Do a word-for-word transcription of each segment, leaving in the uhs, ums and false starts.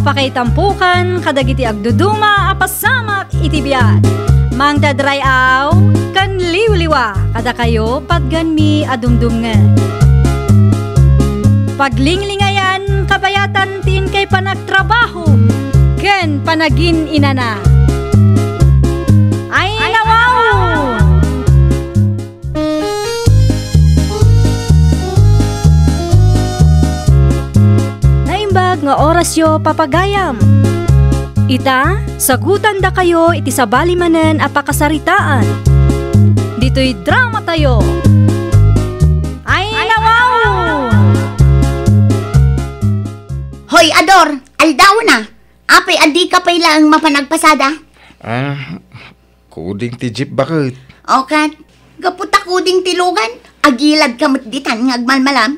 Pakaitampukan kadagiti agduduma a pasamak iti biag. Mangted ray-aw ken liwliwa kadakayo patgenmi a dumdumngeg. Paglinglingayan kabayatan ti inkay panagtrabaho ken panagin-inana. Ay, nawaw! Naimbag nga orasyo, papagayam. Ita, sagutandakayo iti sabali manen a pakasaritaan. Ditoy dramatayo. Ay, nawaw! Hoy, Ador, aldaw na. Apay a dika pay laeng mapan agpasada? Ah, kuding ti jeep baket. O ket, gapu ta kuding ti lugan, agiladka met ditan nga agmalmalam.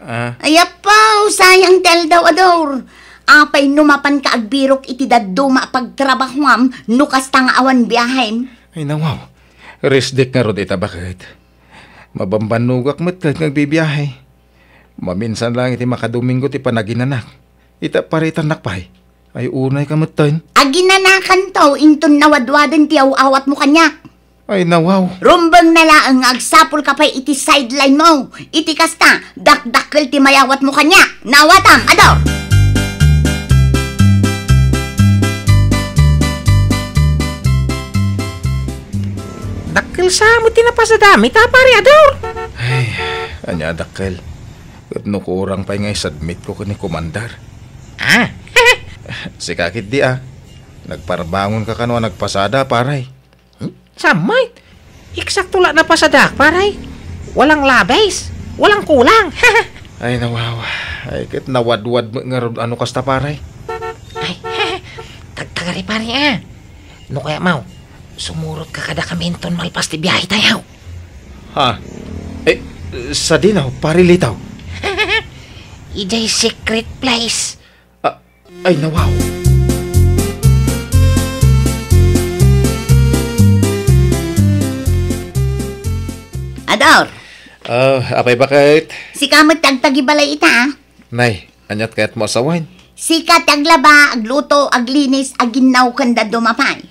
Ah. Ay, apo, sayang ti aldaw, Ador. Apay no mapanka agbirok iti dadduma a pagtrabahuam no kasta nga awan biahem? Ay, nawaw. Rest day ngarud ita baket. Mabambannogak met ket nga agbibiahe. Maminsan lang iti makadomingo ti panaginanak. Ita paritannak pay. Ay, unayka metten. Aginanakanto inton nawadwaden ti aw-awatmo kaniak. Ay, nawaw. Rumbeng na laeng nga agsapulka pay iti sideline mo. Iti kasta, dakdakkel ti mayawatmo kaniak. Naawatam, Ador! Dakkel sa met ti napasadam ita, pare Ador. Ay, ania dakkel. Ket no kurang pay nga isubmitko ken ni Commander. Ah. Sika ketdi a. Nagparbangonka kano a nagpasada, pare. Hmm? Saan met? Eksakto la napasadaak, pare. Walang labis, walang kulang. Ay, nawaw. Ay, ket nawadwad met ngarud a no kasta, pare. Ay, tagtagari, pare, a. No kayatmo, sumurotka kadakami inton malpas ti biahetayo. Ha? Eh, sadino, pare Litaw? Idiay secret place. Ah, ay, nawaw. Ador. Ah, apay baket? Sika met ti agtagibalay ita, a. Nay, aniat kayatmo a sawen? Sika ti aglaba, agluto, aglinis, aginnaw, ken dadduma pay.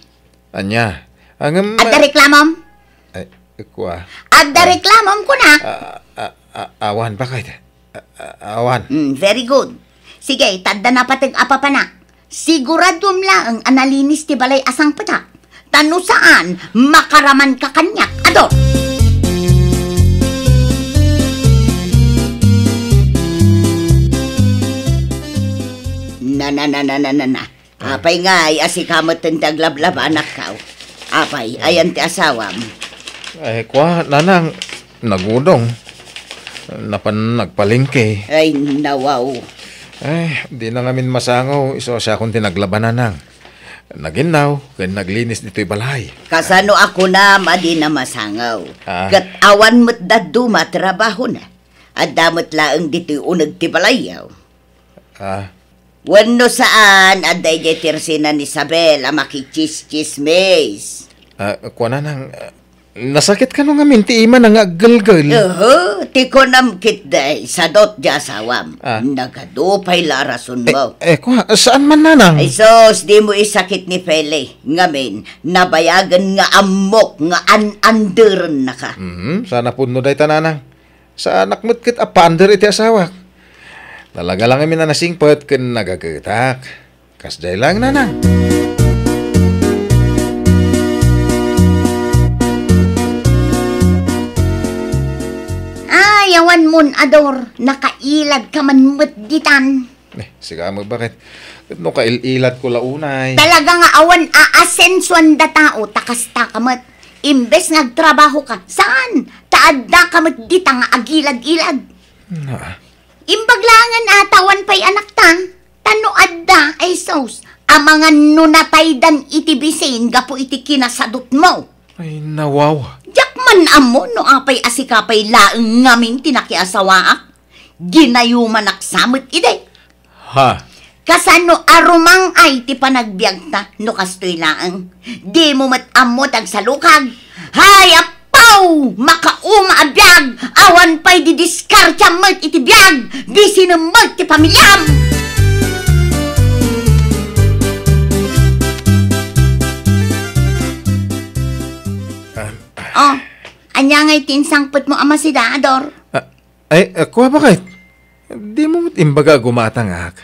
Ania? Ngem, adda reklamom? Ay, kua. Adda reklamom, kuna? Ah, ah, ah, awan, baket. Ah, ah, awan. Mm, very good. Sige, ta adda napateg a papanak. Siguraduem laeng a nalinis ti balay a sangpetak. Ta no saan, makaramanka kaniak, Ador. Na, na, na, na, na, na, na. Apay ngay a sika met ti aglablaba, anakko? Apay, ayan ti asawam? Ay, kua, nanang, nagudong. Napan nagpalengke. Ay, nawaw. Ay, di na ngamin masangaw, isu a siakon ti naglaba, nanang. Naginnaw, ken naglinis ditoy balay. Kasano a kunam a di na masangaw? Ah. Ket awan met dadduma a trabahona. Adda met laeng ditoy uneg ti balayyo. Ah. Wenno saan, adda idiay tersinan ni Isabel a makichismis. Ah, kuana nang, ah, nasakit kano ngamin ti imana nga aggelgel? Oho, ti kunam ketdi, sadut diay asawam. Ah. Nagadu pay la a rasonmo. Eh, eh, kua, saan man, nanang? Ay sus, dimo isakit ni Feli. Ngamin, nabayagen nga ammok nga an-anderennaka. Mhm, saan a pudno dayta, nanang. Saanak met ket a paander iti asawak. Talaga la ngamin a nasingpet ken nagagetak. Kasdiay laeng, nanang. Ay, awan mon, Ador, nakailadka man met ditan. Eh, sika met baket. Ket no kail-iladko la unay. Talaga nga awan aasensuanda tao ta kastaka met. Imbes nga agtrabahoka, saan? Ta addaka met dita nga agilad-ilad. Na. Imbag laengen a ta awan pay anakta. Ta no adda, ay sus, amangan no nataydan iti bisin gapu iti kinasadutmo. Ay, nawaw. Diak man ammo no apay a sika pay laeng ngamin ti nakiasawaak. Ginayumanak sa met idi. Ha? Kasano a rumang-ay ti panagbiagta no kastoy laeng? Dimo met ammo ti agsalukag. Hay, apaw! Makauma a biag! Awan pay didiskartiam met iti biag! Bisinem met ti pamiliam! Ania ngay ti insangpetmo a masida, Ador? Ah, ay, ah, kua, baket? Dimo met imbaga a gumatangak.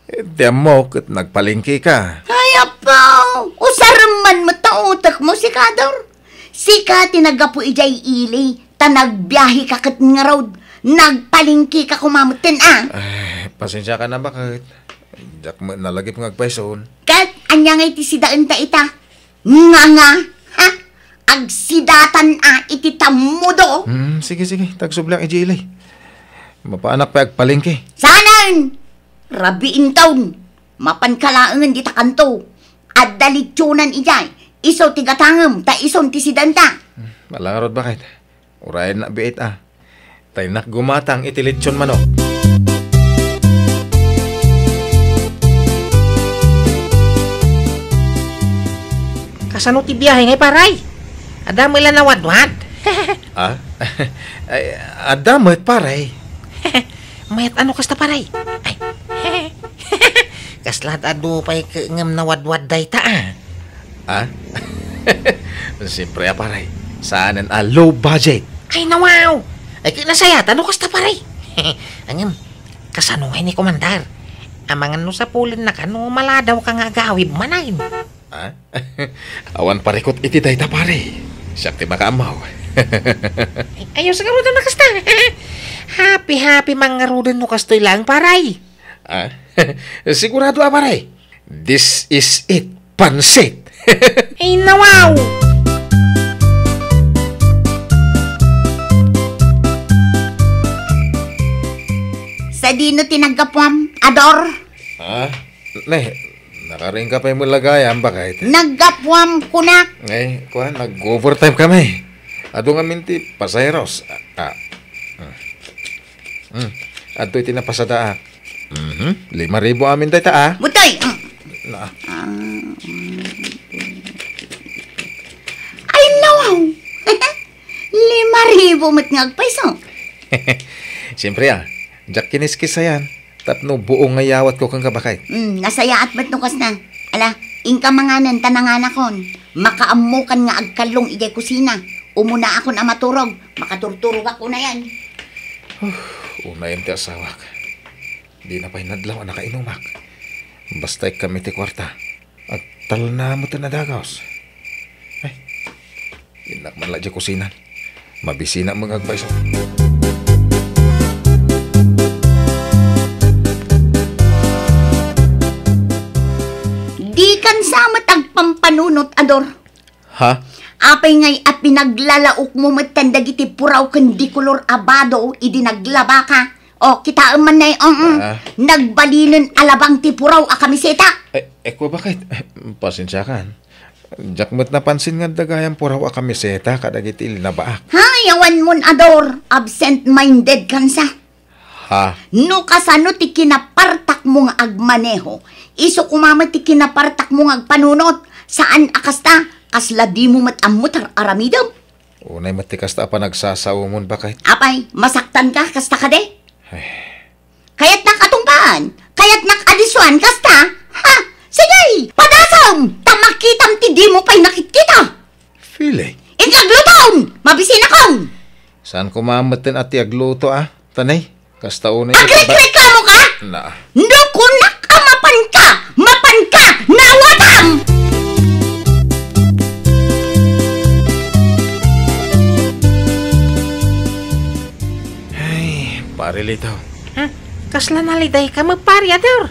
Ti ammok ket nagpalengke ka. Ay, apo! Usarem man met ta utekmo, sika, Ador. Sika ti naggapu idiay ili, ta nagbiaheka ket ngarud, nagpalengke ka koma metten, a. Ay, pasensiakan a, baket. Diak met nalagip nga agpayson. Ket ania ngay ti sidaenta ita? Nganga, ha? Agsidatan a iti tammudo? Hmm, sige, sige. Ta agsubliak idiay ili. Mapaanak pay agpalengke. Saanen! Rabii inton! Mapanka laengen dita kanto. Adda litsonan idiay. Isu ti gatangem, ta isun ti sidaenta. Hmm, ala ngarud, baket. Urayennak biit a. Ta innak gumatang iti litson manok. Kasano ti biahe ngay, pare? Adda met la nawadwad? Ah? Ay, adda met, pare. Mayat a no kasta, pare. Ay. Kasla adu pay ket ngem nawadwad dayta, a. Ah? Siyempre a, pare. Saanen a low budget. Ay, nawaw! Ay, ket nasayaat a no kasta, pare. Ngem, kasano ngay ni Komandar? Amangan no sapulennak a no maladawka nga agawid manen. Ah? Awan parikut iti dayta, pare. Siak ti makaammo. Ay, ayos ngaruden a kasta. Happy-happy man ngaruden no kastoy laeng, pare. Ah? Sigurado a, pare. This is it, pansit. Ay, nawaw! Sadino ti naggapuam, Ador? Ah? Ne, nakaring ka pay met la gayam, baket. Naggapuam, kunak. Ay, kuan, nag-overtime kami. Adu ngamin ti pasaheros. Ah, ah. Hmm. Hmm. Adtoy ti napasadaak. Mhm. Lima ribu amin dayta, a. Butoy! Mm. Na. Ah, mm. Ay, nawaw! Lima ribu met nga agpayso. Siyempre, a. Diak kiniskisayan. Tapno buo nga yawatko kenka, baket. Mm, nasayaat met no kasta. Ala, inka manganen ta nanganakon. Makaammokan nga agkallong idiay kusina. Umunaakon a maturog. Makaturturogak unayen. Huh, unayen ti asawak. Dina pay nadlaw a nakainumak. Basta ikkam iti kuarta, agtalna met a dagus. Ay, innak man la idiay kusinan. Mabisinak met nga agpayso. Dikan sa met agpampanunot, Ador. Ha? Apay ngay a pinaglalaokmo metten dagiti puraw ken dikolor a bado idi naglabaka? O, kitaem man nay, um, um. Ah. Nagbalinen a labang ti puraw a kamiseta. Eh, eh, kua, baket? Pasensiakan. Diak met napansin nga adda gayam puraw a kamiseta kadagiti ilnabaak. Hay, awan mon, Ador. Absent-minded kan sa. Ha? No kasano ti kinapartakmo nga agmaneho, isu koma met ti kinapartakmo nga agpanunot. Saan a kasta, kasla dimo met ammo tar-aramidem. Unay met ti kasta a panagsasaomon, baket. Apay, masaktanka kasta kadi? Ay. Kayatnak a tungpaan? Kayatnak a disuan kasta? Ha? Sige, padasem! Ta makitam ti dimo pay nakitkita! Feeling. Inka aglutom! Mabisinakon! Saan koma metten a ti agluto, a? Tanay, kasta unay. Agrekreklamo ka? Na. No kunak a mapanka! Mapanka! Nawatam! Ay, pare Lito. Hmm? Kasla nalidayka met, pare Ador?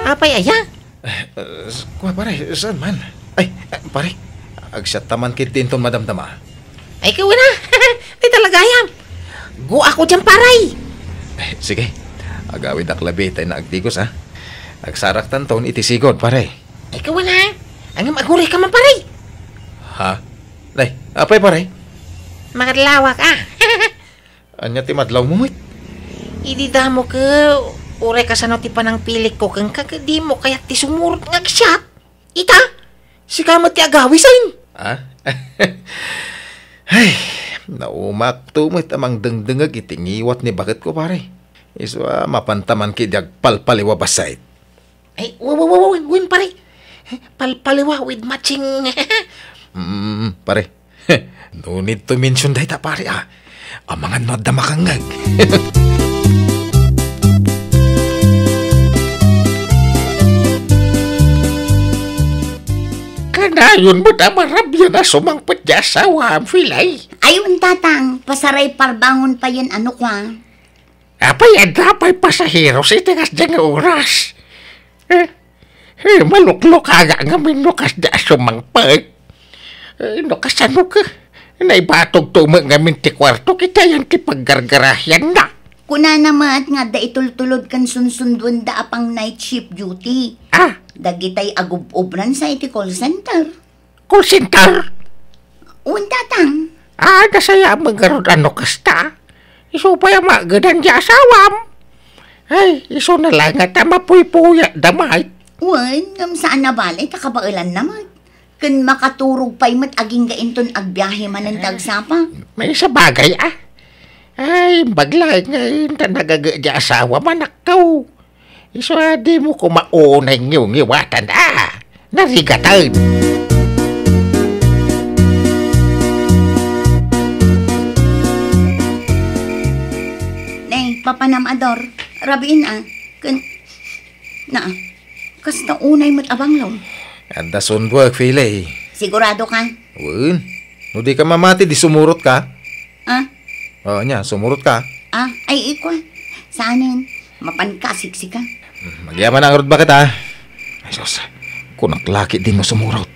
Apay aya? Eh, eh, kua, pare, saan man? Ay, eh, pare, agsiatta man ketdi inton madamdama. Ay, kawina. Di talaga ayam. Go ako diyan, pare. Eh, sige. Agawidak labi tay naagdigos, ha? Agsaraktanton iti sigud, pare. Ay, kawina. Ngem aguray ka man, pare. Ha? Nay, apay, pare? Makadlawak, ah. Ania ti madlawmo met? Idi damo ket uray kasano ti panangpilikko kenka, ket dimo kayat ti sumurot nga agsiat. Ita, sika met ti agawisen. Ah? Ay, naumakto met a mangdengdengeg iti ngiwat ni baketko, pare. Isu a mapanta man ketdi agpalpaliwa bassit. Ay, wa-, wa-, wa-, wa-, wen, pare. Palpaliwa with matching. Mm, pare. No need to mention dayta, pare, a. Amangan no adda makangngeg. Kanayon met a marabian a sumangpet ti asawam, Pilay. Ay, wen, Tatang, pasaray parbangon payen a no kua. Apay, adda pay pasaheros iti kasdiay nga oras? Eh, eh, maluklukagak ngamin no kasdi a sumangpet. Eh, no kasano ka? Naibatogto met ngamin ti kuartok iti ayan ti paggargarahianna. Kunana met nga adda itultulod ken sunsunduenda a pang night shift duty. Ah? Dagitay agub-ubran sa iti call center. Call center? Wen, Tatang. Ah, nasayaat met ngarud a no kasta. Isu pay a maagedan ti asawam. Ay, isuna laeng ngata a mapuypuyatda met. Wen, ngem saan a bale ta kabaelanna met. Ken makaturog pay met agingga inton agbiahe manen ti agsapa. Maisabagay, a. Ay, imbag laeng nga inta nagaget ti asawam, anakko. Isu a dimo koma unay ngiwngiwatan a narigaten. Ne, papanam a Dor, rabiin a, ken, na, kasta unay met a banglon. Adda sunbuek, Pilay. Sigurado ka? Wen, no di ka mamati, di sumurot ka. Ah? O, ania, sumurot ka? Ah, ay, ikua. Saanen? Mapan ka, siksika. Hmm, agyaman na ngarud baket, a. Ay, sus. Kunak la ketdin no sumurot.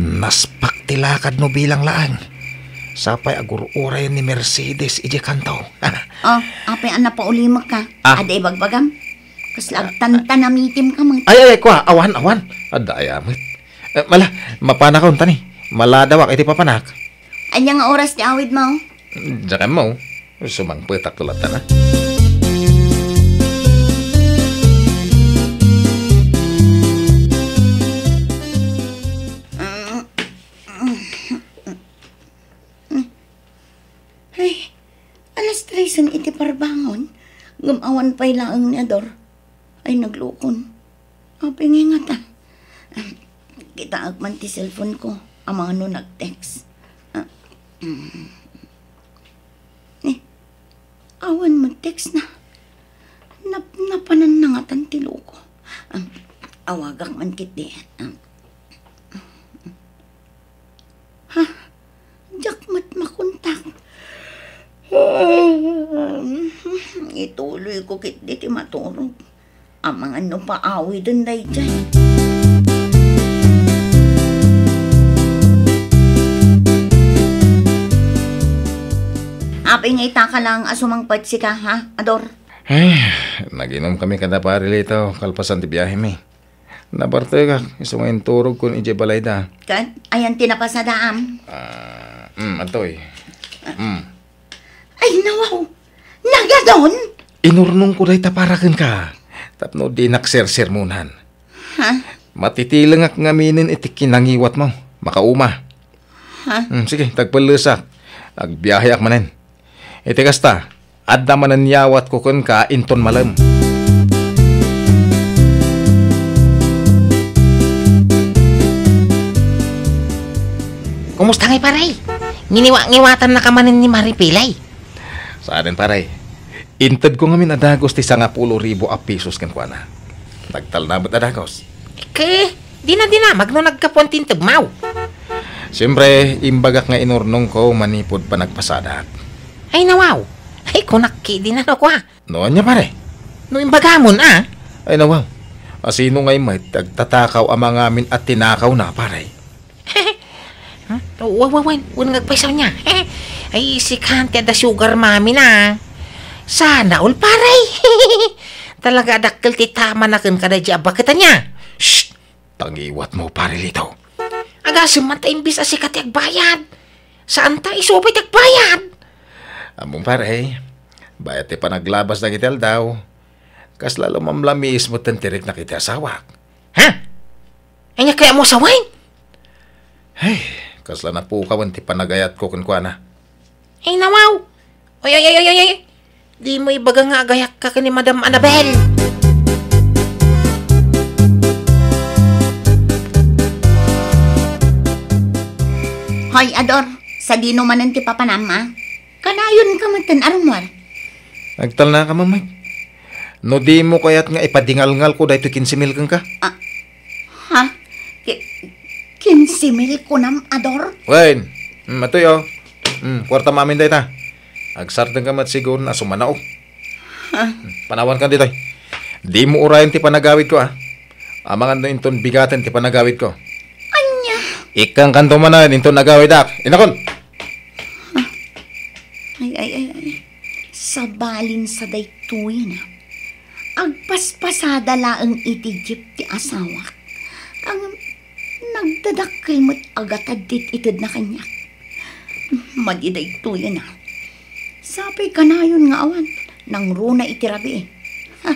Naspak ti lakad no bilang laeng. Sapay agur-urayen ni Mercedes idiay kanto. O, apay a napaulimek ka? Ah. Adda ibagbagam? Kasla agtantanamitim ka met. Ay, ay, ay, kua, awan, awan. Adda aya met. Eh, mala, mapanakon, tani. Maladawak iti papanak. Ania nga oras ti awidmo? Diak ammo. Sumangpetak latta na. Ay, alas tresen iti parbangon, ngem awan pay laeng ni Ador. Ay, naglukon. Apay ngay ngata? Kitaek man ti cellphone ko. Amangan no nag-text. Ah, mm. Eh, awan met text na. Nap-, napanan na ngatan ti loko. Ah, awagak man ketdi. Ah. Ha? Diak met makontak. Ituloyko ketdi ti maturog. Amangan no paawiden daydiay. Apay nga ita ka lang a sumangpet sika, ha, Ador? Ay, nag-inumkami kada Pare Lito, kalpasan ti biahemi. Nabartekak, isu nga inturogkon idiay balayda. Ket, ayan ti napasadaam? Ah, mm, adtoy. Mm. Ay, nawaw! Nagadon! Inurnongko dayta para kenka, tapno dinak sersermonan. Ha? Matitilengak ngaminen iti kinangiwatmo. Makauma. Ha? Hmm, sige, tagpellesak. Agbiaheak manen. Iti kasta, adda manen yawatko kenka inton malem. Kumusta ngay, pare? Nginiwa-ngiwatannaka manen ni Mari Pilay? Saanen, pare. Intedko ngamin a dagus ti sangapulo ribu a pesos kenkuana. Nagtalna met a dagus. Ket, dina, dina, magno naggapuan ti intedmo. Siempre, imbagak nga inurnongko manipud panagpasadak. Ay, nawaw. Ay, kunak ketdi no kua. No ania, pare? No imbagamon, a? Ay, nawaw. Asino ngay met ti agtatakaw a mangamin a tinakawna, pare? Hmm? Wa-, wa-, wen, wen nga agpayso nia. Ay, sika ti adda sugar mommy na. Sana all, pare. Talaga a dakkel ti tamana kenka daydiay a baket ania. Shh! Tangiwatmo, Pare Lito. Agasem man ta imbes a sika ti agbayad. Saan ta isu pay ti agbayad? Ammom, pare, bayat ti panaglabas dagiti aldaw. Kasla lumamlamiis metten ti riknak iti asawak. Ha? Ania kayatmo a sawen? Ay, kasla napukawen ti panagayatko kenkuana. Ay, nawaw! Ay, ay, ay, ay, ay, ay! Dimo ibaga nga agayakka ken ni Madam Annabel. Hoy, Ador, Ta dino manen ti papanam, a? Kanayonka metten a rummuar. Agtalnaka, Ma'am, ay. No dimo kayat nga ipadingalngalko daytoy kinse mil kenka? Ah, ha? Ki-, kinse mil kunam, Ador? Wen, mm, atoy, o. Mm, kuartam amin dayta. Agsardengka met siguro a sumanaog. Ah. Panawankan ditoy. Dimo urayen ti panagawidko, a. Amangan no inton bigaten ti panagawidko. Ania? Ikkankanto manen inton agawidak. Inakon! Ah. Ay, ay, ay, ay. Sabalin sa daytoyen, a. Agpaspasada laeng iti jeep ti asawak. Ang Nagdadakkel met a gatad ti itedna kaniak. Madi daytoyen, a. Sapay kanayon nga awan, nangruna iti rabii. Ha,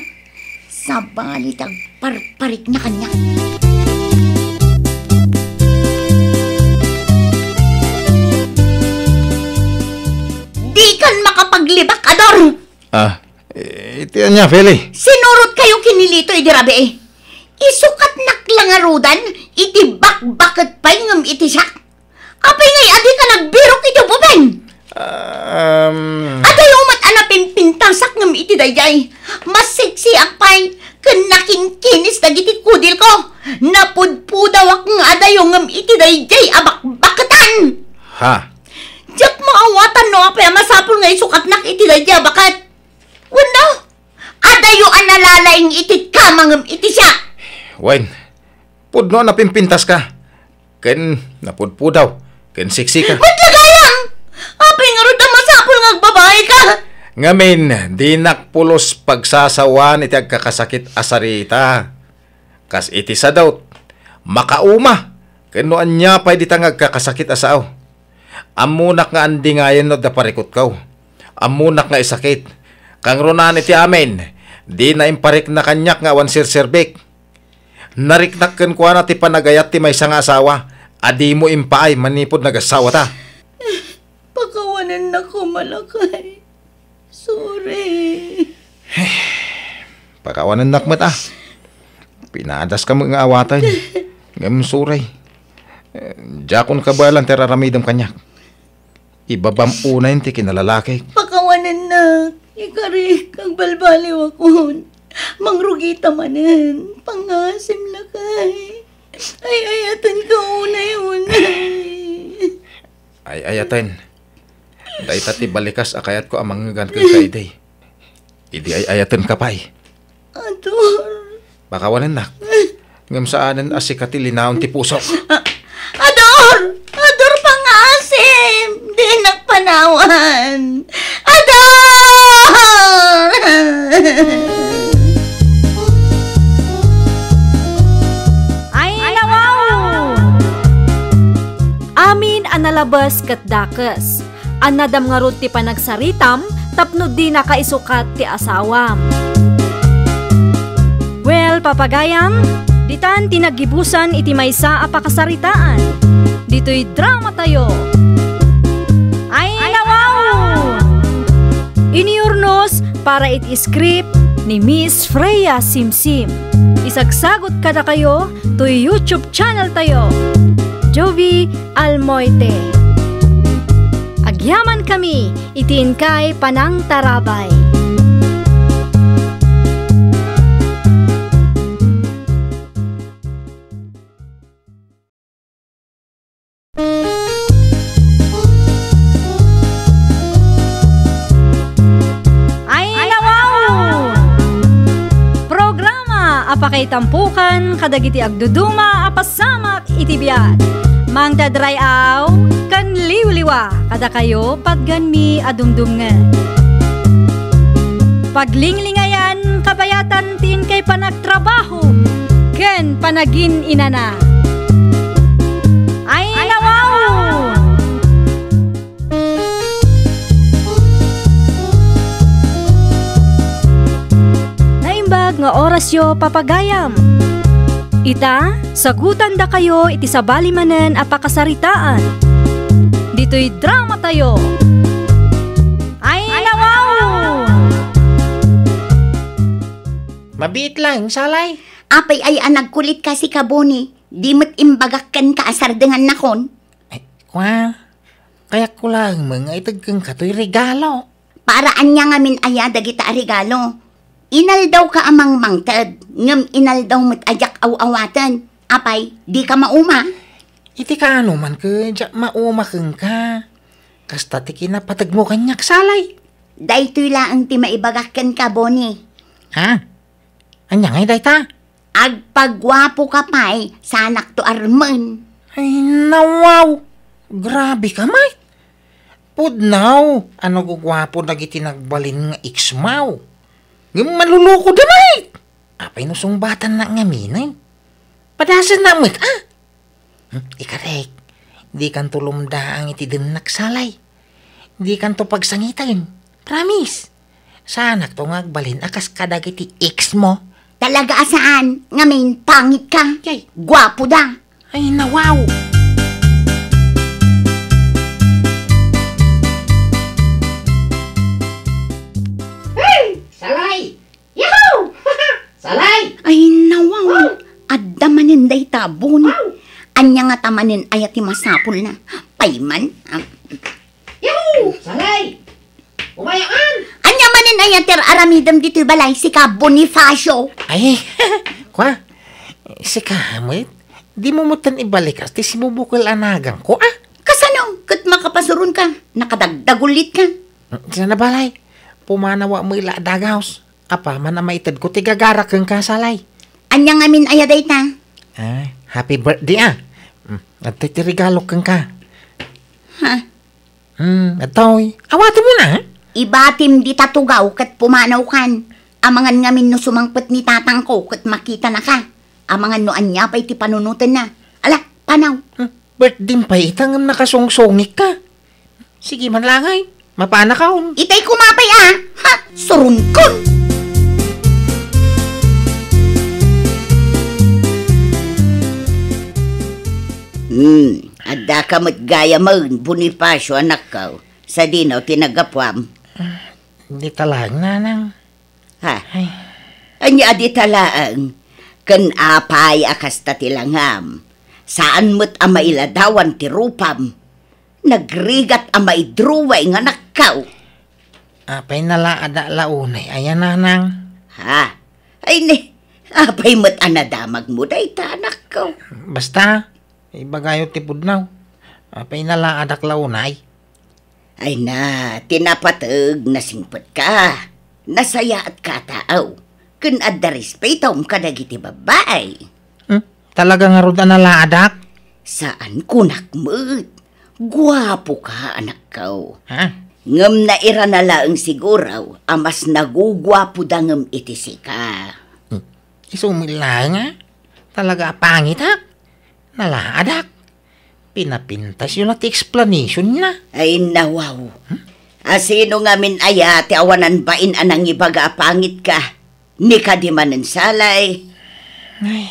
sabali ti agparparikna kaniak. Dikan makapaglibak, Ador! Ah, iti ania, Feli? Sinurotkayo ken ni Lito idi rabii. Isukatnak la ngaruden iti bakbaket pay ngem iti siak. Apay ngay a dika nagbirok iti ubbing? Um, Adayo met a napimpintasak ngem iti daydiay. Masiksiak pay ken nakinkinis dagiti kudilko. Napudpudawak nga adayo ngem iti daydiay a bakbaketan. Ha? Diak maawatan no apay a masapul nga isukatnak iti daydiay a baket. Wenno, adayo a nalalaing iti kama ngem iti siak. Wen, pudno a napimpintaska, ken napudpudaw, ken siksika. Met la gayam! Apay ngarud a masapul nga agbabaika? Ngamin, dinak pulos pagsasawaan iti agkakasakit a sarita. Kas iti sadut, makauma, ken no ania pay dita nga agkakasakit a sao. Ammonak nga andingayen no adda parikutko. Ammonak nga isakit. Kangrunaan iti amin, dina imparikna kaniak nga awan serserbik. Nariknak kenkuana ti panagayat ti maysa nga asawa a dimo impaay manipud nagassawata. Pakawanennak koma, lakay. Sorry. Pakawanennak met, a. Pinadaska met nga awaten. Ngem sorry. Eh, diakon kabaelan ti ar-aramidem kaniak. Ibabam unayen ti kinalalakik. Pakawanennak. Ikarik, agbalbaliwakon. Mangrugita manen. Pangasim, lakay. Ay-ayatenka unay-unay. Ay-ayaten. Dayta ti balikas a kayatko a mangngegan kenka idi. Idi ay-ayatenka pay. Ador. Pakawanennak. Ngem saanen a sika ti linaon ti pusok. Ador! Ador, pangasim! Dinak panawan! Ador! Ay, nawaw! Amin a nalabes ket dakes. Annadam ngarud ti panagsaritam tapno dinaka isukat ti asawam. Well, papagayam, ditan ti naggibusan iti maysa a pakasaritaan. Ditoy dramatayo. Ay, nawaw! Iniurnos para iti script ni Miss Freya Simsim. Isagsagot kadakayo toy YouTube channel tayo, Jovie Almoite. Agyamankami iti inkay panangtarabay. Ay, nawaw! Programa a pakaitampokan kadagiti agduduma a pasamak iti biag. Mangted ray-aw ken liwliwa kadakayo patgenmi a dumdumngeg. Paglinglingayan kabayatan ti inkay panagtrabaho ken panagin-inana. Ay, nawaw! Naimbag nga orasyo, papagayam. Ita, sagutandakayo iti sabali manen a pakasaritaan. Ditoy dramatayo. Ay, nawaw! Mabiit laeng, Salay. Apay aya a nagkulitka, Kabuni? Di met imbagak kenka a sardengannakon? Ay, kua. Kayatko laeng met nga ited kenka toy regalo. Para ania ngamin aya dagita a regalo? Inaldawka a mangmangted, ngem inaldaw met a diak aw-awaten. Apay, dika mauma? Iti kaano man ket diak mauma kenka. Kasta ti kinapategmo kaniak, Salay. Daytoy laeng ti maibagak kenka, Boni. Ha? Ania ngay dayta? Agpaguapoka pay, saanakto armen. Ay, nawaw! Grabeka met! Pudno a naguguapo dagiti nagbalin nga ex-mo. Ngem malulukoda met! Apay no sungbatannak ngamin? Padasennak met, a? Hmm, ikarek, dikanto lumdaang iti demnak, Salay. Dikanto pagsangiten. Promise. Saanakto nga agbalin a kas kadagiti ex-mo. Talaga a saan, ngamin pangitka. Yay. Guapoda. Ay, nawaw. Hey, Salay! Yahoo! Salay! Ay, nawaw. Adda manen dayta, Boni. Ania ngata manen aya ti masapulna? Payman. Ah. Yahoo! Salay! Umayakan! Ania manen aya ti aramidem ditoy balay, sika Bonifacio? Ay, kwa, sika met, dimo metten ibalikas ti sibubukel a naganko, a? Kasano? Ket makapasuronka, nakadagdagullitka. Sana balay, pumanawa met la a dagaos. Apaman a maitedko ti gagara kenka, Salay. Ania ngamin aya dayta? Ah, happy birthday, a. Mm, adtoy ti regalo kenka. Ha? Hmm, adtoy. Awatem na, a? Ibatim dita tugaw ket pumanawkan. Amangan ngamin no sumangpet ni tatangko ket makitanaka. Amangan no ania pay ti panunotenna. Ala, panaw. Hmm, birthday pay ita ngem nakasungsongikka. Sige man la ngay, mapanakon. Itay koma pay, a. Ha, suronkon. Hmm, addaka met gayamen, Bonifacio, anakko. Sadino ti naggapuam? Dita laeng, nanang. Ha? Ay. Ania a dita laeng? Ken apay a kasta ti langam? Saan met a mailadawan ti rupam. Nagrigat a maidruway nga anakko. Apay nalaadak la unay aya, nanang? Ha? Ay ni, apay met a nadamagmo dayta, anakko? Basta, ibagayo ti pudno. Apay nalaadak la unay? Ay na, ti napateg, nasingpetka. Nasayaatka a tao. Ken adda respetom kadagiti babbai. Hmm? Talaga ngarud a nalaadak? Saan, kunak met. Guapoka, anakko. Ha? Ngem nairana laeng siguro a mas naguguapoda ngem iti sika. Hmm. Isu met laeng, a? Talaga a pangitak? Nalaadak? Pinapintasyo la ti explanation na. Ay, nawaw. Hmm? A sino ngamin aya ti awanan bain a nangibaga a pangitka? Ni kadi manen, Salay. Ay,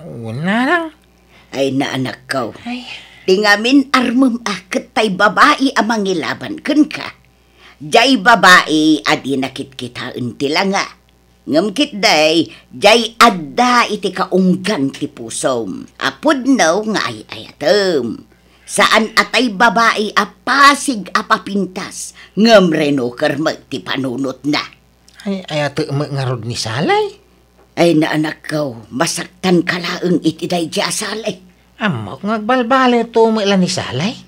wala lang. Ay, na, anakko. Ay. Ti ngamin armem a ket tay babai a mangilaban kenka. Jay babai a di nakitkitaen ti langa. Ngem ketdi, jay adda iti kaunggan ti pusom a pudno nga ay-ayatem. Saan a tay babai a pasig a papintas, ngem renoker met ti panunotna. Ay, ayatek met ngarud ni Salay? Ay, na, anakko, masaktanka laeng iti daydiay a Salay. Ammok nga agbalbaliwto met la ni Salay.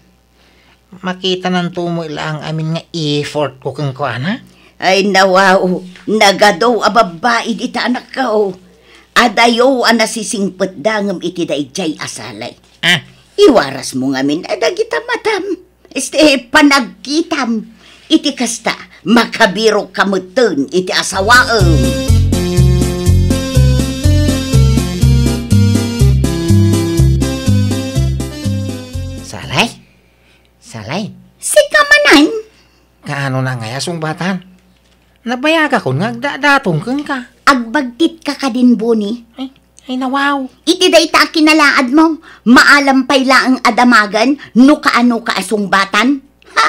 Makitananto met laeng amin nga effortko kenkuana. Ay, nawaw, nagadu a babbai dita, anakko. Adayo a nasisingpetda ngem iti daydiay a Salay. Ah. Iwarasmo ngamin a dagita matam. Este, panagkitam. Iti kasta, makabirokka metten iti asawaem. Salay? Salay? Sika manen? Kaano na ngay a sungbatan? Nabayagakon nga agdadatong kenka. Agbagtitka kadin, Boni. Ay, ay, nawaw. Iti dayta a kinalaadmo, maalam pay laeng a damagen no kaanoka a sungbatan? Ha?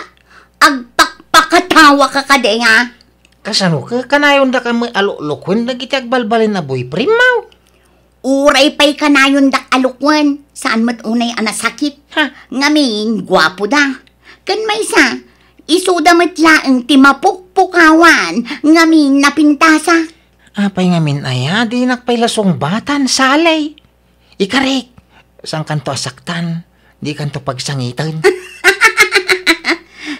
Agpakpakatawaka kadi, a? Kasano ka, kanayondak a met a lukloken dagiti agbalbalin a boyfriendmo? Uray pay kanayondak a lukloken, saan met unay a nasakit. Ha? Ngamin, guapoda. Ken maysa, isuda met laeng ti mapukpukawan ngamin napintasak. Apay ngamin aya, dinak pay la sungbatan, Sally? Ikarik, saankanto a saktan, dikanto pagsangiten.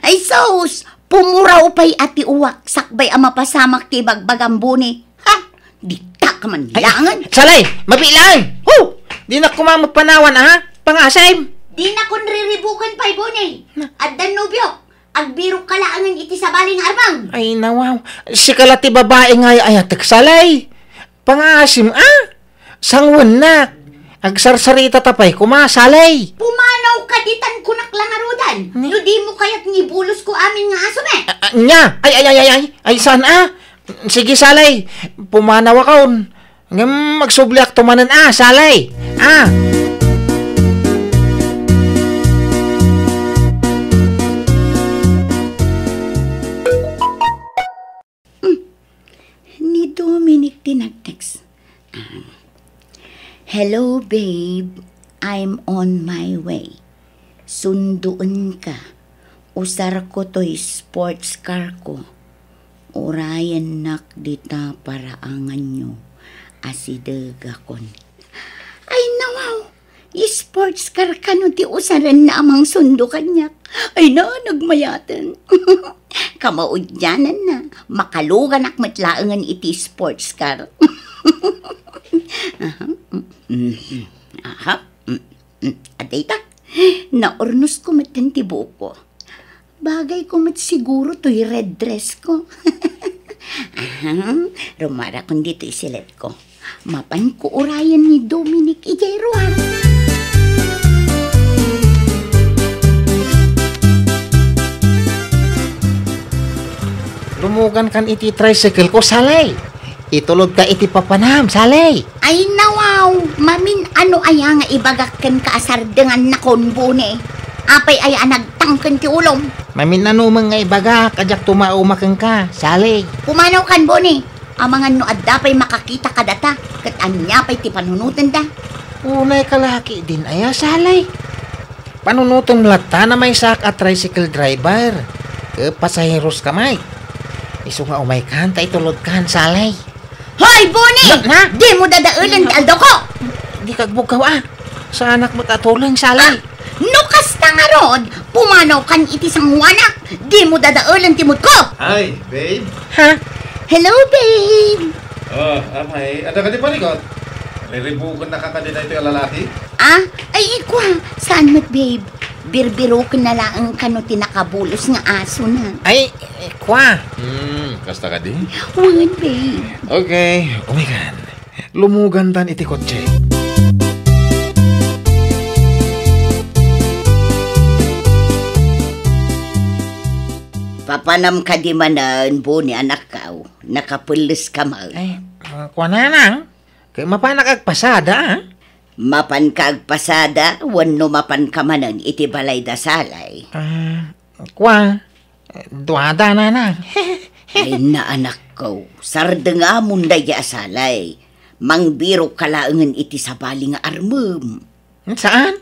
Ay sus, pumuraw pay a ti uwak sakbay a mapasamak ti bagbagam, Boni. Ha? Dita ka man Ay, langen. Sally, mabilang! Oh! Dinak koma mapanawan, ha? Pangasim! Dinakon riribuken pay, Boni. Na- Addan nobio. Agbirok ka laengen iti sabali nga armem. Ay, nawaw. Sika la ti babai nga ay-ayatek, Sally. Pangasim, a? Sangwennak. Agsarsaritata pay koma, Sally. Pumanaw ka ditan kunak la ngaruden. Ni? No dimo kayat nga ibulosko amin nga asom, e. A, a, nya? Ay, ay, ay, ay, ay. Ay, saan, a? Sige, Sally. Pumanawakon. Ngem agsubliakto manen, a, Sally. A. Hmm. Ni Dominic ti nag-text. Ah. "Hello, babe. I'm on my way. Sunduenka. Usarko toy sports car ko. Urayennak dita paraanganyo. Asidegakon." Ay, nawaw! Sports car kano ti usarenna a mangsundo kaniak. Ay na, nagmayaten. Kamaudiananna, makaluganak met laengen iti sports car. Aha. Mm, mm, aha. Mm, mm. Adda ita. Naurnosko met ti buokko. Bagayko met siguro toy red dress ko. Aha, rumarakon ditoy siletko. Mapanko urayen ni Dominic idiay ruar. Lumugankan iti tricycle ko, Sally. Itulodka iti papanam, Sally. Ay, nawaw! Mamin-ano aya nga ibagak kenka a sardengannakon, Boni? Apay aya a nagtangken ti ulom? Mamin-ano met nga ibagak a diak tumauma kenka, Sally. Pumanawakan, Boni. Amangan no adda pay makakita kadata, ket ania pay ti panunotenda? Unay kalaki din aya, Sally. Panunotem latta na maysaak a tricycle driver. Ket pasaheroska met. Isu nga umaykan ta itulodkan, Sally. Hoy, Boni! Na, na? Dimo dadaelen ti aldoko! Dika agbuggaw, a. Saanak met a tuleng, Sally. Ah, no kasta ngarud, pumanawkan iti sangoanak. Dimo dadaelen ti mood ko! Hi, babe. Ha? Hello, babe! Oh, amay, adda kadi panigot? Riribukennaka kadi daytoy a lalaki? Ah, ay, ikua, saan met, babe? Birbirokenna laeng kano ti nakabulos nga asona. Ay, ikua. Hmm, kasta kadi? Wen, babe. Okay, umaykan. Lumugantan iti kotse. Papanam kadi manen, Boni, anakkaw? Nakapelleska met. Ay, ah, kuana, Nang. Ket mapanak agpasada, a? Mapanka agpasada wenno mapanka manen iti balay da Sally? Ah, kua, duada, Nana. Ay, na, anakko, sardengamon daydi a Sally. Mangbirokka laengen iti sabali nga armem. Saan?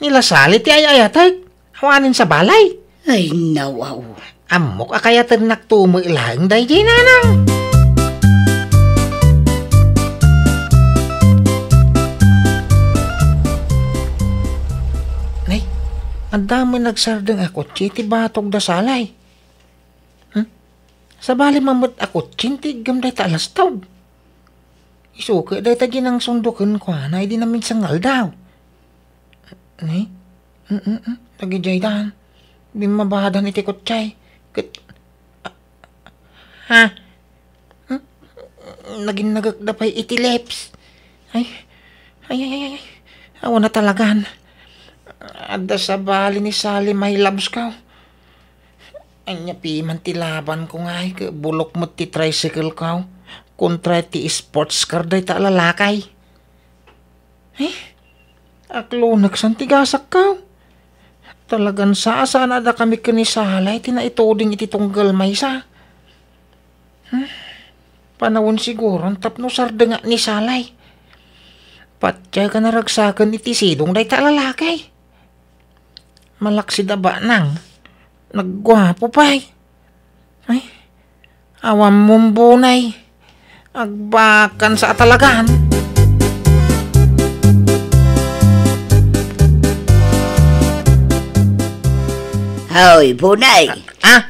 Ni la Sally ti ay-ayatek. Awanen sabali. Ay, nawaw. Ammok a kayatennakto met laeng daydi, Nanang. Nay, adda met nagsardeng a kotse iti batog da Sally. Hmm? Sabali man met a kotse ti igem dayta a lastog. Isu ket dayta ginangsundo kenkuana idi naminsan nga aldaw. Ni? Mm, mm, mm. Dagidiay dan. Bimmabadan iti kotse. Ket, ha? Hmm? Naginnagek da pay iti lips. Ay, ay, ay, ay, ay. Awan a talagan. Adda sabali ni Sally, my loves ko. Ania piman ti labanko ngay, ket bulok met ti tricycle ko, kontra ti sports car dayta a lalaki. Eh, akloneksan ti gasakko. Talagan saan a dakami ken ni Sally ti naituding iti tunggal maysa. Hmm? Panawen siguron tapno sardengak ni Sally. Patiek a naragsaken iti sidong dayta a lalaki. Malaksid a banang. Nagguapo pay. Ay, awan mumbunay. Agbakansa a talagan. Hoy, bunay! Ah,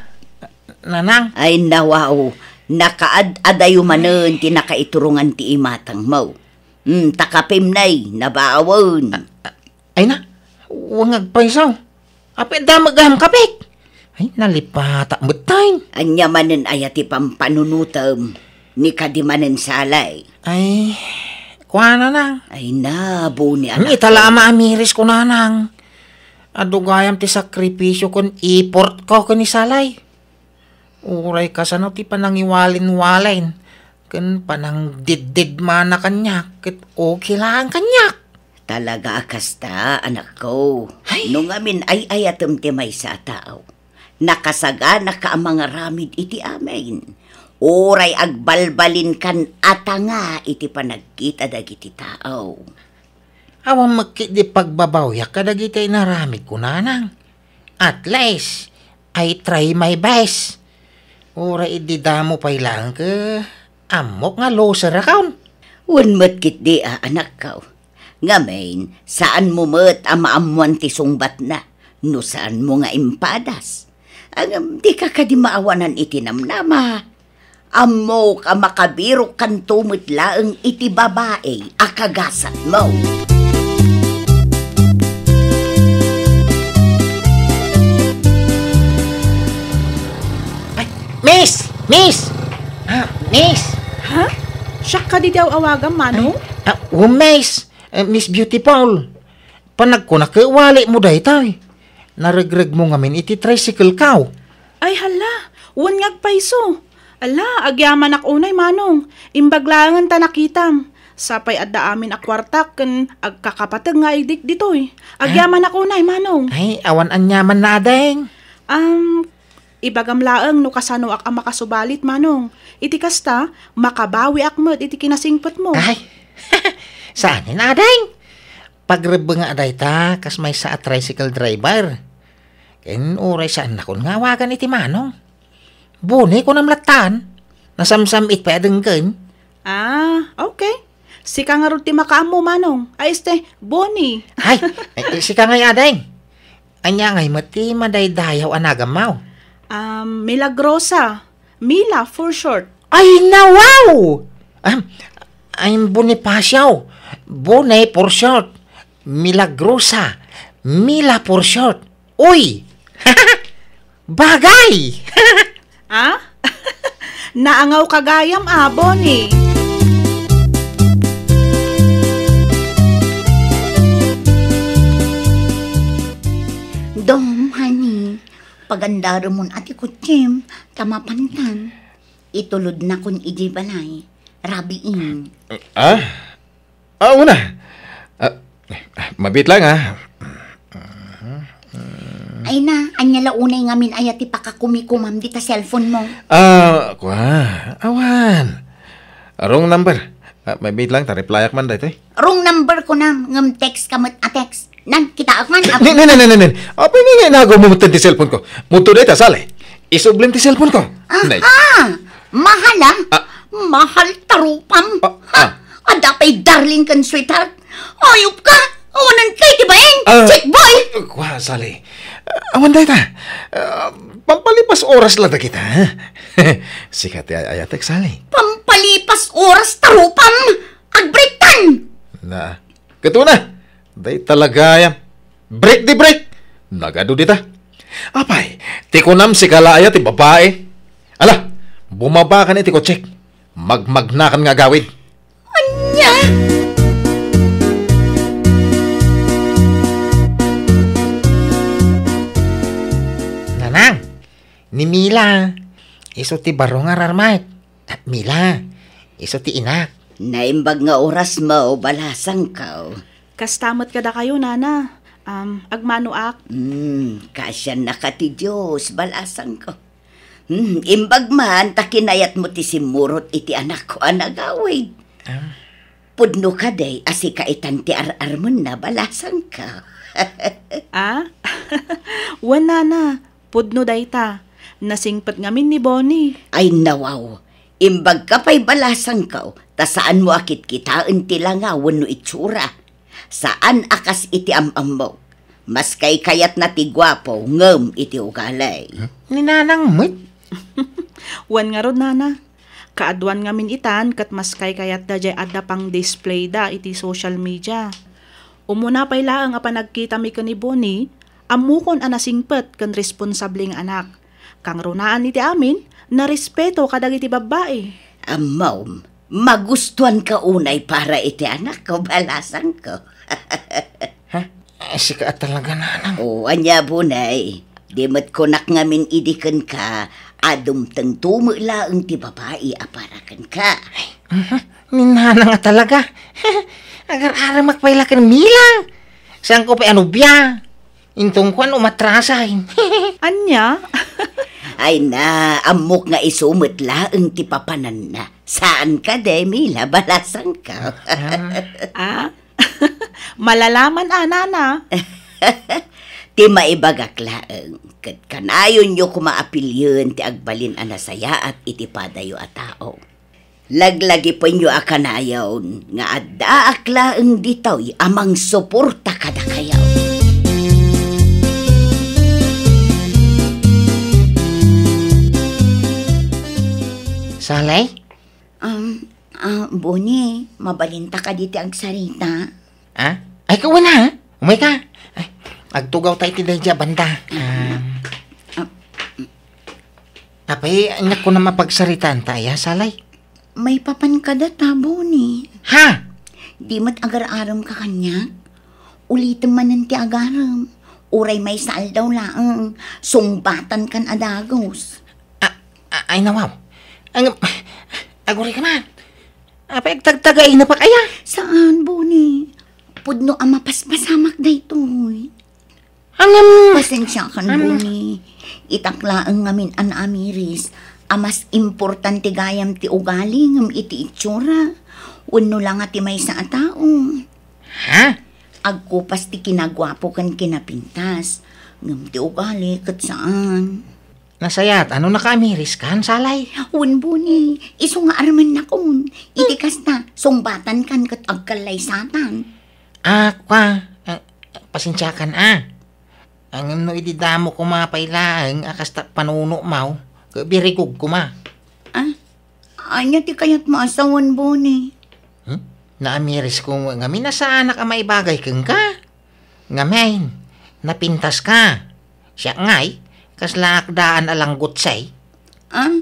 Nanang? Ay, nawaw. Nakaad-adayo manen ti nakaiturongan ti imatangmo. Hmm, ta kapim nay, nabawen. Ay na, wen nga agpayso. Apay adda met gayam kapik? Ay, nalipatak met tay. Ania manen aya ti pampanunotem ni kadi manen Salay? Ay, kuana na. Ay na, buni a. Ita la a maamiris ko, nanang. Adu gayam ti sakripisio ken effort ko ken ni Salay. Uray kasano ti panangiwalin-walin ken panangdiddidmana kaniak ket okay laeng kaniak. Talaga a kasta, anakko. Ay! No ngamin ay-ayatem ti maysa a tao, nakasaganaka a mangaramid iti amin. Uray agbalbalinkan a tanga iti panagkita dagiti tao. Awan met ketdi pagbabawiak kadagiti inaramidko, nanang. At least, I try my best. Uray idi damo pay laeng ket ammok nga loser akon. Wen met ketdi a, anakko. Ngamin, saanmo met a maammoan ti sungbatna no saanmo nga impadas. Ngem dika kadi maawanan iti namnama. Ammok a makabirokkanto met laeng iti babai a kagasatmo. Ay, miss! Miss! Ah, miss! Ha? Siak kadi ti aw-awagam, Manong? Ay, ah, oh, miss! Eh, Miss Beautiful! Panagkunak, walimo daytoy. Naregregmo ngamin iti tricycle ko. Ay, hala, wen nga agpayso. Ala, agyamanak unay, Manong. Imbag laengen ta nakitam. Sapay adda amin a kuartak ken agkakapateg nga aydik ditoy. Ah? Agyamanak unay, Manong. Ay, awan aniamanna, ading. Um, ibagam laeng no kasanoak a makasubalit, Manong. Iti kasta, makabawiak met iti kinasingpetmo. Ay, saanen, ading. Pagrebbengak dayta kas maysa a tricycle driver. Ken uray saannakon nga awagan iti Manong. Boni kunam lattan. Nasamsam-it pay a denggen. Ah, okay. Sika ngarud ti makaammo, Manong. Ay, este, Boni. Ay, eh, sika ngay, ading. Ania ngay met ti madaydayaw a nagammo? Um, Milagrosa. Mila, for short. Ay, nawaw! Ah, I'm Bonifacio. Boni for short. Milagrosa. Mila for short. Uy! Bagay! Ah? Naangawka gayam, a, Boni. Dom, honey, pagandaremon a ti kotsem, ta mapantan. Itulodnakon idiay balay. Rabiin. Ah? Ah, una. Ah, mabiit lang, ah. Ay na, ania la unay ngamin aya ti pakakumikumam dita cellphone mo? Ah, kua, awan. Wrong number. Ah, mabiit lang, ta replyak man daytoy. Wrong number kunam, ngem text ka met a text. Nan, kitaak man, Ni, ni, ni, ni, ni, ni. Apay nga inagaw mo met ti cellphone ko? Mudto dayta, Sally. Isublim ti cellphone ko. Ah, Nay. Ah, mahal, ah. Ah. Mahal ta rupam. Ah, ah. Adda pay darling ken sweetheart. Ayup ka. Awanan kay ti bain. Ah. Chick boy. Kua, Sally. Ah, awan dayta. Ah, pampalipas oras la dagita, ha? Sika ti ay-ayatek, Sally. Pampalipas oras ta rupam. Agbreaktan. Na. Ket una, dayta la gayam. Break di break! Nagadu dita. Apay, ti kunam sika la aya ti babai? Ala, bumaba kan iti kotsek. Magmagnakan nga agawid. Ania? Nanang, ni Mila, isu ti baro nga rarmak. Ah, Mila, isu ti inak. Naimbag nga oras mo, balasangko. Kasta met kadakayo, Nana. Am, agmanoak. Hmm, kaasiannaka ti Dios, balasangko. Hmm, imbag man ta kinayatmo ti simmurot iti anakko a nagawid. Ah. Pudno kadi a sika itan ti ar-armenna, balasangko. Ah? Wen, Nana. Pudno dayta, nasingpet ngamin ni Bonnie. Ay, nawaw. Imbagka pay balasangko, ta saanmo a kitkitaen ti langa wenno itsura. Saan a kas iti am-ammok. Maskay kayatna ti guapo, ngem iti ugali. Ni Nanang met? Wen ngarud, Nana. Kaaduan ngamin itan ket maskay kayatda jay adda pang-display da iti social media. Umuna pay laeng a panagkitami ken ni Bonnie, ammokon a nasingpet ken responsable nga anak. Kangrunaan iti amin, narespeto kadagiti babbai. Ammom, magustuanka unay para iti anakko, balasangko. Ha? Ay, sika a talaga, Nanang. O, ania, Bonnie? Di met kunak ngamin idi kenka a dumtengto met laeng ti babai a para kenka. Ay, mhm. Ni Nanang a talaga. Agar-aramak pay la ken Mila. Saanko pay a nobia. Intongko a umatrasay. Ania? Ay na, ammok nga isu met laeng ti papananna. Saan kadi, Mila, balasangko? Ah? Malalaman a, Nana. Ti maibagak laeng, ket kanayonyo koma a pilien ti agbalin a nasayaat iti padayo a tao. Laglagipenyo a kanayon nga addaak laeng ditoy a mangsuporta kadakayo. Salay? Um, ah, Bonnie, mabalinta kadi ti agsarita? Ah? Ay, kawan na, ha? Umayka. Ay, agtugawta iti daydi a banda. Um, Ah, apay, ania kunam a pagsaritaanta aya, Salay? Maipapan kadata, Bonnie. Ha? Di met agar-aremka kaniak? Ulitem manen ti agarem. Uray maysa aldaw laeng, sungbatankan a dagus. Ah, ah, ay, nawaw. Ang, agurayka man. Apay, agtagtagainepka aya? Saan, Bonnie? Pudno a mapaspasamak daytoy. Ngem, pasensiakan, Bonnie. Itak laeng ngamin a naamiris a mas importante gayam ti ugali ngem iti itsura wenno langa ti maysa a tao. Ha? Agkupas ti kinaguapo ken kinapintas, ngem ti ugali ket saan. Nasayaat a no nakaamiriskan, Salay? Wen, Bonnie, isu nga armennakon. Iti kasta, sungbatankan ket agkallaysatan. Ah, kua, ah, pasensiakan, ah. Ngem no idi damo koma pay laeng a kasta panunotmo, ket birigog koma. Ah? Ania ti kayatmo a sawen, Bonnie? Hmm? Naamirisko ngamin a saanak a maibagay kenka. Ngamin, napintaska. Siak ngay, kaslaak daan a langgutsay. Ah?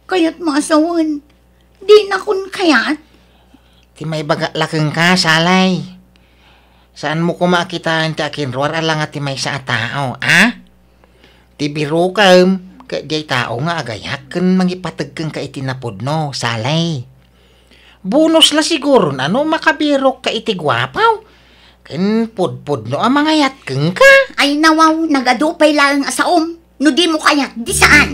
Kayatmo a sawen? Dinakon kayat? Ti maibagak la kenka, Salay. Saanmo koma a kitaen ti akinruar a langa ti maysa a tao, a? Ti birokem, ket diay tao nga agayak ken mangipateg kenka iti napudno, Salay. Bonus la siguron a no makabirokka iti guapaw, ken pudpudno a mangayat kenka. Ay, nawaw, nagadu pay laeng a saom. No dimo kayat, di saan.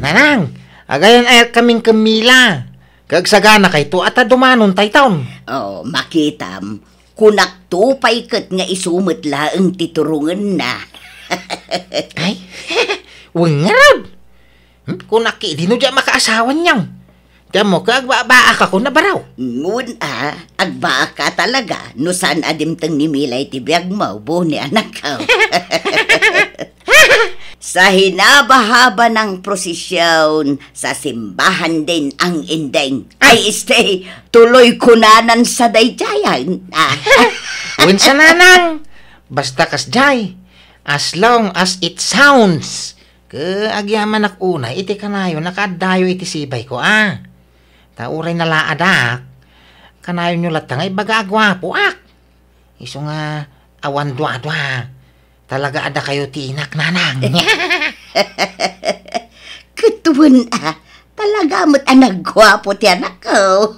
Nanang, agayan-ayat kamin ken Mila. Ket agsaganakayto a ta dumanon tayton. Oh, makitam, kunakto pay ket nga isu met laeng ti turongenna. Ay, wen ngarud. Hmm? Kunak idi no diak makaasawan niya. Diak mo ka agbabaakakon a baro. Ngem a, agbaaka talaga no saan a dimteng ni Mila iti biagmo, Bonnie anakko. Sa hinaba-haba ng prosesyon, sa simbahan din ang ending. Ay, este, tuloy kunanan sa daydayan. Ah. Wen sa nanang, basta kasdiay, as long as it sounds. Ket agyamanak unay iti kanayon a kaaddayo iti sibayko a. Ta uray nalaadak, kanayonyo latta nga ibaga a guapoak. Isu nga awan duadua. Talaga a dakayo ti inak, nanang. Ket wen a, talaga met a nagguapo ti anakko.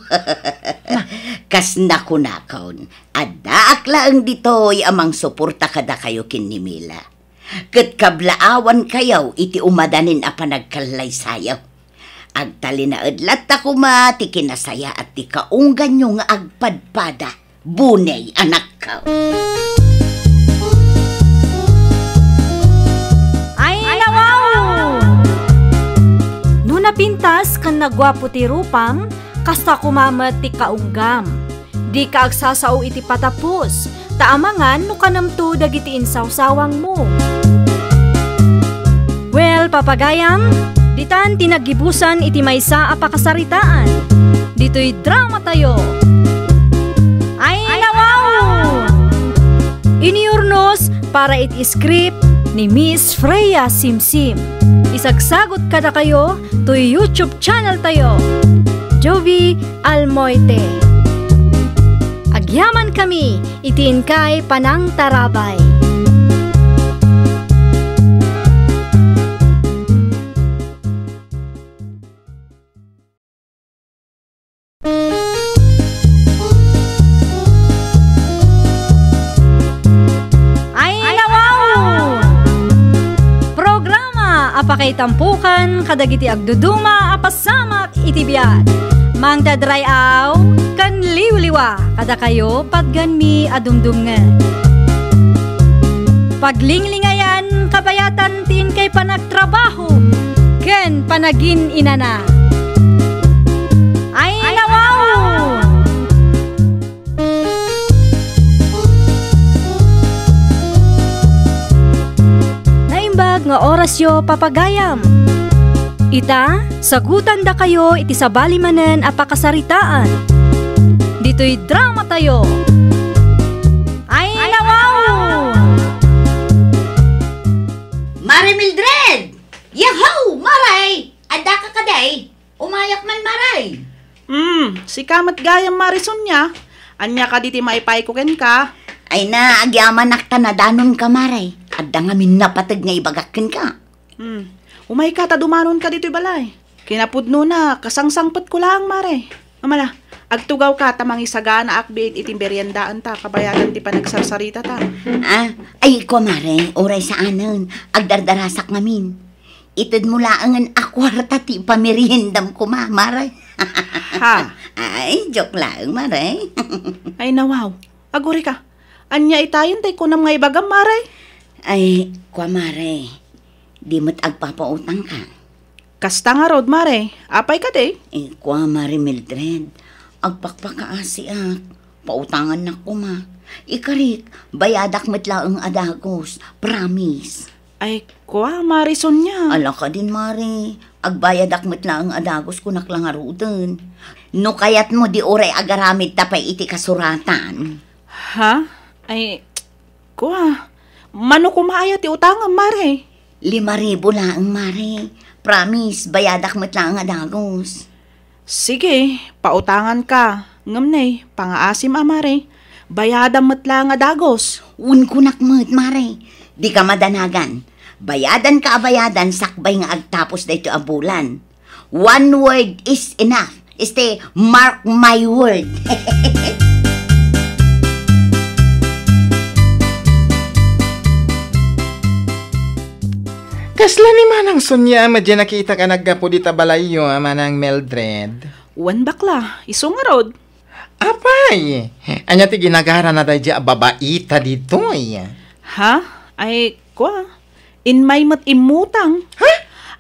Kas nakunakon, addaak laeng ditoy a mangsuporta kadakayo ken ni Mila. Ket kablaawankayo iti umadanin a panagkallaysayo. Agtalinaed latta koma ti kinasayaat ti kaungganyo nga agpadpada. Buney, anakko. Ay, nawaw! No napintas ken naguapo ti rupam, kasta koma met ti kaunggam. Dika agsasao iti patapos, ta amangan no kanemto dagiti insawsawangmo. Well, papagayam, ditan ti naggibusan iti maysa a pakasaritaan. Ditoy dramatayo. Ay, nawaw! Iniurnos para iti script ni Miss Freya Simsim. Isagsagot kadakayo toy YouTube channel tayo, Jovi Almoite. Agyaman kami iti inkay panangtarabay. Ay, nawaw! Programa a pakaitampukan kadagiti agduduma a pasamak iti biag. Mangdadray-aw ken liwliwa kadakayo patganmi a dumdumngeg. Paglinglingayan kabayatan ti inkay panagtrabaho ken panagin-inana. Ay, nawaw! Naimbag nga orasyo, papagayam. Ita, sagutandakayo iti sabali manen a pakasaritaan. Ditoy dramatayo. Ay, nawaw! Mare Mildred! Yahoo! Mare! Addaka kadi? Umayak man, Mare. Hmm, sika met gayam, Mare Sonia. Ania kadi ti maipayko kenka? Ay na, agyamanak ta nadanonka, Mare. Adda ngamin napateg nga ibagak kenka. Hmm, umayka ta dumanonka ditoy balay. Kinapudnona, kasangsangpetko laeng, Mare. Amala, agtugawka ta mangisaganaak biit iti meriendaanta kabayatan ti panagsarsaritata. Ah, ay, kua, Mare, uray saanen. Agdardarasak ngamin. Itedmo laengen a kuarta ti pameriendam koma, Mare. Ha? Ay, joke laeng, Mare. Ay, nawaw. Agurika. Ania itayen ti kunam nga ibagam, Mare? Ay, kua, Mare. Di met agpapautangka. Kasta ngarud, Mare. Apay kadi? Eh, kua, Mare Mildred. Agpakpakaasiak. Pautangannak koma. Ikarik, bayadak met laeng a dagus. Promise. Ay, kua, Mare Sonia. Ala kadin, Mare. Agbayadak met laeng a dagus, kunak la ngaruden. No kayatmo, di uray agaramidta pay iti kasuratan. Ha? Ay, kua. Mano koma aya ti utangam, Mare? Lima ribu laeng, Mare. Promise, bayadak met laeng a dagus. Sige, pautanganka. Ngem ne, pangaasim a, Mare. Bayadam met laeng a dagus. Wen kunak met, Mare. Dika madanagan. Bayadanka a bayadan sakbay nga agtapos daytoy a bulan. One word is enough. Este, mark my word. Kasla ni Manang Sonia a madya nakitak a naggapu dita balayyo a Manang Mildred? Wen, bakla, isu ngarud. Apay, ania ti ginagarana daydiay a babaita ditoy? Ha? Ay, kua, immay met immutang. Ha?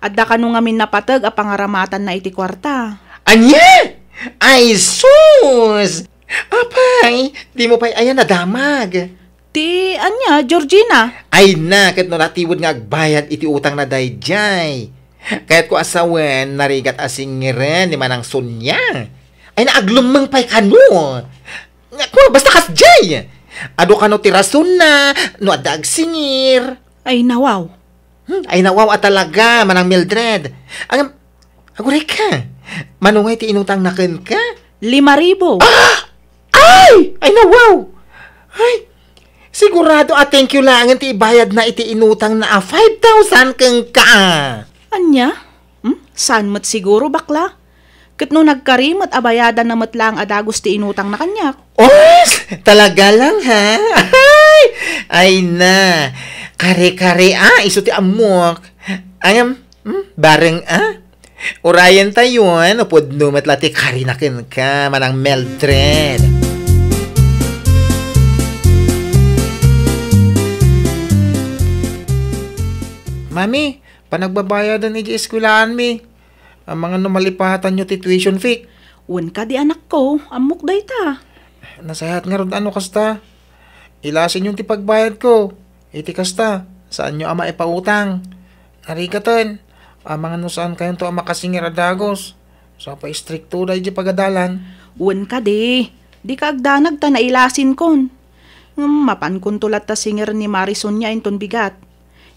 Adda kano ngamin napateg a pangaramatanna iti kuarta. Ania? Ay, sus! Apay, dimo pay aya nadamag? Ti ania, Georgina? Ay na, ket no natiwed nga agbayad iti utangna daydiay. Kayatko a sawen, narigat a singiren ni Manang Sonia. Ay na, aglummeng pay kano. Nga, kua, basta kasdiay. Adu kano ti rasonna, no adda agsingir. Ay, nawaw. Hmm, ay, nawaw a talaga, Manang Mildred. Ang, aguray ka. Mano ngay ti inutangna kenka? Lima ribu. Ah! Ay! Ay, nawaw! Ay, sigurado a thank you laengen ti ibayadna iti inutangna a five thousand kenka. Ania? Hmm? Saan met siguro, bakla? Ket no nagkari met a bayadanna met laeng a dagus ti inutangna kaniak. Os! Talaga lang, ha? Ay! Ay na! Kare-kare, ah! Isu ti ammok. Ayam, hmm? Bareng, ah? Urayen tayon, no pudno met la ti karina kenka, Manang Mildred. Mami, panagbabayadan iti eskwelaanmi. Amangan no malipatanyo ti tuition fee. Wen kadi, anakko, ammok dayta. Nasayaat ngarud no kasta. Ilasinyo ti pagbayadko. Iti kasta, saanyo a maipautang. Arigaten, amangan no saankayonto a makasingir a dagus. Sapay istrikto daydi pagadalan. Wen kadi, dika agdanag ta nailasinkon. Ngem mapankonto latta singir ni Mari Sonia inton bigat.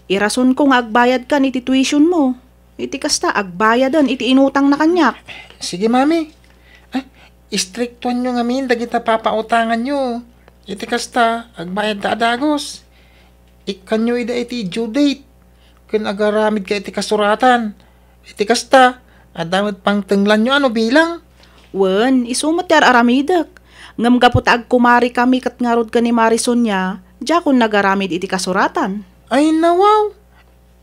Irasonko nga agbayadkan iti tuitionmo. Iti kasta, agbayaden iti inutangna kaniak. Sige, Mami. Ah, istriktuanyo ngamin dagita papautanganyo. Iti kasta, agbayadda a dagus. Ikkanyo ida iti due date. Ken agaramidka iti kasuratan. Iti kasta, adda met pangtenglanyo a no bilang. Wen, isu met ti ar-aramidek. Ngem gapu ta agkumarikami ket ngarud ken ni Mari Sonia, diakon nagaramid iti kasuratan. Ay, nawaw.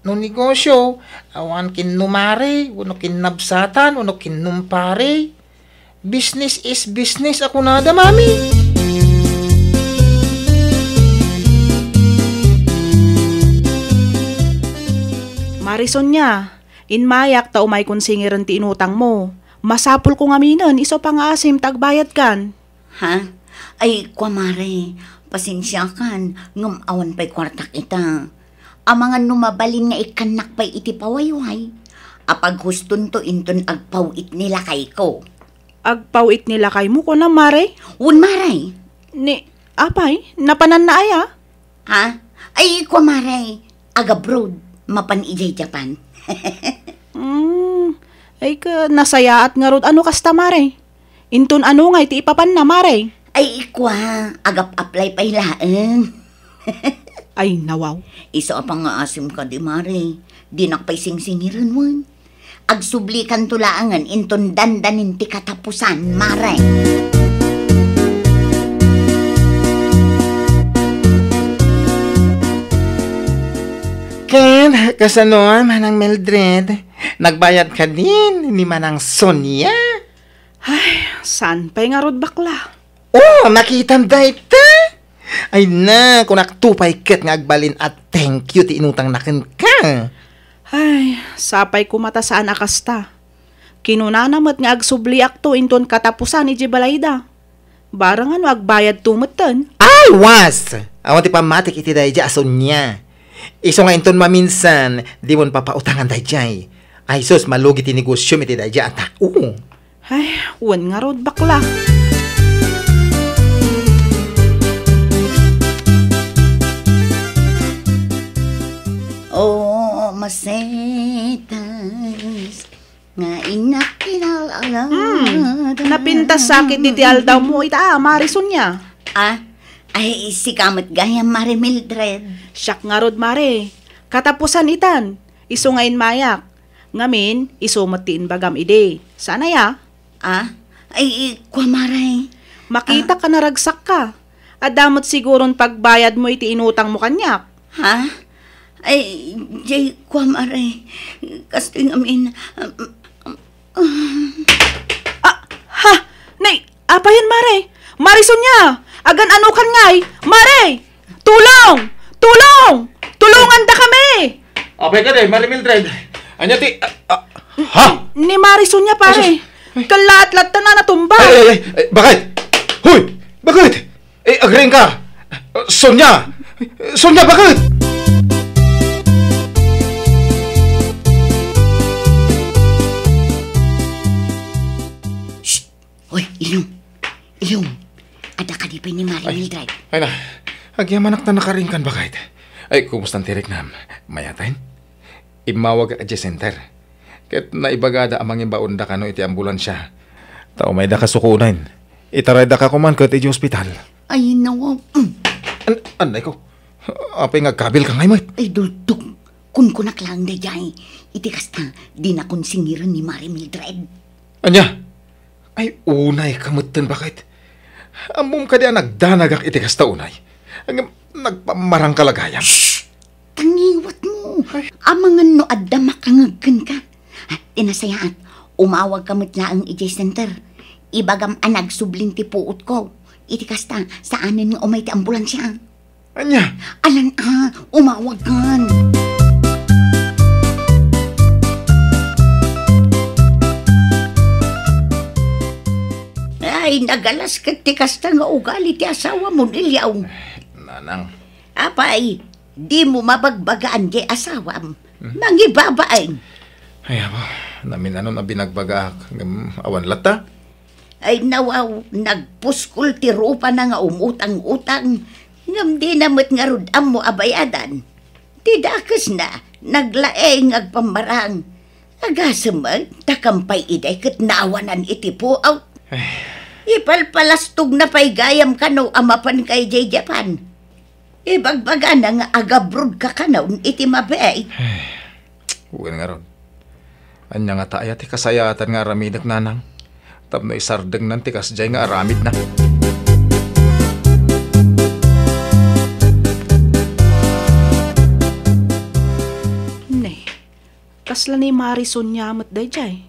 No negosyo, awan kinnumari, wenno kinnabsatan, wenno kinnumpari. Business is business a kunada, Mami. Mari Sonia, inmayak ta umaykon singiren ti inutangmo. Masapulko ngaminen isu a pangaasim ta agbayadkan. Ha? Ay, kua, Mare, pasensiakan, ngem awan pay kuartak ita. Amangan no mabalin nga ikkannak pay iti pawayway a paghustonto inton agpaw-it ni lakayko. Agpaw-it ni lakaymo, kunam, Mare? Wen, Mare. Ni, apay, napananna aya? Ha? Ay, kua, Mare, agabroad, mapan idiay Japan. Hmm, ay ka, nasayaat ngarud no kasta, Mare. Inton ania ngay ti ipapanna, Mare? Ay, kua, agap-apply pay laeng. Ay, nawaw. Isu a pangaasim kadi, Mare. Dinak pay singsingiren wen. Agsublikanto laengen inton dandanin ti katapusan, Mare. Ken, kasano, Manang Mildred? Nagbayad kadin ni Manang Sonia? Ay, saan pay ngarud, bakla? Oh, nakitam dayta? Ay na, kunakto pay ket nga agbalin a thank you ti inutangna kenka. Ay, sapay koma ta saan a kasta. Kinunana met nga agsubliakto inton katapusan idiay balayda. Barang no agbayadto metten. Ay, was! Awan ti pammatik iti daydiay a Sonia. Isu nga inton maminsan, dimon papautangan daydiay. Ay sus, malugi ti negosiom iti daydiay a tao. Ay, wen ngarud, bakla. Oh, masetas nga innak kinalalan. Hmm, napintas sakit iti aldawmo ita, Mari Sonia. Ah, ay, sika met gayam, Mare Mildred. Siak ngarud, Mare. Katapusan itan, isu nga inmayak. Ngamin, isu met ti imbagam idi. Saan aya? Ah? Ay, kua, Mare. Makita ka, naragsakka. Adda met siguron pagbayadmo iti inutangmo kaniak. Ha? Ay, diay kua, Mare. Kastoy ngamin, um, um, um. Ah, ha? Nay, apayen, Mare? Mare Sonia! Agan-anokan ngay! Mare! Tulong! Tulong! Tulongandakami! Apay kadi, Mare Mildred? Ania ti, ah, ah, ha? Ni Mare Sonia, pare. Ay, sus. Ay. Kallaat latta a natumba. Ay, ay, ay, ay, bakit? Hoy! Bakit? Eh, agriingka! Sonia! Sonia, bakit? Shh! Hoy, Ilyong! Ilyong! Adda kadi pay ni Mare Mildred? Ay na, agyamanak ta nakariingkan, bakit? Ay, kumusta ti riknam? Mayat? Immawagak idiay center. Ket naibagada a mangimbaonda kano iti ambulansia. Ta umayda kasukunen. Itaraydaka koman ket idiay ospital. Ay, nawa. Mm. An-, anay ko. Apay nga agkabilka ngay met? Ay, dultok. Kunkunak laeng daydiay. Iti kasta, dinakon singiren ni Mare Mildred. Ania? Ay, unayka metten, bakit? Ammom kadi a nagdanagak iti kasta unay? Ngem nagpammarangka la gayam. Shh! Tangiwatmo. Ay. Amangan no adda makangeg kenka. Ti nasayaat, umawagka met laeng idiay center. Ibagam a nagsublin ti puotko. Iti kasta, saanen nga umay ti ambulansia. Ania? Alan a, umawagkan. Ay, nagalas ket ti kasta nga ugali ti asawam, Ilyaw. Nanang. Apay, dimo mabagbagaan diay asawam. Hmm. Mangibabain. Ay, apo, namin-anon a binagbagaak, ngem awan latta. Ay, nawaw, nagpuskol ti rupana nga umutang-utang, ngem dina met ngarud ammo a bayadan. Ti dakesna, naglaeng agpammarang. Agasem met, ta kampay idiay ket naawanan iti puot. Ay. Ipalpalastogna pay gayam kano a mapanka idiay Japan. Ibagbagana nga agabrodka kano iti mabiit. Ay, wen ngarud. Ania ngata aya ti kasayaatan nga aramidek, nanang, tapno isardengnan ti kasdiay nga aramidna? Ne, kasla ni Mari Sonia met daydiay.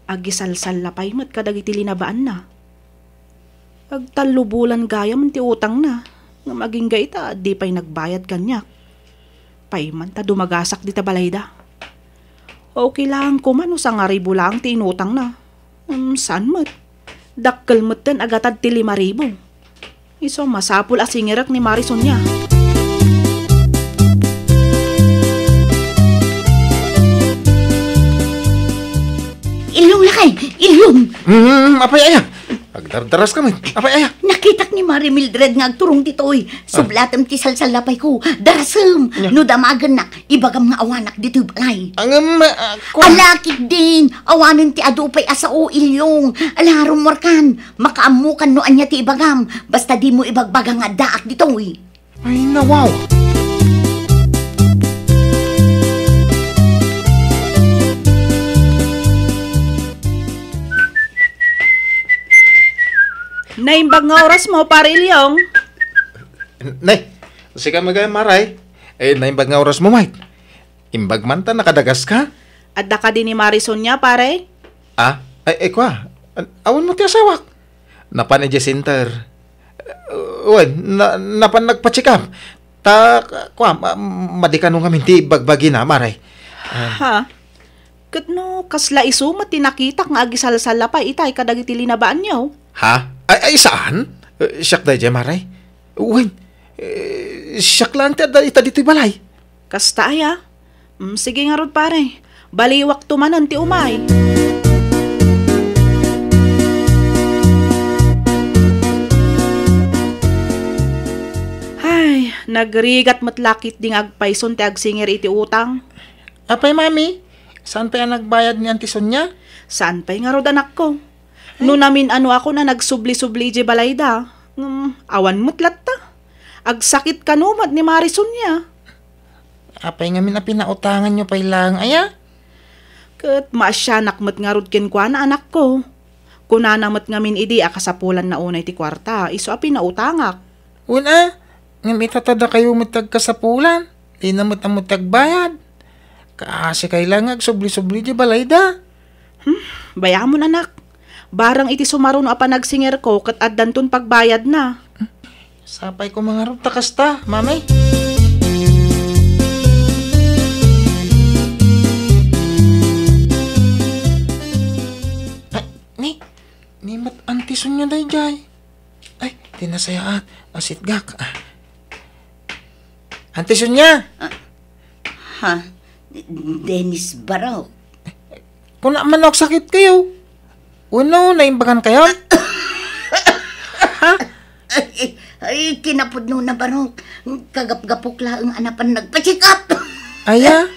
Agisalsalla pay met kadagiti linabaanna. Agtallo bulan gayam ti utangna, ngem agingga ita, di pay nagbayad kaniak. Pay man ta dumagasak dita balayda. Okay laeng koma no sangaribu laeng ti inutangna. Ngem saan met. Dakkel metten a gatad ti lima ribu. Isu a masapul a singirek ni Mari Sonia. Ilyong lakay! Ilyong! Hmm, apay aya? Agdardaras kami. Apay aya? Nakitak ni Mari Mildred nga agturong ditoy. Ah. Sublatem ti salsallapayko. Darasem! Nya? No damagennak, ibagam nga awanak ditoy balay. Ngem, ah, kua- Ala, ketdin! Awanen ti adu pay a sao, Ilyong. Ala, rummuarkan. Makaammokan no ania ti ibagam. Basta dimo ibagbaga nga addaak ditoy. Ay, nawaw! Naimbag nga orasmo, Pare Ilyong. Nay, sika met gayam, Mari. Eh, naimbag nga orasmo, Mike. Imbag man ta nakadagaska? Adda kadi ni Mari Sonia, pare? Ah? Ay, ay, kua. An-, awan mo ti asawak? Napan idiay center. Eh, wen, na-, napan nagpa-check up. Ta, kua, ma-, madi kano ngamin ti bagbagina, Mari. Ah. Ha? Ket no, kasla isu met ti nakitak nga agisalsalla pay itay kadagiti linabaanyo? Ha? Ay, ay, saan? Eh, siak daydiay, Mari. Wen, eh, siak laeng ti adda ita ditoy balay. Kasta aya? Mm, sige ngarud, pare. Baliwakto manen ti umay. Ay, nagrigat met la ketdi nga agpayson ti agsingir iti utang. Apay, Mami? Saan pay a nagbayad ni Auntie Sonia? Saan pay ngarud, anakko? No namin-anoakon a nagsubli-subli idiay balayda, ngem awan met latta. Agsakit kano met ni Mari Sonia. Apay ngamin a pinautanganyo pay laeng aya? Ket maasianak met ngarud kenkuana, anakko. Kunana met ngamin idi a kasapulanna unay ti kuarta, isu a pinautangak. Wen a, ngem ita ta dakayo met ti agkasapulan, dina met ammo ti agbayad. Kaasikay laeng nga agsubli-subli idiay balayda. Hmm, bayamon, anak. Barang iti sumaruno a panagsingirko ket addanton pagbayadna. Sapay koma ngarud ta kasta, Mami. Ay, ni, ni met Auntie Sonia daydiay. Ay, ti nasayaat, asitgak. Ah. Auntie Sonia! Ah, ha? Dennis Barok? Kuna man no agsakit kayo. Wenno, naimbagan kayo? Ha? Ay, ay, kinapudno na, Barok. Kagapgapok laeng a napan nagpa-check up. Aya?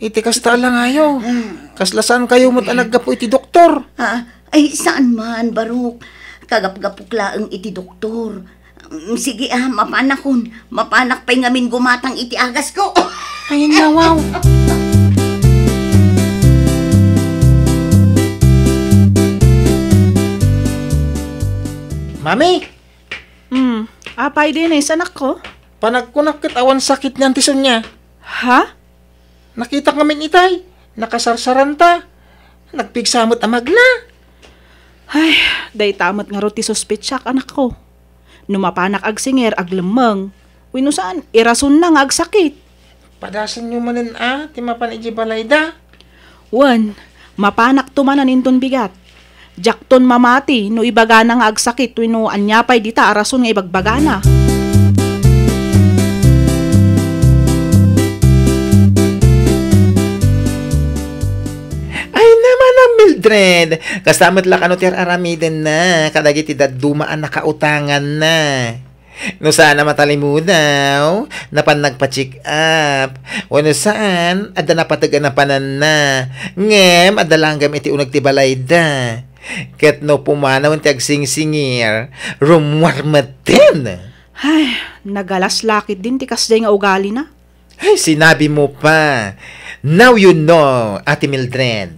Iti kasta la ngayo. Mm. Kasla saan kayo met a naggapu iti doktor? Ah, ay, saan man, Barok. Kagapgapok laeng iti doktor. Mm, sige, ah, mapanakon. Mapanak pay ngamin gumatang iti agasko. Ay, nawaw. Mami! Hmm, apay, Dennis, anakko? Panagkunak ket awan sakit ni Auntie Sonia. Ha? Nakitak ngamin itay. Nakasarsaranta. Nagpigsa met a magla. Ay, dayta met ngarud ti suspetsak, anakko. No mapanak agsinger, aglemmeng, wenno saan, irasonna nga agsakit. Padasenyo manen a ti mapan idiay balayda. Wen, mapanakto manen inton bigat. Diakton mamati no ibagana nga agsakit wenno ania pay dita a rason nga ibagbagana. Ay, naman a Mildred, kasta met la kano ti ar-aramidenna kadagiti dadduma a nakautanganna. No saan a matalimudaw, napan nagpa-check up. Wenno saan, adda napateg a napananna. Ngem adda langgam iti uneg ti balayda. Ket no pumanawen ti agsingsingir, rummuar metten. Ay, nagalas la ketdin ti kasdiay nga ugalina. Ay, sinabi mo pa. Now you know, Ate Mildred.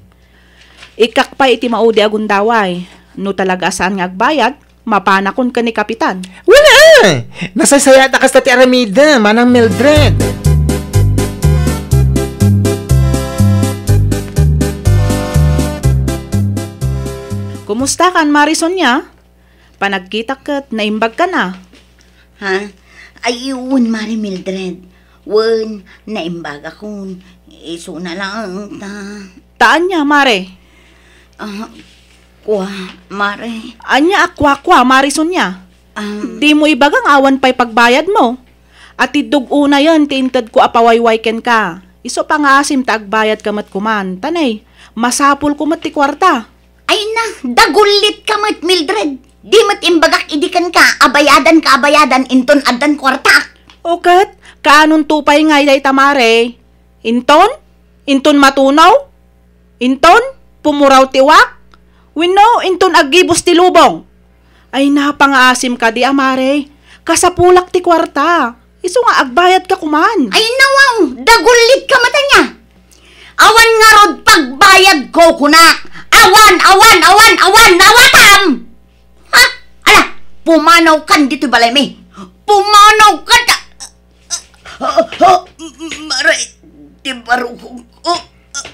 Ikkak pay iti maudi a gundaway. No talaga a saan nga agbayad, mapanakon ken ni Kapitan. Wala! Nasaysayat a kasta ti aramidem, Manang Mildred. Kumusta kan, Mari Sonia? Panagkitak ket naimbag kan a. Ha? Ay, wen, Mari Mildred. Wen, naimbagakon. Isuna laeng ta. Ta ania, Mare? Ah, kua, Mare. Ania a kua-kua, Mari Sonia? Um, Dimo ibaga nga awan pay pagbayadmo? Atiddog unayen ti intedko a pawayway kenka. Isu pangaasim ta agbayadka met koman. Ta nay, masapulko met ti kuarta. Ay na, dagullitka met, Mildred. Di met imbagak idi kenka a bayadanka a bayadan inton addan kuartaak. O ket, kaanonto pay ngay dayta, Mare? Inton? Inton matunaw? Inton pumuraw ti uwak? Wenno inton aggibus ti lubong? Ay, napangaasim kadi a, Mare. Kasapulak ti kuarta. Isu nga agbayadka koman. Ay, nawaw, dagullitka met ania. Awan ngarud pagbayadko, kunak. Awan, awan, awan, awan, nawatam! Ha? Ala, pumanawkan ditoy balaymi. Pumanawkan ta-, Ah, ah, Mare, ti barukongko.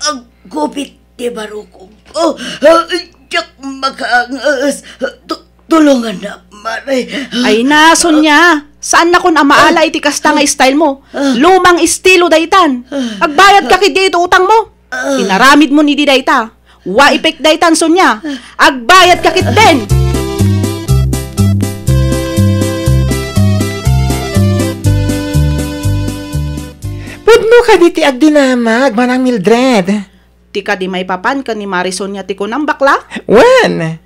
Agkupit ti barukongko. Ah, diak makaangas. Tu-, tulongannak, Mare. Ay na, Sonia. Saannakon a maala iti kasta nga style mo. Ah. Lumang estilo daytan. Ah. Agbayadka ketdi iti utangmo. Ah. Inaramidmon idi dayta. Wa ipek daytan, Sonia. Agbayadka ketdin. Pudno kadi ti agdinamag, Manang Mildred? Ti kadi maipapan ken ni Mari Sonia ti kunam, bakla? Wen.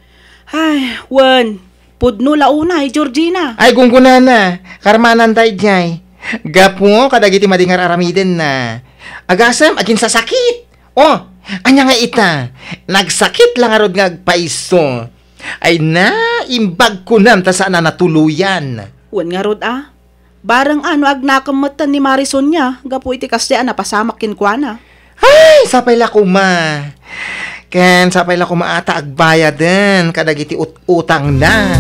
Ay, wen. Pudno la unay, Georgina. Ay, gunggonana. Karmanan daydiay. Gapu kadagiti madi nga ar-aramidenna. Agasem, aginsasakit. Oh, ania nga ita? Nagsakit la ngarud nga agpaiso. Ay na, imbag kunam ta saan a natuloyan. Wen ngarud a. Bareng a no agnakem metten ni Mari Sonia gapu iti kasdiay a napasamak kenkuana. Ay, sapay la koma. Ken sapay la koma a ta agbayaden kadagiti ut-, utangna.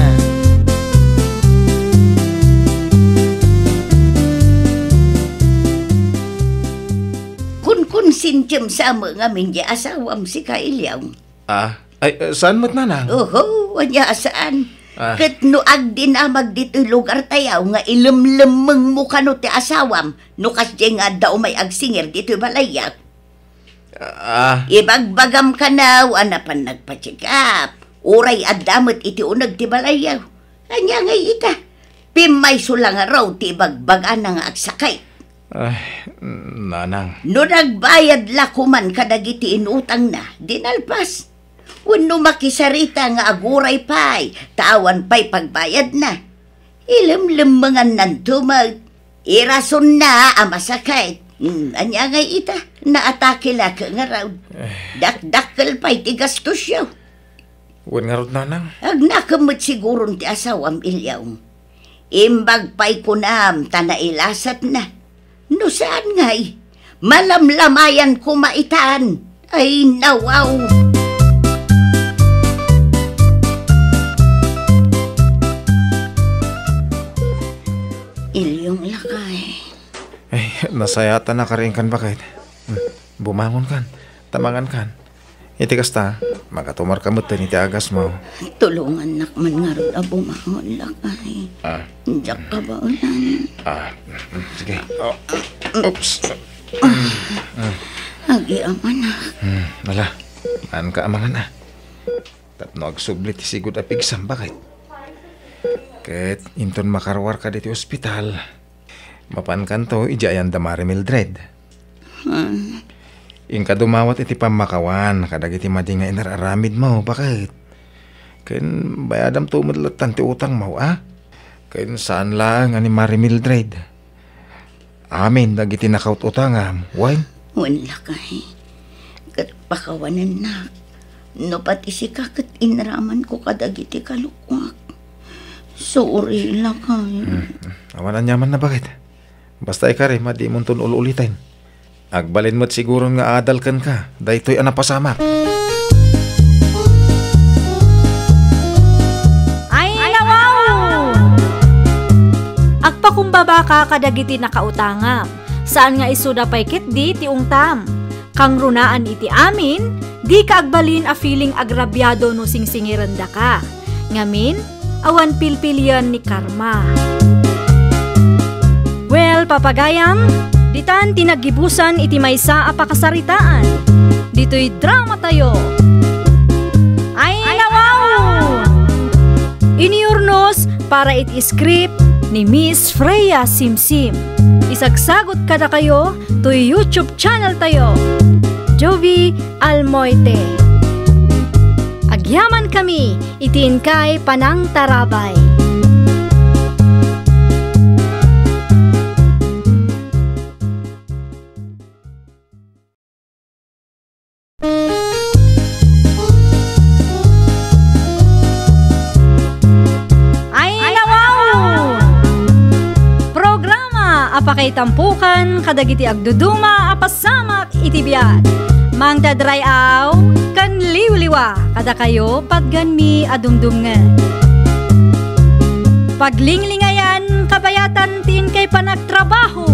Kunkonsensiem sa met ngamin ti asawam, sika, Eliaw. Ah, ay, eh, saan met, nanang? Oho, ania a saan. Ah. Ket no agdinamag ditoy lugartayo nga ilemlemmengmo kano ti asawam, no kasdiay nga adda umay agsingir ditoy balayyo. Ah. Ibagbagam kano a napan nagpa-check up. Uray adda met iti uneg ti balayyo. Ania ngay ita? Pimmayso la ngarud ti ibagbagana nga agsakit. Ay, nanang. No nagbayad la koman kadagiti inutangna, di nalpas. Wenno makisarita nga aguray pay, ta awan pay pagbayadna. Ilemlemmengannanto met. Irasonna a masakit. Hmm, ania ngay ita? Naatake la ngarud. Eh. Dakdakkel pay ti gastosyo. Wen ngarud, nanang. Agnakem met siguron ti asawam, Eliaw. Imbag pay kunam ta nailasatna. No saan ngay, malamlamayan koma itan. Ay, nawaw. Ilyong lakay. Ay, nasayatan a karinkan, baket. Hmm, bumangon kan. Ta mangankan. Iti kasta, makatumar ka metten iti agasmo. Tulongannak man ngarud a bumangon, lakay. Ah. Diak kabaelan. Ah, mm, sige. Oh. Oops. Agyamanak. Hmm, ala. Maanka a mangan, a. Tapno agsubli ti sigud a pigsam, baket. Ket inton makaruarka ditoy ospital, mapankanto idiay ayan da Mari Mildred. Hmm. Inka dumawat iti pammakawan kadagiti madi nga inar-aramidmo, baket. Ken bayadamto met lattan ti utangmo, a? Ken saan laeng a ni Mari Mildred. Amin dagiti nakaut-utangam, wen? Wen, lakay. Ket pakawanennak. No pati sika ket inramanko kadagiti kalukoak. Sorry, lakay. Hmm. Awan aniamanna, baket. Basta ikarim a dimonton ul-uliten. Agbalin met siguron nga adal kenka daytoy a napasamak. Ay, nawaw! Agpakumbabaka kadagiti nakautangam. Saan nga isuda pay ketdi ti ungtam. Kangrunaan iti amin, dika agbalin a feeling agrabiado no singsingirendaka. Ngamin, awan pilpilian ni karma. Well, papagayam, ditan ti naggibusan iti maysa a pakasaritaan. Ditoy drama tayo. Ay, nawaw! Inurnos para iti script ni Miss Freya Simsim. Isagsagot kadakayo toy YouTube channel tayo, Jovie Almoite. Agyaman kami iti inkay panangtarabay. Ay, nawaw! Programa a pakaitampukan kadagiti agduduma a pasamak iti biag. Mangdadray-aw ken liwliwa kadakayo patganmi a dumdumngeg. Paglinglingayan kabayatan ti inkay panagtrabaho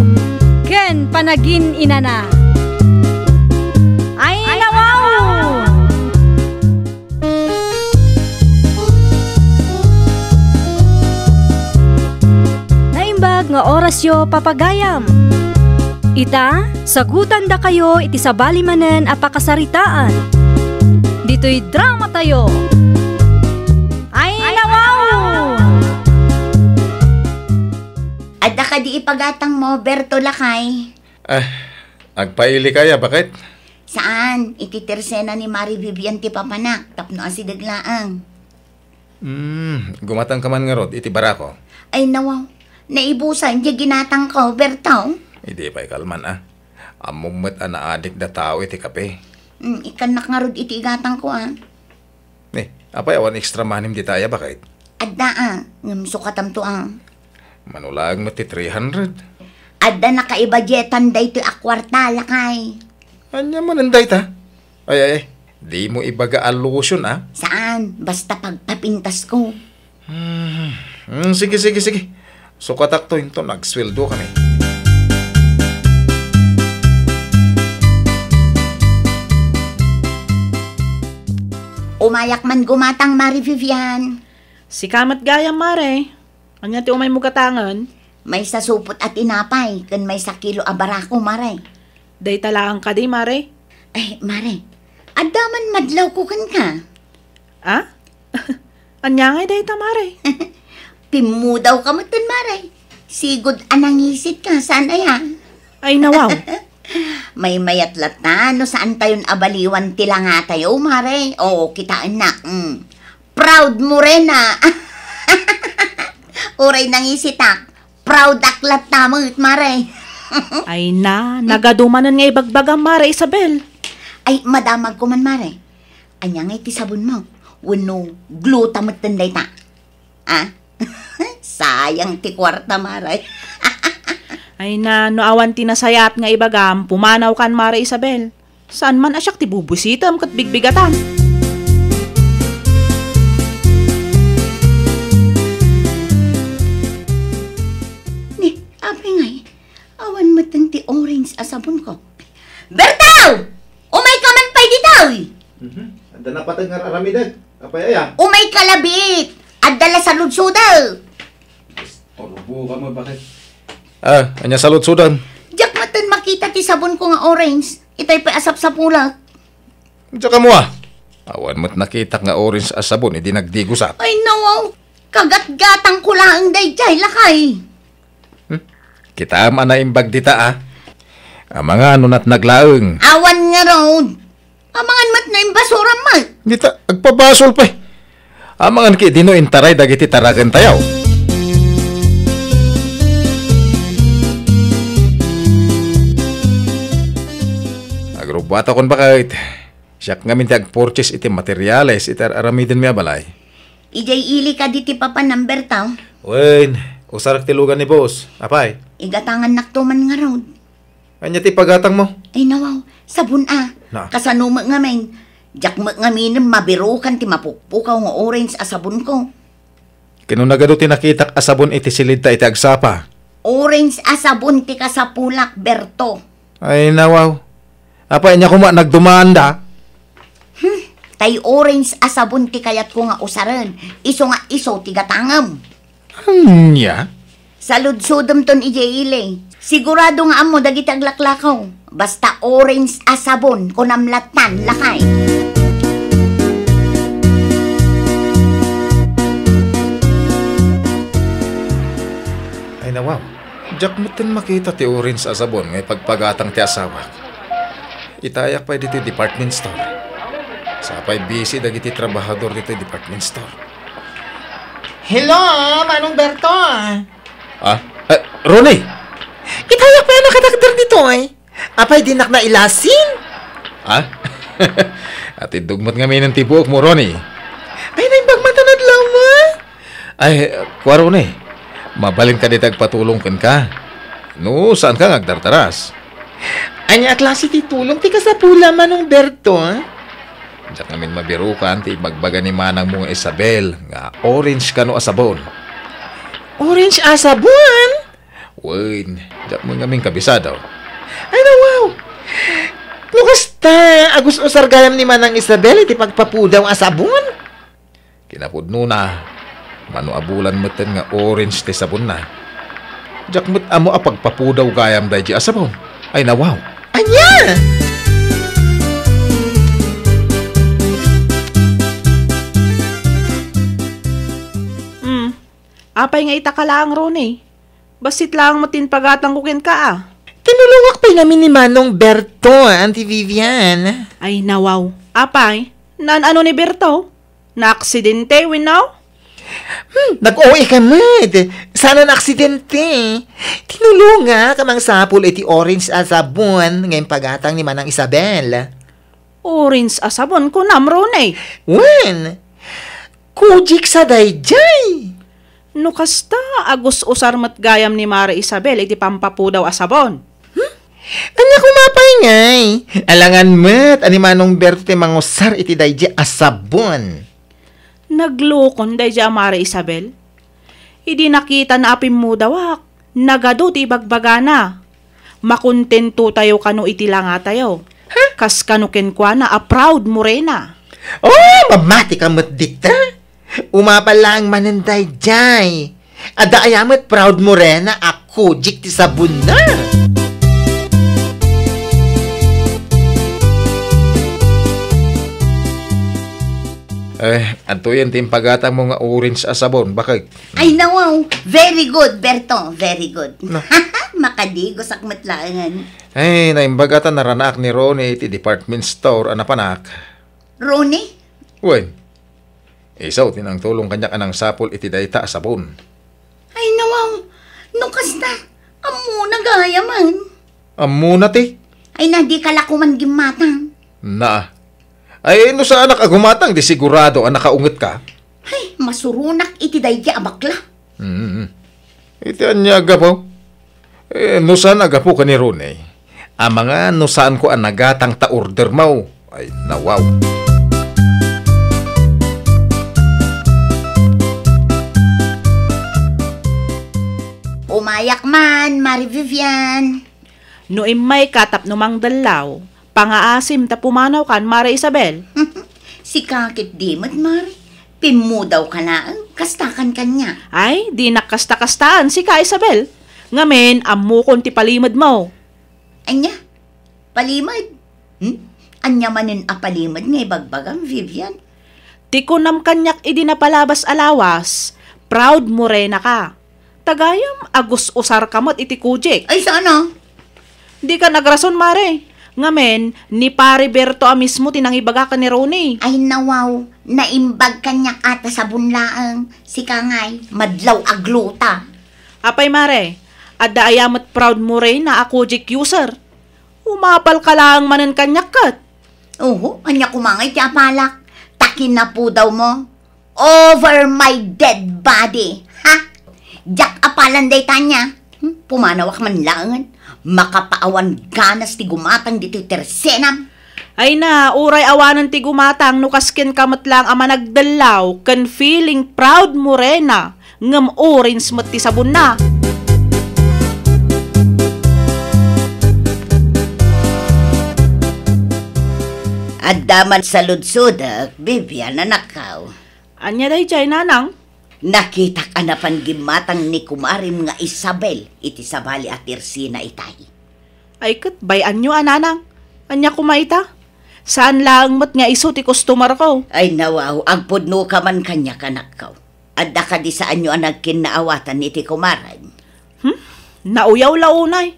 ken panagin-inana. Ay, nawaw! Naimbag nga orasyo, papagayam. Ita, sagutandakayo iti sabali manen a pakasaritaan. Ditoy drama tayo. Ay, nawaw! Adda kadi ipagatangmo, Berto, lakay? Ah, agpaili kaya, baket? Saan, iti tersena ni Mari Vivian ti papanak, tapno asideg laeng. Hmm, gumatang ka man ngarud iti barako? Ay, nawaw. Naibusan diay ginatangko, Berto. Idi pay kalman, a. Ammom met a naadikda tao iti kape. Hmm, ikkannak ngarud iti igatangko, a. Ni, apay awan extra money-m dita aya, baket? Adda, a, ngem sukatamto, a. Mano laeng met ti three hundred. Adda nakaibudgetan daytoy a kuarta, lakay. Ania manen dayta? Ay, ay, ay. Dimo ibaga a lotion, a? Saan, basta pagpapintasko. Hmm, hmm, sige, sige, sige. Sukatakto inton agsueldo kami. Umayak man gumatang, Mari Vivian. Sika met gayam, Mare. Ania ti umaymo gatangen? Maysa supot a tinapay ken maysa kilo a barako, Mare. Dayta laeng kadi, Mare? Ay, Mare, adda man madlawko kenka. A? Ania ngay dayta, Mare? Pimmudawka metten, Mare. Sigud a nangisitka, saan aya? Ay, nawaw. Maymayat latta no saantayon a baliwan ti langatayo, Mare. Oo, kitaennak. Mm. Proud, Morena. Uray nangisitak, proud-ak latta met, Mare. Ay na, nagadu manen nga ibagbagam, Mare Isabel. Ay, madamagko man, Mare. Ania ngay ti sabonmo? Wenno gluta metten dayta? Ah? Sayang ti kuarta, Mare. Ay na, no awan ti nasayaat nga ibagam, pumanawkan, Mare Isabel. Saan man a siak ti bubusiten ket bigbigatan. Ni, apay ngay, awan metten ti orange a sabonko. Bertaw! Umayka man Ngar-aramidek. Apay aya? Umay kalabit! Adda la saludsodek! Turbo ka mo, bakit? Ah, ania saludsodem? Diak maten makita ti sabon ko nga orange. Itay pay a sapsapulak. Diak ammo, ah. Awan met nakitak nga orange a sabon idi nagdigusat. Ay, nawaw. Kagatgatang ko laeng daydiay, lakay. Hmm? Kitaem a naimbag dita, ah. Amangan no natnag laeng. Awan ngarud. Amangan met no imbasura met. Dita, agpabasol pay. Amangan ketdi no intaray dagiti tarakentayo. Agrubbuatakon, baket. Siak ngamin ti agpurchase iti materials iti ar-aramidenmi a balay. Idiay ili kadi ti papanam, Berto? Wen, usarek ti lugan ni boss. Apay? Igatangannakto man ngarud. Ania ti pagatangmo? Ay, nawaw. Sabon, ah. Na. Kasano met ngamin? Diak met ngaminen mabirukan ti mapukpukaw nga orange a sabon ko. Ket no nagadu ti nakitak a sabon iti silidta iti agsapa? Orange a sabon ti kasapulak, Berto. Ay, nawaw. Apay, ania koma nagdumanda? Hmm, tay orange a sabon ti kayatko nga usaren. Isu nga isu ti gatangem. Ania? Saludsodemton idiay ili. Sigurado nga ammo dagiti aglaklakaw. Basta orange a sabon, kunam lattan, lakay. Ay, nawaw. Diak metten makita ti orange a sabon nga ipagpagatang ti asawak. Itayak pay ditoy department store. Sapay busy dagiti trabahador ditoy department store. Hello, Manong Berto. Ah? Eh, Ronnie! Itayak pay a nakatakder ditoy. Apay, dinak nailasin? Ah? Atiddog met ngaminen ti buokmo, Ronnie. Ay, naimbag met a nadlaw mo. Ay, kua, Ronnie, mabalinka dita agpatulong kenka. No, saanka nga agdardaras? Ania a klase ti tulong ti kasapula, Manong Berto, ah? Diak ngamin mabirukan ti ibagbaga ni manangmo nga Isabel nga orange kano a sabon. Orange a sabon? Wen, diak met ngamin kabisado. Ay, nawaw! No kasta, agus-usar gayam ni Manang Isabel iti pagpapudaw a sabon? Kinapudnona, mano a bulan metten nga orange ti sabonna. Diak met ammo a pagpapudaw gayam daydi a sabon. Ay, nawaw! Ania? Hmm. Apay nga ita ka laeng, Ronnie? Bassit laeng met ti impagatangko kenka, a. Tinulongak pay ngamin ni Manong Berto, Auntie Vivian. Ay, nawaw. Apay, naan-ano ni Berto? Naaksidente, wenno? Hmm, nag-O A ka met. Saan a naaksidente. Tinulongak a mangsapul iti orange a sabon nga impagatang ni Manang Isabel. Orange a sabon, kunam, Ronnie? Wen, Kojic sa daydiay. No kasta, agus-usar met gayam ni Mare Isabel iti pampapudaw a sabon. Hmm? Ania koma pay ngay? Alangan met a ni Manong Berto ti mangusar iti daydiay a sabon. Naglokon daydiay a Mare Isabel. Idi nakitana a pimmudawak, nagadu ti ibagbagana. Makontentotayo kano iti langatayo. Ha? Kas kano kenkuana a proud mo rena. Oh, mamati ka met dita. Umapal laeng manen daydiay. Adda aya met proud mo rena a Kojic ti sabonna. Eh, antoyen ti impagatangmo nga orange a sabon, bakit? Ay, nawaw. Very good, Berto. Very good. Na. Makadigosak met laengen. Ay, naimbag a ta naranaak ni Ronnie iti department store a napanak. Ronnie? Wen. Isu ti nangtulong kaniak a nangsapul iti dayta a sabon. Ay, nawaw. No kasta, ammona gayamen. Ammona ti? Ay na, dika la koman gimmatang. Na. Ay, no saanak a gumatang, di sigurado a nakaunget ka. Ay, masuronak iti daydi a bakla. Mm. Iti ania a gapu? Eh, no saan a gapu ken ni Ronnie? Amangan no saanko a nagatang ta order mo. Ay, nawaw. Umayak man, Mari Vivian. No immayka tapno mangdellaw, pangaasim ta pumanaw kan, Mare Isabel. Ti kakit di met, Mare. Pimmudawka laeng, kastakan kaniak. Ay, dinak kasta-kastaan, sika, Isabel. Ngamin, ammokon ti palimedmo. Ania? Palimed? Hmm? Ania manen a palimed nga ibagbagam, Vivian? Ti kunam kaniak idi napalabas a lawas, proud morena ka. Ta gayam, agus-usar ka met iti kujik. Ay, saan a? Dikan agrason, Mare. Ngamin, ni Pare Berto a mismo ti nangibaga ken ni Ronnie. Ay, nawaw, naimbag kaniak a ta sabon laeng. Sika ngay, madlaw agluta. Apay, Mare, adda aya met proud morena a kujik user? Umapalka laeng manen kaniak ket. Oho, ania koma ngay ti apalak? Ta kinapudawmo. Over my dead body, ha? Diak apalan dayta ania. Hmm, pumanawak man laengen. Makapaawan ganas ti gumatang ditoy tersenam. Ay na, uray awanen ti gumatang no kasken ka met laeng a managdellaw ken feeling proud morena, ngem orange met ti sabonna. Adda man saludsodek, Vivian, anakkaw. Ania daydiay, nanang? Nakitak a napan gimmatang ni kumarem nga Isabel iti sabali a tersena itay. Ay ket, bay-anyo a, nanang. Ania koma ita? Saan laeng met nga isu ti customer ko. Ay nawaw, agpudnoka man kaniak, anakko. Adda kadi saanyo a nagkinnaawatan iti kumarem? Hmm? Nauyaw la unay.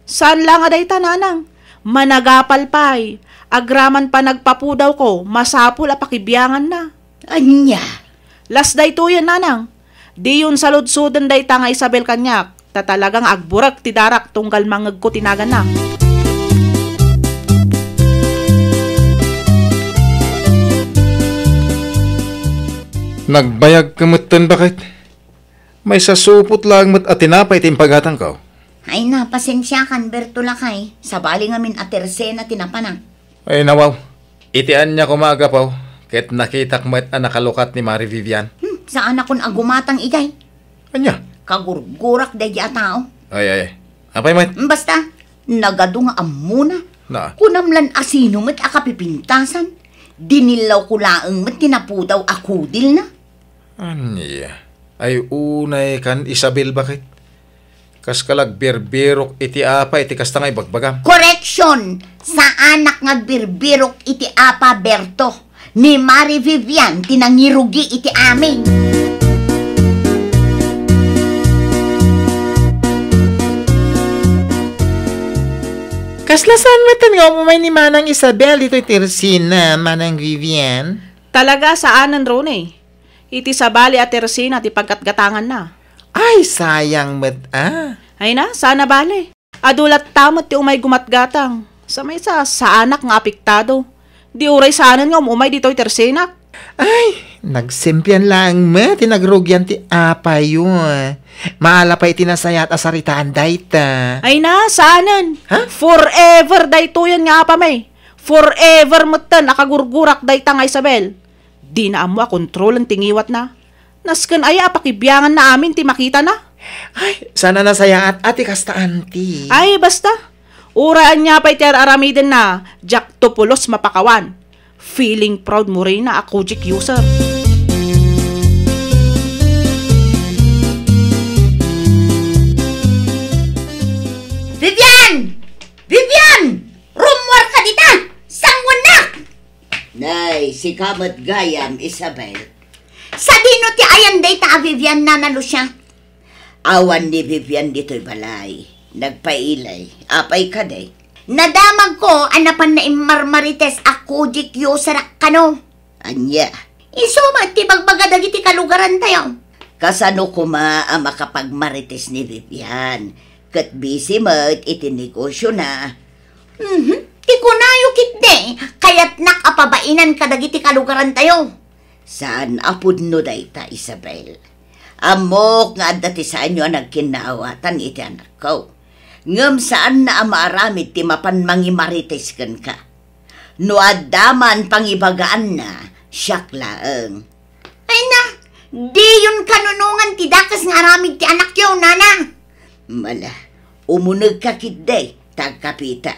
Saan la nga dayta, nanang. Managapal pay. Agraman panagpapudawko, masapul a pakibianganna. Ania? Las daytoyen, nanang. Diyon saludsoden dayta nga Isabel kaniak, ta talaga nga agburek ti darak tunggal mangngegko ti naganna. Nagbayag ka metten, baket? Maisasupot laeng met a tinapay ti impagatangko. Ay na, pasensiakan, Berto lakay. Sabali ngamin a tersena ti napanak. Ay, nawaw. Iti ania koma a gapu, ket nakitak met a nakalukat ni Mari Vivian. Hmm, saanakon a gumatang idiay. Ania? Kagurgurak daydi a tao. Ay, ay, ay. Apay met? Hmm, basta, nagadu nga ammona. Na? Kunam lan a sino met a kapipintasan. Dinillawko laeng met ti napudaw a kudilna. Ania? Ay unay kan Isabel, baket? Kas ka la agbirbirok iti apa iti kasta nga ibagbagam? Correction! Saanak nga agbirbirok iti apa, Berto. Ni Mari Vivian ti nangirugi iti amin. Kasla saan metten nga umumay ni Manang Isabel ditoy tersena, Manang Vivian? Talaga saanen, Ronnie. Iti sabali a tersena ti paggatgatanganna. Ay, sayang met a. Ay na, saan a bale. Adu latta met ti umay gumatgatang. Sa maysa, saanak nga apektado. Di uray saanen nga um-umay ditoy tersenak. Ay, nagsempian laeng met ti nagrugian ti apayo. Maala pay iti nasayaat a saritaan dayta. Ay na, saanen. Ha? Forever daytoyen nga apami. Forever metten a kagurgurak dayta nga Isabel. Dina ammo a kontrolen ti ngiwatna. Nasken aya a pakibianganna amin ti makitana? Ay, saan a nasayaat a ti kasta, anti. Ay, basta. Uray ania pay ti ar-aramidenna, diak to pulos mapakawan. Feeling proud morena a kujik user. Vivian! Vivian! Rummuarka dita! Sanguennak! Nay, sika met gayam, Isabel. Sadino ti ayan dayta a Vivian, Nana Lucia? Awan ni Vivian ditoy balay. Nagpailay. Apay kadi? Nadamagko a napanna immarmarites a kujik userak kano. Ania? Isu met ti bagbaga dagiti kalugarantayo. Kasano koma a makapagmarites ni Vivian? Ket busy met iti negosiona. Mhm. Ti kunayo ketdi, kayatnak a pabainan kadagiti kalugarantayo. Saan a pudno dayta, Isabel. Ammok nga adda ti saanyo a nagkinnaawatan iti anakko. Ngem saanna a maaramid ti mapan mangimarites kenka. No adda man pangibagaanna, siak laeng. Ay na, diyon kanunongan ti dakes nga aramid ti anakyo, nana. Mala, umunegka ketdi, ta agkapita.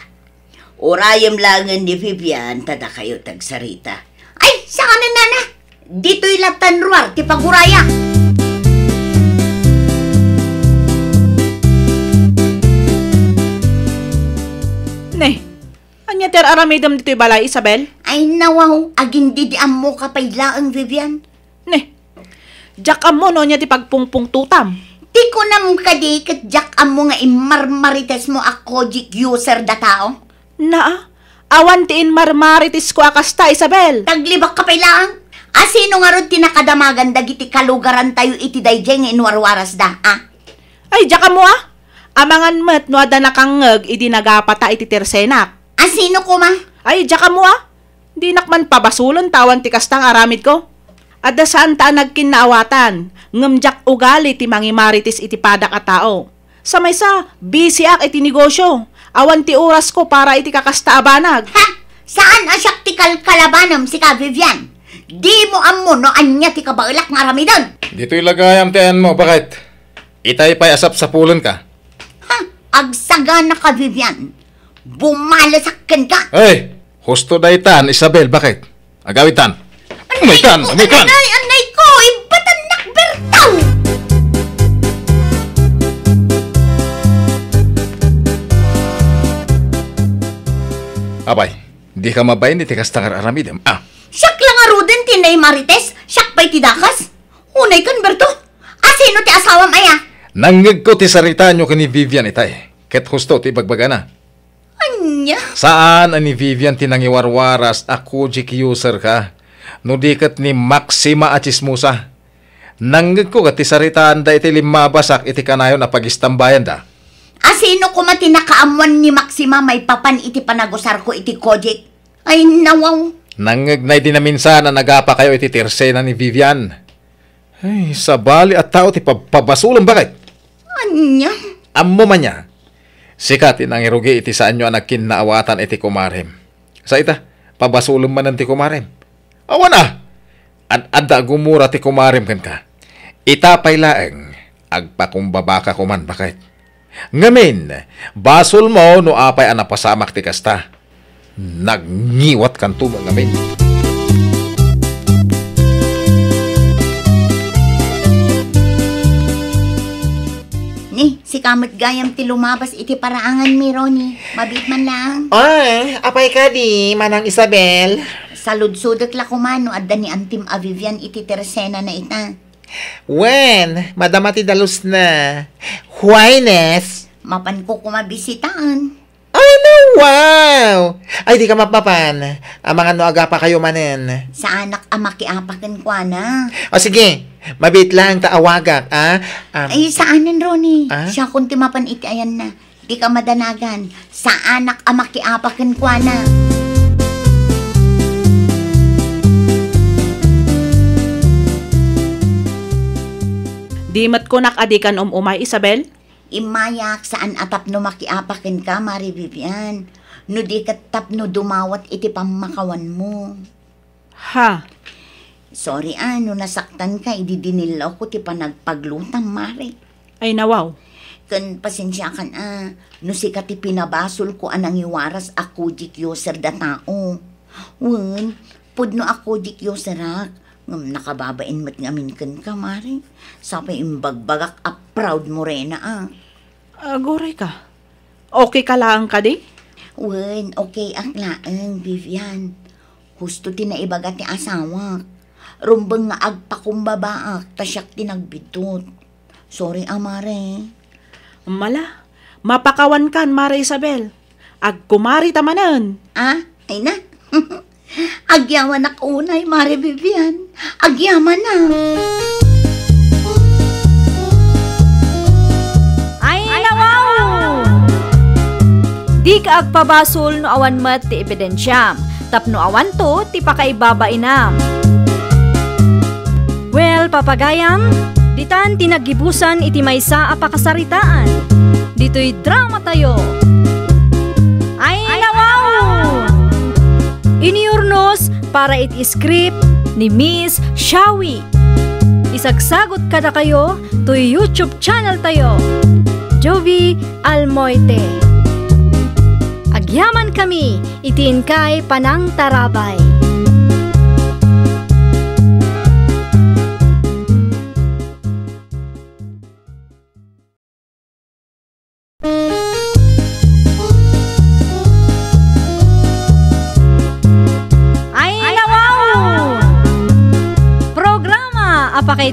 Urayem laengen ni Vivian, ta dakayo ti agsarita. Ay, Saan, nana? Ditoy latta ruar ti pagurayak. Ne, ania ti ar-aramidem ditoy balay, Isabel? Ay, nawaw, agin di di ammo ka pay laeng, Vivian. Ne, diak ammo no ania ti pagpungpungtotam. Ti kunam kadi ket diak ammo nga immarmaritesmo a Kojic user da tao? Naa, awan ti inmarmaritesko a kasta, Isabel. Taglibak ka pay laeng. A sino ngarud ti nakadamagan dagiti kalugarantayo iti daydiay nga inwarwarasda, a? Ay, diak ammo, a. Amangan met no adda nakangngeg idi nagapata iti tersenak. A sino koma? Ay, diak ammo, a. Dinak man pabasolen ta awan ti kasta nga aramidko. Adda saanta a nagkinnaawatan, ngem diak ugali ti mangimarites iti padak a tao. Sa maysa, busy-ak iti negosyo. Awan ti orasko para iti kakasta a banag. Ha! Saan a siak ti kalkalabanem, sika, Vivian? Dimo ammo no ania ti kabaelak nga aramiden. Ditoy la gayam ti ayanmo, baket. Itay pay a sapsapulenka. Ha! Agsagana ka, Vivian. Bumalesak kenka. Ay! Husto daytan, Isabel, baket? Agawitan. Umaykan, umaykan. Anay, anay ko, ibatannak bertaw. Apay, dika mabain iti kasta nga aramidem, a? Siak la ngaruden ti naimarites, siak pay ti dakes. Unaykan, Berto. A sino ti asawam aya? Nangngegko ti saritaanyo ken ni Vivian itay, ket husto ti ibagbagana. Ania? Saan a ni Vivian ti nangiwarwaras a Kojic user ka, no di ket ni Maxima a tsismosa. Nangngegko ket ti saritaanda iti limmabasak iti kanayon a pagistambayanda. A sino koma ti nakaammuan ni Maxima maipapan iti panagusarko iti Kojic? Ay, nawaw. Nangngegna idi naminsan a nagapakayo iti tersena ni Vivian. Ay, sabali a tao ti pabpabasolem, baket. Ania? Ammom ania, sika ti nangirugi iti saanyo a nagkinnaawatan iti kumarem. Sa ita, pabasolem manen ti kumarem. Awan a! Ad-adda a gumura ti kumarem kenka. Ita pay laeng, agpakumbabaka koman, baket. Ngamin, basolmo no apay a napasamak ti kasta. Nagngiwatkanto met ngamin. Ni, sika met gayam ti lumabas iti paraanganmi, Ronnie. Mabiit man laeng. Ay, apay kadi, Manang Isabel? Saludsodek la koma no adda ni Antim a Vivian iti tersenana ita. Wen, madama ti dalusna. Huwaynes. Mapanko koma bisitaen. Ay, no, wow! Ay, dika mapmapan. Amangan no agapakayo manen. Saanak a makiapa kenkuana. O, sige. Mabiit laeng ta awagak, a? Am, Ay, saanen, Ronnie. Ah? Siakon ti mapan iti ayanna. Dika madanagan. Saanak a makiapa kenkuana. Di met kunak a dikan um-umay, Isabel? Immayak, saan a tapno makiapa kenka, Mari Vivian, no di ket tapno dumawat iti pammakawanmo. Ha? Sorry a, no nasaktanka idi dinillawko ti panagpaglutam, Mari. Ay, nawaw. Ken pasensiakan a, no sika ti pinabasolko a nangiwaras a Kojic user da tao. Wen, pudno a Kojic userak, ngem nakababain met ngamin kenka, Mari. Sapay imbagbagak a proud mo rena a. Aguray ka. Okay ka laeng kadi? Wen, okay ak laeng, Vivian. Husto ti naibaga ti asawak. Rumbeng nga agpakumbabaak ta siak ti nagbiddut. Sorry a, Mare. Mala, mapakawankan, Mare Isabel. Agkumari ta manen. Ah, ay na. Agyamanak unay, Mare Vivian. Agyamanak. Ay, nawaw! Dika agpabasol no awan met ti ebidensiam, tapno awanto ti pakaibabainam. Well, papagayam, ditan ti naggibusan iti maysa a pakasaritaan. Ditoy dramatayo. Ay, nawaw! Iniurnos para iti script ni Miss Shawi. Isagsagot kadakayo toy YouTube channel tayo, Jovi Almoite. Agyaman kami iti inkay panangtarabay.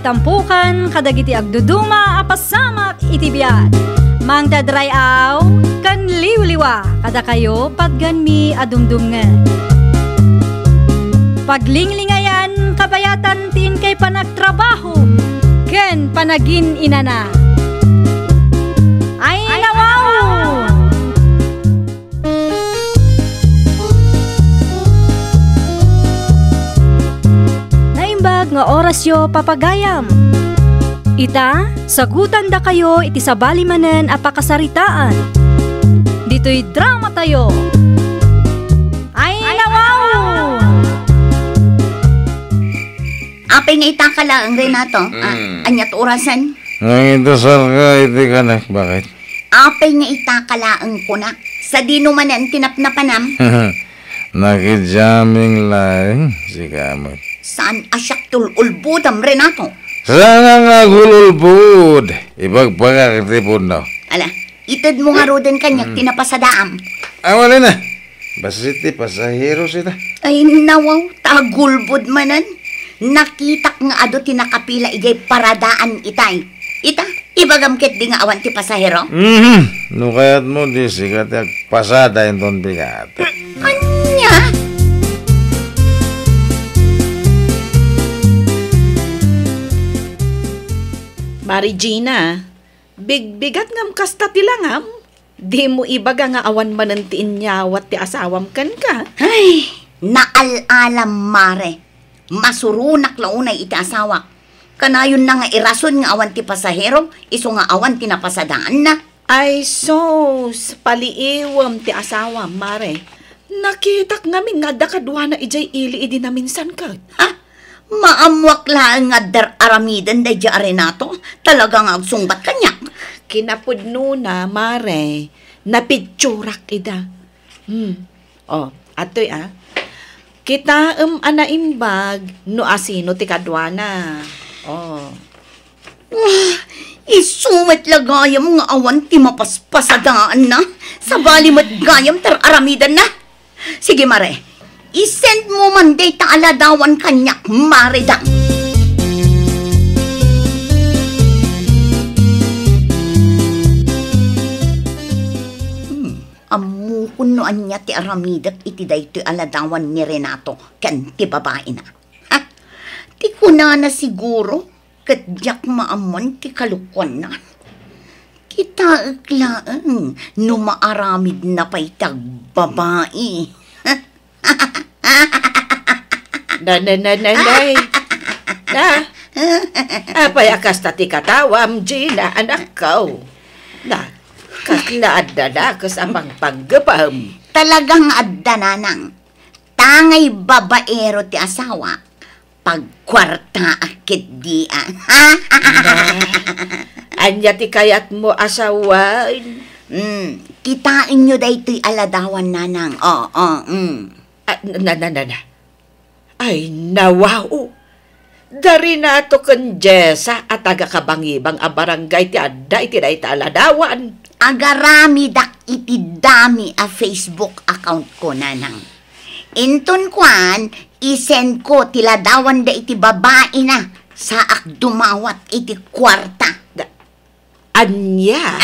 Tampukan kadagiti agduduma a pasamak iti biag. Mangted ray-aw ken liwliwa kadakayo patganmi a dumdumngeg. Paglinglingayan kabayatan ti inkay panagtrabaho ken panagin-inana. Ay, nawaw! Naimbag nga orasyo, papagayam. Ita, sagutandakayo iti sabali manen a pakasaritaan. Ditoy dramatayo. Ay, nawaw! Apay nga ita ka laeng, Renato? Ah, Mm. Ania ti orasen? Nangidasarka iti kanak, bakit? Apay nga ita ka laeng, kunak? Sadino manen ti napnapanam? Nakijamming laeng, sika met. Saan a siak ti ul-ulbodam, Renato? Saan nga agul-ulbod? Ibagbagak iti pudno. Ala, itedmo ngaruden kaniak ti napasadaam. Awan na. Bassit ti pasahero sita. Ay, nawaw, ta agulbod manen. Nakitak nga adu ti nakapila idiay paradaan itay. Ita, ibagam ketdi nga awan ti pasahero? Mhm. No kayatmo, di sika ti agpasada inton bigat. Ania? Mari Gina, bigbigat ngem kasta ti langam? Dimo ibaga nga awan manen ti inyawat ti asawam kenka? Ay, naal-alam, Mare. Masuronak la unay iti asawak. Kanayonna nga irason nga awan ti pasahero, isu nga awan ti napasadaanna. Ay sus, paliiwem ti asawam, Mare. Nakitak ngamin nga adda kaduana idiay ili idi naminsan ket. Ha? Maammoak laeng nga adda aramiden daydiay a Renato. Talaga nga agsungbat kaniak. Kinapudnona, Mare, napitsurak ida. Hmm. Oh, atoy, ah. Kitaem a naimbag no asino ti kaduana. Oh. Wah, isu met la gayam nga awan ti mapaspasadaanna. Sabali met gayam ti ar-aramidenna. Sige, Mare. I-send mo man dayta a ladawan kaniak, Mare Dang. Hmm. Ammokon no ania ti aramidek iti daytoy a ladawan ni Renato ken ti babaina. Ha? Ti kunana siguro, ket diak maammoan ti kalokuanna. Kitaek laeng no maaramidna pay ti agbabai. Na, na, na, na, nay. Na? Apay a kasta ti katawam, Gina, anakko? Na, kasla adda nakes a pangpanggepem? Talagang adda, nanang. Tangay babaero ti asawak, pagkuartaak ketdi a. Na, ania ti kayatmo a sawen? Mm, kitaenyo daytoy a ladawan, nanang. Oo, mm. Ah, na, na, na, na. Ay, nawaw! Da Renato ken Jessa a taga-Kabangibang a barangay ti adda iti dayta a ladawan. Agaramidak iti dami a Facebook account ko, nanang. Inton kuan, i-send ko ti ladawan da iti babaina, saak dumawat iti kuarta. Da-, Ania?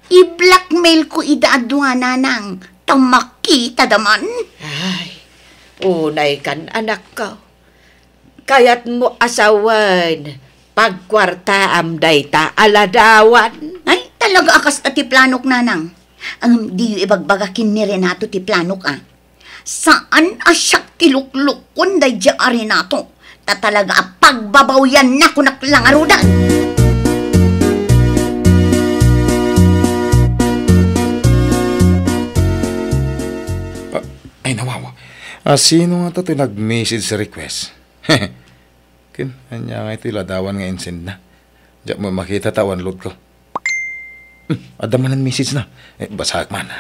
I-blackmail ko ida a dua, nanang, ta makitada man. Ay, unay kan, anakko. Kayatmo a sawen, pagkuartaam dayta a ladawan? Ay, talaga a kasta ti planok, nanang. Ngem diyo ibagbaga ken ni Renato ti planok, a. Saan a siak ti luklukkon daydiay a Renato, ta talaga a pagbabawianna, kunak la ngaruden. Ah, ay, nawawa. Ah, sino nga to ti nag-message request? Ken, ania nga iti ladawan nga insendna? Diak met makita ta awan load ko. Hmm, adda manen message na. Eh, basaek man.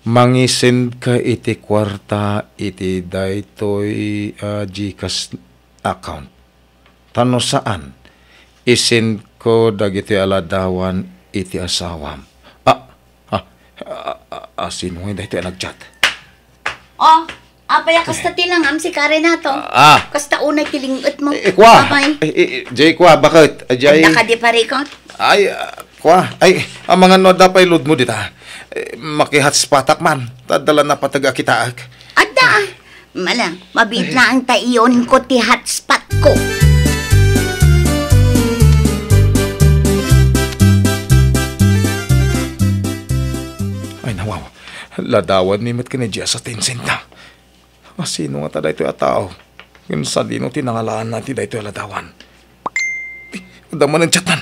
Mangisend ka iti kuarta iti daytoy, ah, GCash account. Ta no saan, isend ko dagiti aladawan iti asawam. Ah, ah, ah, ah, ah, sino nga daytoy a nag-chat? Oh, Apay a kasta ti langam, Sika Renato? Ah. Kasta unay ti ling-etmo. Eh, eh, kwa. Apay? Eh, eh, eh, jay kwa, baket? Ah, jay. Adda kadi parikot? Ay, ah, kwa. Ay, amangan no adda pay loadmo dita. Eh, maki-hotspotak man. Ta adda la napateg a kitaek. Adda. Mala, mabiit laeng ta ionko ti hotspotko. Ay, nawaw. Ladawanmi met ken ni Jess a tinsinta. A, sino ngata daytoy a tao? Ken sadino ti nangalaanna iti daytoy a ladawan? Adda manen chatnan.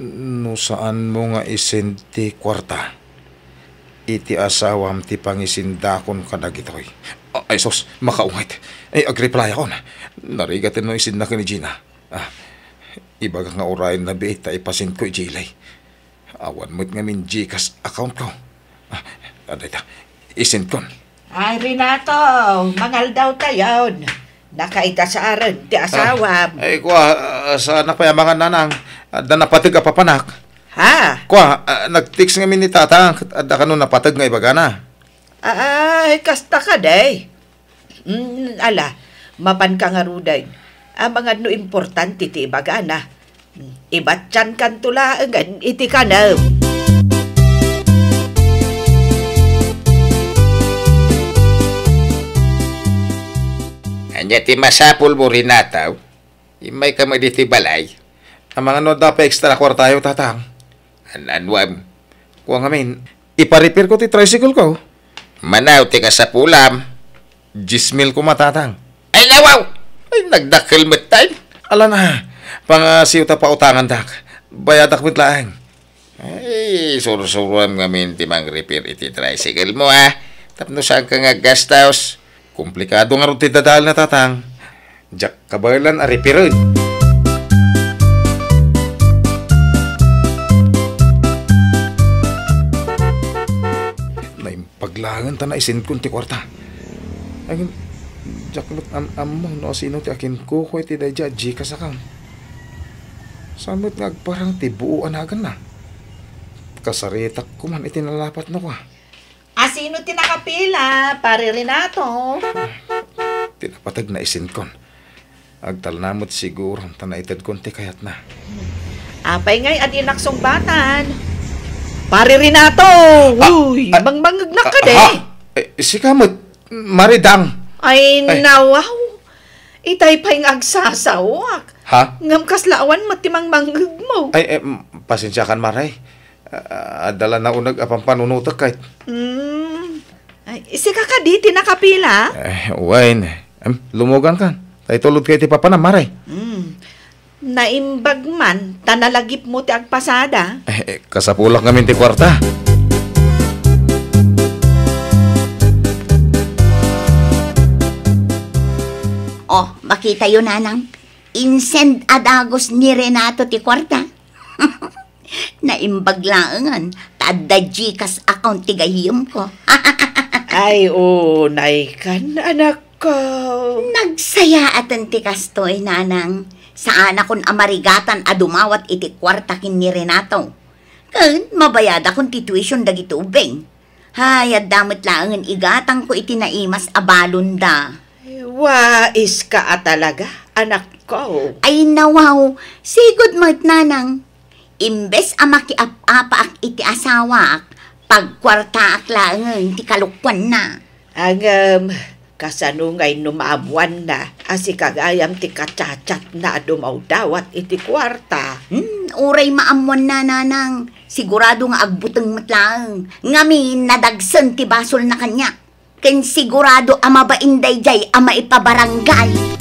No saanmo nga isend ti kuarta, iti asawam ti pangisendakon kadagitoy. A, ay sus, makaungayt. Ay, agreplayakon. Narigaten no isendna ken ni Gina. Ah, ibagak nga urayen na biit ta ipasendko idiay ilay. Awan met ngamin Gcash account ko. Ah, adda ita. Isendkon. Ay, Renato, mangaldawtayon. Nakaitasaaren ti asawam. Ah, ay, kwa, ah, saanak pay a mangan, nanang. Adda napateg a papanak. Ha? Kwa, ah, nag-text ngamin ni tatang, ket adda kano napateg nga ibagana. Ay, kasta kadi. Mm, ala, mapanka ngaruden. Amangan no importante ti ibagana. Ibatyankanto laengen iti kanem. Ania ti masapulmo, Renato? Immayka met iti balay. Amangan no adda pay extra kuartayo, tatang. An-anuam? Kua ngamin, ipa-repair ko ti tricycle ko. Mano ti kasapulam? Dies mil koma, tatang. Ay, nawaw! Ay, nagdakkel met tayo. Ala na, pangasiw ta pautangandak. Bayadak met laeng. Ay, sursuroam ngamin ti mang-repair iti tricycle mo, ha? Tapno saanka nga aggastos. Komplikado ngarud ti dadaelna, tatang. Diak kabaelan a repair-en. Naimbag laengen ta naisendkon ti kuarta. Ay, diak met am-ammo no asino ti akinkukua iti daydiay a Gcash account. Saan met nga agparang ti buo a naganna? Kasaritak koman iti nalapatna, kua. Asino ti nakapila, Pare Renato? Ti napateg naisendkon. Agtalna met siguro ta naitedkon ti kayatna. Apay ngay a dinak sungbatan? Pare Renato! Ah, uy, ah, mangmangngegnak ah, kadi? Ha? Eh, sika met, Mare Dang. Ay, ay, nawaw. Itay pay nga agsasawak. Ha? Ngem kasla awan met ti mangmangngegmo. Ay, eh, m-, pasensiakan, Mare. Ah, adda la nauneg a pampanunotek, kayat. Mm. Ay, sika kadi ti nakapila? Eh, wen. Em, lumugankan. Ta itulodka iti papanam, Mare. Mm. Naimbag man, ta nalagipmo ti agpasada. Eh, eh, kasapulak ngamin ti kuarta. Oh, makitayo, nanang. Insend a dagus ni Renato ti kuarta. Naimbag laengen, ta adda Gcash account ti gayyemko. Ay, unaykan, anakko. Nagsayaaten ti kastoy, nanang. Saanakon a marigatan a dumawat iti kuarta ken ni Renato. Ken mabayadakon ti tuition dagiti ubbing. Hay, adda met laengen igatangko iti naimas a balonda. Waiska a talaga, anakko. Ay, nawaw, sigud met, nanang. Imbes a makiap-apaak iti asawak, pagkuartaak laengen ti kalokuanna. Ngem, kasano ngay no maammuanna a sika gayam ti kachatchatna a dumawdawat iti kuarta? Hmm, uray maammuanna, nanang. Sigurado nga agbuteng met laeng. Ngamin, nadagsen ti basolna kaniak. Ken sigurado a mabain daydiay a maipabarangay.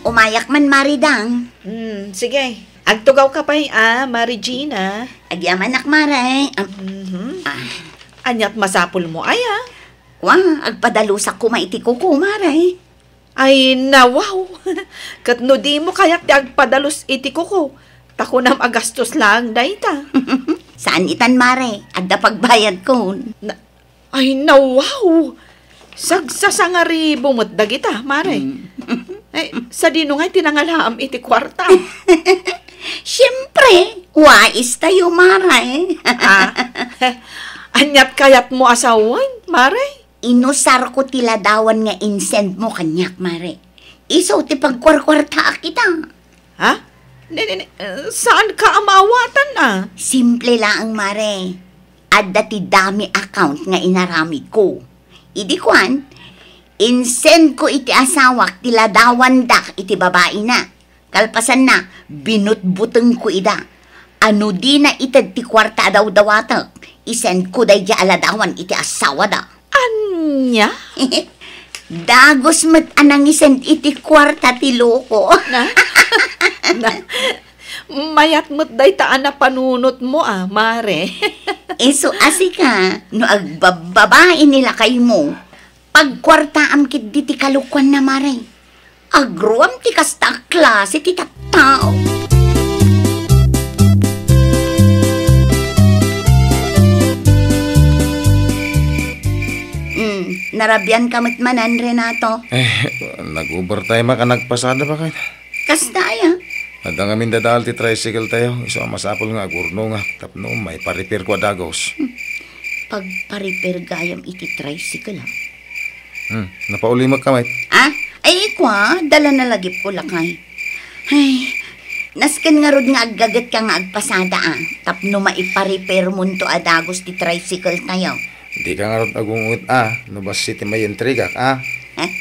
Umayak man, Mare Dang. Hmm, sige. Agtugawka pay a, Mare Gina. Agyamanak, Mare. Am-, mhm. Ah. Aniat masapulmo aya? Wa, agpadalusak koma iti kuko, Mare. Ay, nawaw! Ket no dimo kayat ti agpadalus iti kuko, ta kunam a gastos laeng dayta. Saan itan, Mare. Adda pagbayadkon. Na, Ay, nawaw! Sagsasangaribo met dagita, Mare. Mm. Ay, sadino ngay ti nangalaam iti kuarta? Siempre, wais tayo, Mare. Ah, aniat kayatmo a sawen, Mare? Inusarko ti ladawan nga insendmo kaniak, Mare. Isu ti pagkuarkuartaak ita. Ha? Ne, ne, ne, eh, saanka a maawatan, ah? Simple laeng, Mare. Adda ti dummy account nga inaramidko. Idi kuan, insendko iti asawak ti ladawandak iti babaina. Kalpasanna, binutbutengko ida. A no dina ited ti kuarta a dawdawatek, isendko daydiay a ladawan iti asawada. Ania? Dagus met a nangisend iti kuarta ti loko. Na? Na? Mayat met dayta a napanunotmo, ah, Mare. Isu a sika, no agbabbabain ni lakaymo, pagkuartaam ketdi ti kalokuanna, Mare. Agruam ti kasta a klase ti tattao. Mm, narabianka met manen, Renato? Eh, nag-overtime ak a nagpasada, baket. Kasta aya? Adda ngamin dadael ti tricycle tayo, isu a masapul nga agurnongak tapno maiparepairko a dagus. Hmm. Pagparepair gayam iti tricycle, ha? Hmm, napaulimek ka met? Ah? Ay, ikwa, dala na lagipko, lakay. Ay, nasken ngarud nga aggagetka nga agpasada, ah, tapno maiparepairmonto a dagus ti tricycle tayo. Dika ngarud agunget, ah, no bassit ti maiintrigak, ah. Eh?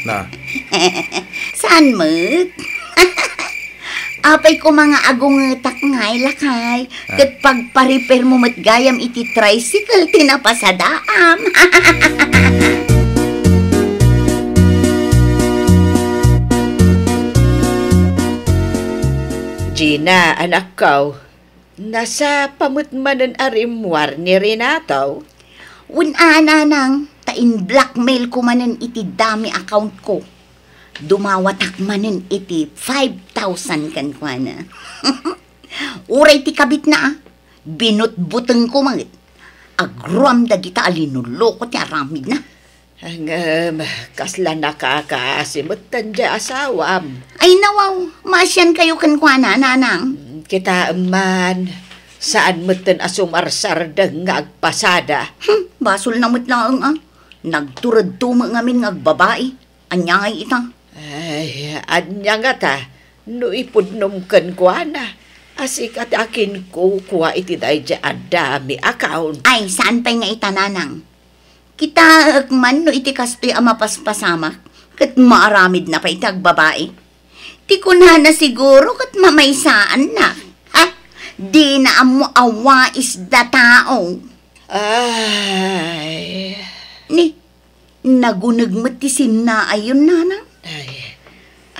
Na. Saan met? Apay koma nga agungetak ngay, lakay, ah, ket pagparepairmo met gayam iti tricycle ti napasadaam. Gina, anakko, nasapa met manen a rimmuar ni Renato? Wen a, nanang, ta in-blackmailko manen iti dummy accountko. Dumawatak manen iti five thousand kenkuana. Uray ti kabitna, ah, binutbutengko met. Agruam dagita a linuloko ti aramidna. Ngem, kasla nakakaasi metten diay asawam. Ay, nawaw, maasiankayo kenkuana, nanang. Kitaem man, saan metten a sumarsardeng nga agpasada. Hmm, basolna met laeng, ah. Nagturedto met ngamin nga agbabai. Ania ngay ita? Ay, ania ngata no ipudnom kenkuana a sika ti akinkukua iti daydiay a dummy account? Ay, saan pay nga ita, nanang. Kitaek man no iti kastoy a mapaspasamak, ket maaramidna pay ti agbabai. Ti kunana siguro ket mamaysaanna. Ha? Dina ammo a waisda tao. Ay. Ni, naguneg met ti sinnaayon, nanang. Ay,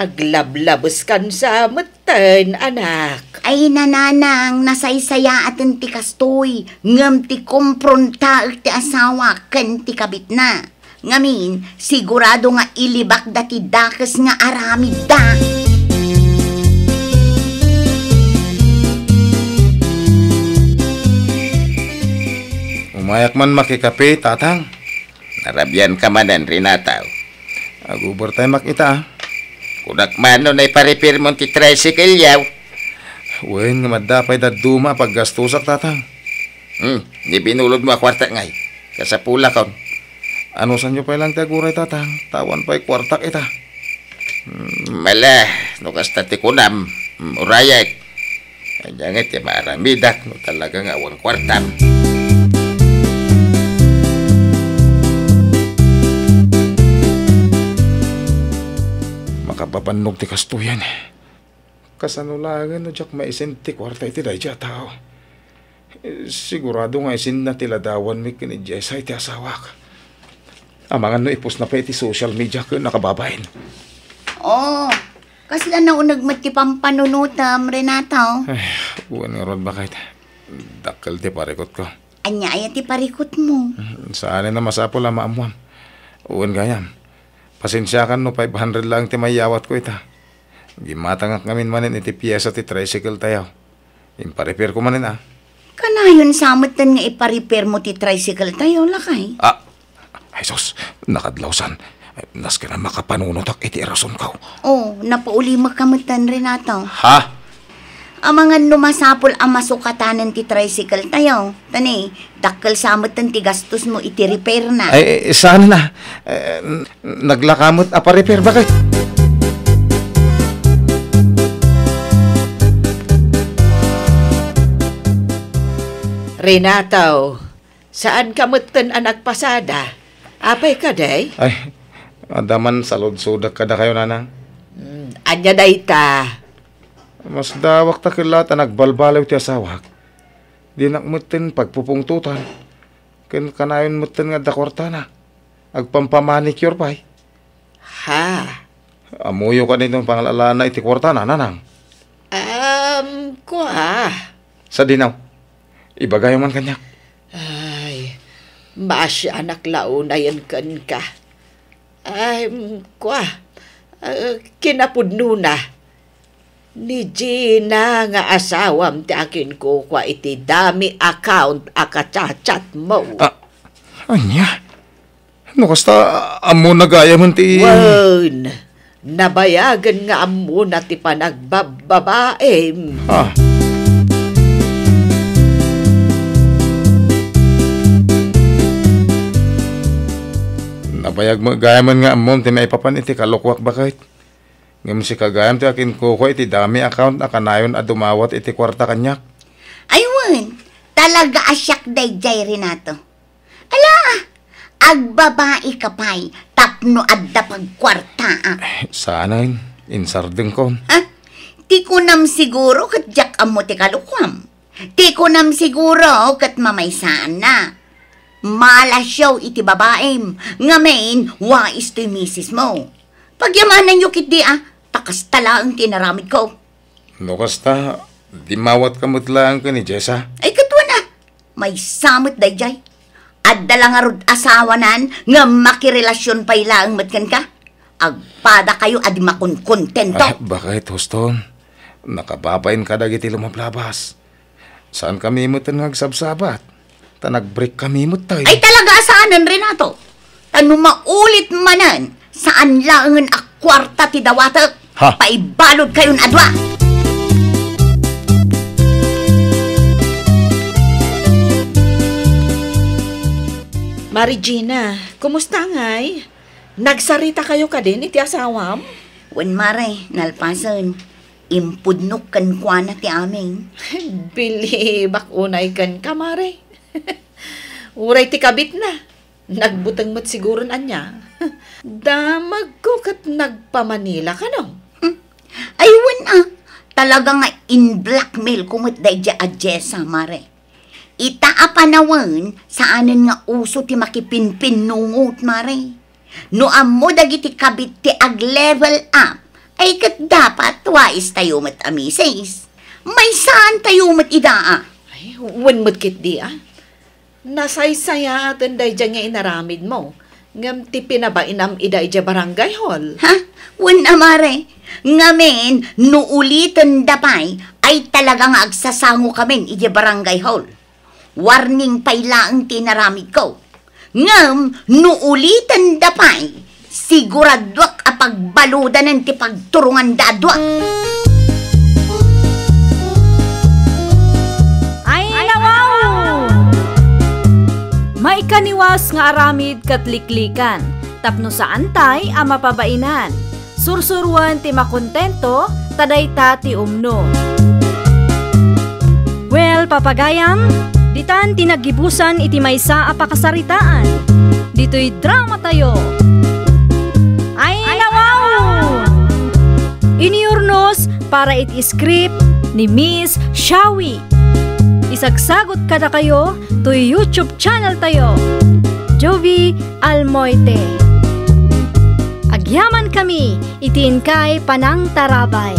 aglablabeskan sa metten, anak. Ay, nanang, nasaysayaaten ti kastoy, ngem ti komprontaek ti asawa ken ti kabitna. Ngamin, sigurado nga ilibakda ti dakes nga aramidda. Umayak man makikape, tatang. Narabian ka manen, Renato. Ag-overtime ak ita, ah. Kunak man no naiparepairmon ti tricycle yaw. Wen, nga madda pay dadduma a paggastosak, tatang. Hmm, ni binulodmo a kuarta ngay. Kasapulakon. Anusanyo pay lang ti aguray, tatang, ta awan pay kuartak ita. Hmm, mala, no kasta ti kunam, hmm, urayek. Ania ngay ti maaramidak no talaga nga awan kuartam? Makapapannog ti kastoyan. Kasano laengen no diak maisend ti kuarta iti daydiay a tao? Eh, sigurado nga isinna ti ladawanmi ken ni Jessa iti asawak. Amangan no ipostna pay iti social media ken a kababain. Oh, kasla nauneg met ti pampanunotem, Renato? Ay, wen ngarud, baket. Dakkel ti parikutko. Ania aya ti parikutmo? Saanen a masapul a maammuam. Wen gayam, pasensiakan no five hundred laeng ti mayawatko ita. Gimmatangak ngamin manen iti piesa ti tricycle tayo. Imparepairko manen, ah. Kanayon sa metten nga iparepairmo ti tricycle tayo, lakay? Ah, ay sus, nakadlawsan. Nasken a makapanunotak iti rasonko. Oh, napaulimek ka metten, Renato. Ha? Amangan no masapul a masukatanen ti tricycle tayo. Tani, dakkel sa metten ti gastos mo iti repair na. Ay, eh, saan na? Eh, n-, naglaka met a pa-repair, bakit? Renato, saan ka metten a nagpasada? Apay ka, day? Ay, adda man saludsodek kadakayo, nanang. Hmm, ania dayta? Masdawak ta ket la ta nagbalbaliw ti asawak. Dinak metten pagpupungtotan. Ken kanayon metten nga adda kuartana. Agpampamanicure pay. Ha? Ammoyo kadi no pangal-alaanna iti kuartana, nanang? Um, kua. Sadino? Ibagayo man kaniak. Ay, maasianak la unayen kenka. Ay, mm, kua. Ah, kinapudnona. Ni Gina nga asawam ti akinkukua iti dummy account a ka-chat-chat mo. Ah, ania? No kasta, ammona gayamen ti Wen, nabayagen nga ammona ti panagbababaem. Ah. Nabayag met gayamen nga ammom ti maipapan iti kalokoak, baket. Ngem sika gayam ti akinkukua iti dummy account a kanayon a dumawat iti kuarta kaniak. Ay wen, talaga a siak daydiay, Renato. Ala, agbabaika pay tapno adda pagkuartaak. Eh, saanen, insardengkon. Ha? Ti kunam siguro ket diak ammo ti kalokoam. Ti kunam siguro ket mamaysaanna. Malasyo iti babaem, ngamin, wais toy misismo. Pagyamananyo ketdi a, ta kasta laeng ti inaramidko. No kasta, dimawatka met laeng ken ni Jessa? Ay, ket wen a, maysa met daydiay. Adda la ngarud asawanan nga makirelasion pay laeng met kenka. Agpadakayo a di makonkontento. Ah, baket, Houston? Nakababain kadagiti lumablabas. Saankami metten nga agsabsabat. Ta nag-break kami metten. Ay, talaga a saanen, Renato. Ta no maulit manen, saan laengen a kuarta ti dawatek. Ha? Paibaludkayon a dua. Mare Gina, kumusta ngay? Nagsaritakayo kadin iti asawam? Wen, Mare, nalpasen. Impudnok kenkuana ti amin. Bilibak unay kenka, Mare. Uray ti kabitna, nagbuteng met siguron ania. Damagko ket nagpa-Manila kano? Hmm. Ay, wen a, talaga nga in-blackmailko met daydiay a Jessa, Mare. Ita a panawen, saanen nga uso ti makipinpinnungot, Mare. No ammo dagiti kabit ti ag-level up, ay ket dapat wais tayo met a misis. Maysaantayo met ida a. Ay, wen met ketdi a. Nasaysayaaten daydiay nga inaramidmo, ngem ti pinabainam ida idiay barangay hall. Ha? Wen a, Mare. Ngamin, no ulitenda pay, ay talaga nga agsasangokamin idiay barangay hall. Warning pay laeng ti inaramidko. Ngem no ulitenda pay, siguraduak a pagbaludanen ti pagturonganda a dua. Ay, nawaw! Maikaniwas nga aramid ket liklikan tapno saantay a mapabainan. Sursuroen ti makontento, ta dayta ti umno. Well, papagayam, ditan ti naggibusan iti maysa a pakasaritaan. Ditoy dramatayo. Ay, nawaw! Inurnos para iti script ni Miss Shawi. Isagsagot kadakayo toy YouTube channel tayo, Jovie Almoite. Agyamankami iti inkay panangtarabay.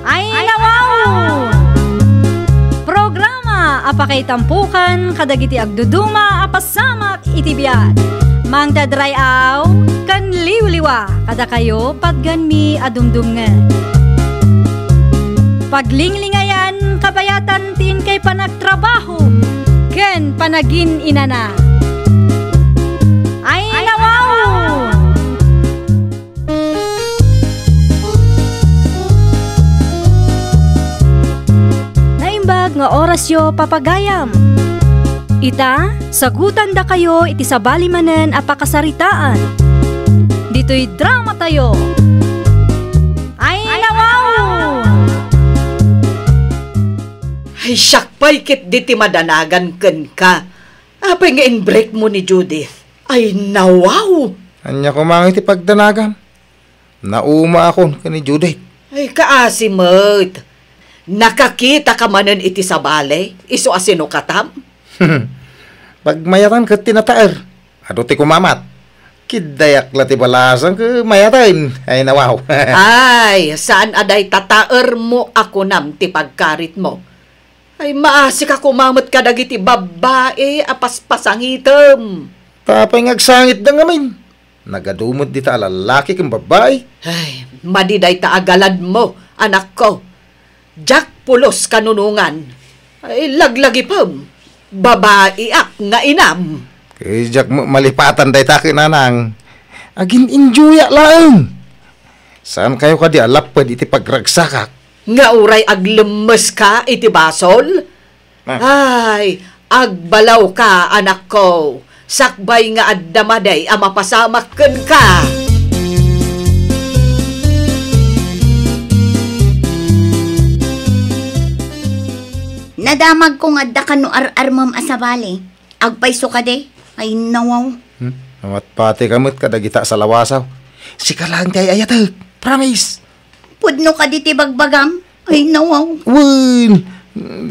Ay, nawaw! Programa a pakaitampokan kadagiti agduduma a pasamak iti biag. Mangted ray-aw ken liwliwa kadakayo, patgenmi a dumdumngeg. Paglinglingayan kabayatan ti inkay panagtrabaho ken panagin-inana. Ay, nawaw! Naimbag nga orasyo, papagayam. Ita, sagutandakayo iti sabali manen a pakasaritaan. Ditoy dramatayo. Ay, nawaw! Ay, siak pay ketdi ti madanagan kenka. Apay nga in-break mo ni Judith? Ay, nawaw! Ania koma ngay ti pagdanagam? Naumaakon ken ni Judith. Ay, kaasi met. Nakakitaka manen iti sabali, isu a sinukatam? Pagmayatan ket ti nataer. Adu ti kumamat. Kiddayak la ti balasang ket mayaten. Ay, nawaw. Ay, saan a dayta taermo a kunam ti pagkaritmo. Ay, maasika koma met kadagiti babbai a paspasangitem. Tapay nga agsangitda ngamin. Nagadu met dita a lallaki ken babbai. Ay, madi dayta a galadmo, anakko. Diak pulos kanunongan. Ay, laglagipem. Babaiak nga inam. Ket diak ma-, malipatan dayta ket nanang. Agin-enjoyak laeng. Saankayo kadi a lapped iti pagragsakak? Nga uray aglemmeska iti basol? Ah. Ay, agbalawka, anakko. Sakbay nga adda madi a mapasamak kenka. Nadamagko nga adda kano ar-armem a sabali. Agpayso kadi? Ay, nawaw. Hmm? Amatpati ka met kadagita a salawasaw. Sika laeng ti ay-ayatek. Promise. Pudno kadi ti bagbagam? Ay, nawaw. Wen!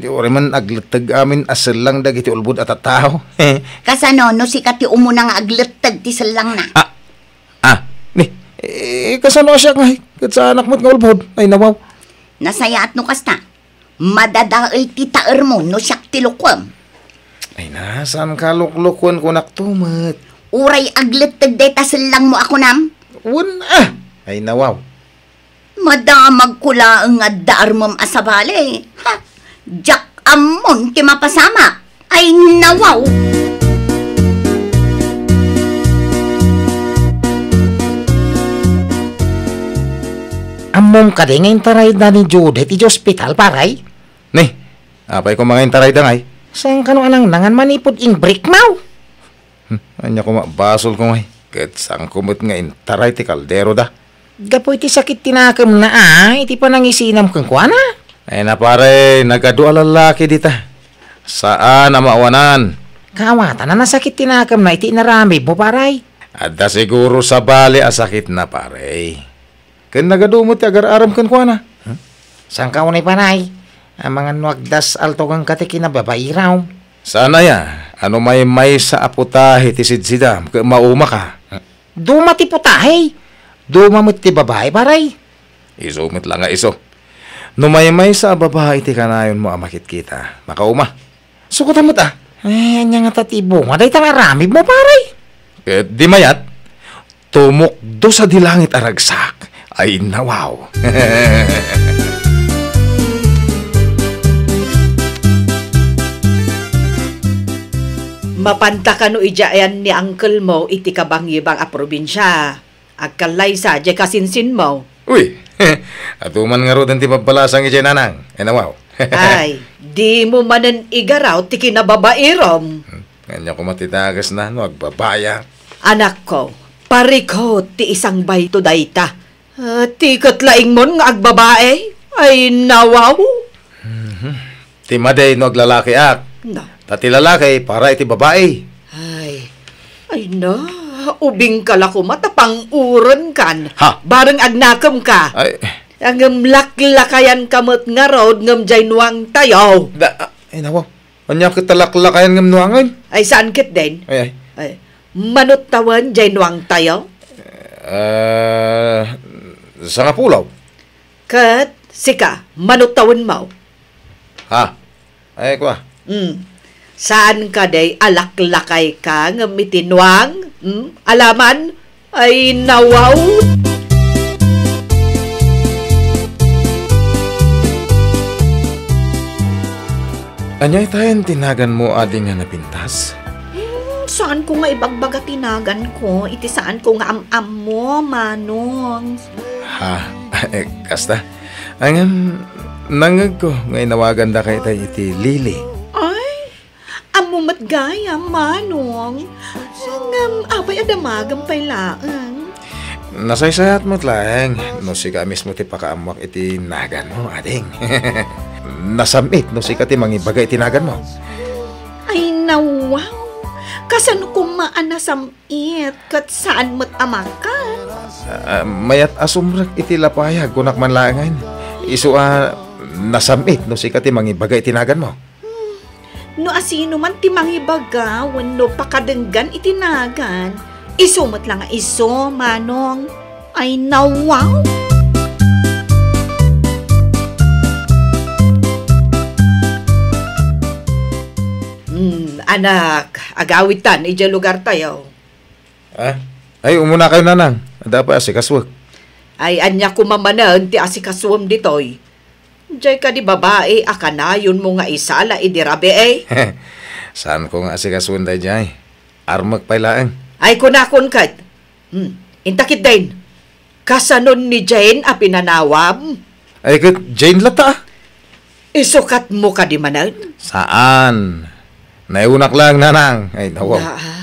Di uray man agletteg amin a sellang dagiti ulbod a tattao. Kasano no sika ti umuna nga agletteg ti sellangna? Ah, ah, ni, eh, kasano a siak ngay? Ket saanak met nga ulbod. Ay, nawaw. Nasayaat no kasta. Madadael ti taermo no siak ti lukuem. Ay na, saan ka luklukuen, kunak to met. Uray agletteg dayta sellangmo a kunam? Wen, ah! Ay, nawaw. Madamagko laeng nga adda armem a sabali. Ha? Diak ammon ti mapasamak. Ay, nawaw! Ammom kadi nga intarayda ni Judith iti ospital, pare? Ni, apay koma nga intarayda ngay? Saan kano a nangnangan manipud in-break mo? Hmm, ania koma, basolko ngay. Ket saanko met nga intaray ti kaldero da. Gapu iti sakit ti nakemna a, iti panangisinam kenkuana. Ay na, pare, nagadu a lallaki dita. Saan a maawanan. Kaawatan a nasakit ti nakemna iti inaramidmo, pare. Adda siguro sabali a sakitna, pare. Ken nagadu met ti agar-aram kenkuana. Hmm? Saanka unay, pare? Amangan no agdas-alto kenka ti kinababairam. Saan aya a no maymaysa a putahe ti sidsidam ket maumaka? Hmm? Duma ti putahe. Duma met ti babai, pare. Isu met la nga isu. No maymaysa a babai ti kanayonmo a makitkita, makauma. Sukotam met a. Eh, ania ngata ti bunga dayta nga aramidmo, pare? Ket di mayat, tumukdo sadi langit a ragsak. Ay, nawaw. Mapanta kano idiay ni uncle-mo iti kabangbang a probinsia. Agkallaysa, diay kasinsinmo. Uy, adu man ngaruden ti babbalasang idiay, nanang. Ay, nawaw. Ay, dimo manen igaraw ti kinababairam. Hmm, ania koma ti dakesna no agbabaiak? Anakko, parikut ti isangbayto dayta. Ah, ti ket laingmon nga agbabai? Ay, nawaw. Mhm. Ti madi no aglalakiak. Na. Ta ti lalaki, para iti babai. Ay. Ay na, ubingka la koma ta pang-urenkan. Ha? Bareng agnakemka. Ay. Ngem laklakayanka met ngarud ngem diay nuangtayo. Da, ay, nawaw. Ania ket ta laklakayan ngem nuangen? Ay, saan ketdin? Ay, ay. Ay, mano tawen diay nuangtayo? Eh, sangapulo. Ket sika, mano tawenmo? Ha? Ay, kua. Mm. Saan kadi a laklakayka ngem iti nuang? Hmm? Alaman? Ay, nawaw! Ania itayen ti naganmo, adi nga napintas? Hmm, saanko nga ibagbaga ti naganko iti saanko nga am-ammo, Manong. Ha? Eh, kasta? Ngem, nangngegko nga inawagandaka itay iti Lily. Ay, ammo met gayam, Manong. Ngem, apay a damagem pay laeng? Nasaysayat met laeng no sika mismo ti pakaammoak iti naganmo, ading. Nasam-it no sika ti mangibaga iti naganmo. Ay, nawaw! Kasano koma a nasam-it ket saan met a makan? Ah, mayat a sumrek iti lapayag, kunak man laengen. Isu a nasam-it no sika ti mangibaga iti naganmo. Hmm. No asino man ti mangibaga wenno pakadenggan iti nagan, isu met la nga isu, Manong. Ay, nawaw! Hmm, anak, agawidtan idiay lugartayo. Ah? Ay, umunakayo, nanang. Adda pay asikasuek. Ay, ania koma manen ti asikasuem ditoy? Diay kadi babai a kanayonmo nga isala idi rabii? Saanko nga asikasuen daydiay. Armek pay laeng. Ay, kunakon ket. Hmm, inta ketdin. Kasanon ni Jane a pinanawam? Ay, ket Jane latta, ah. Isukatmo kadi manen? Saan. Naiunak laeng, nanang. Ay, nawaw. Naa.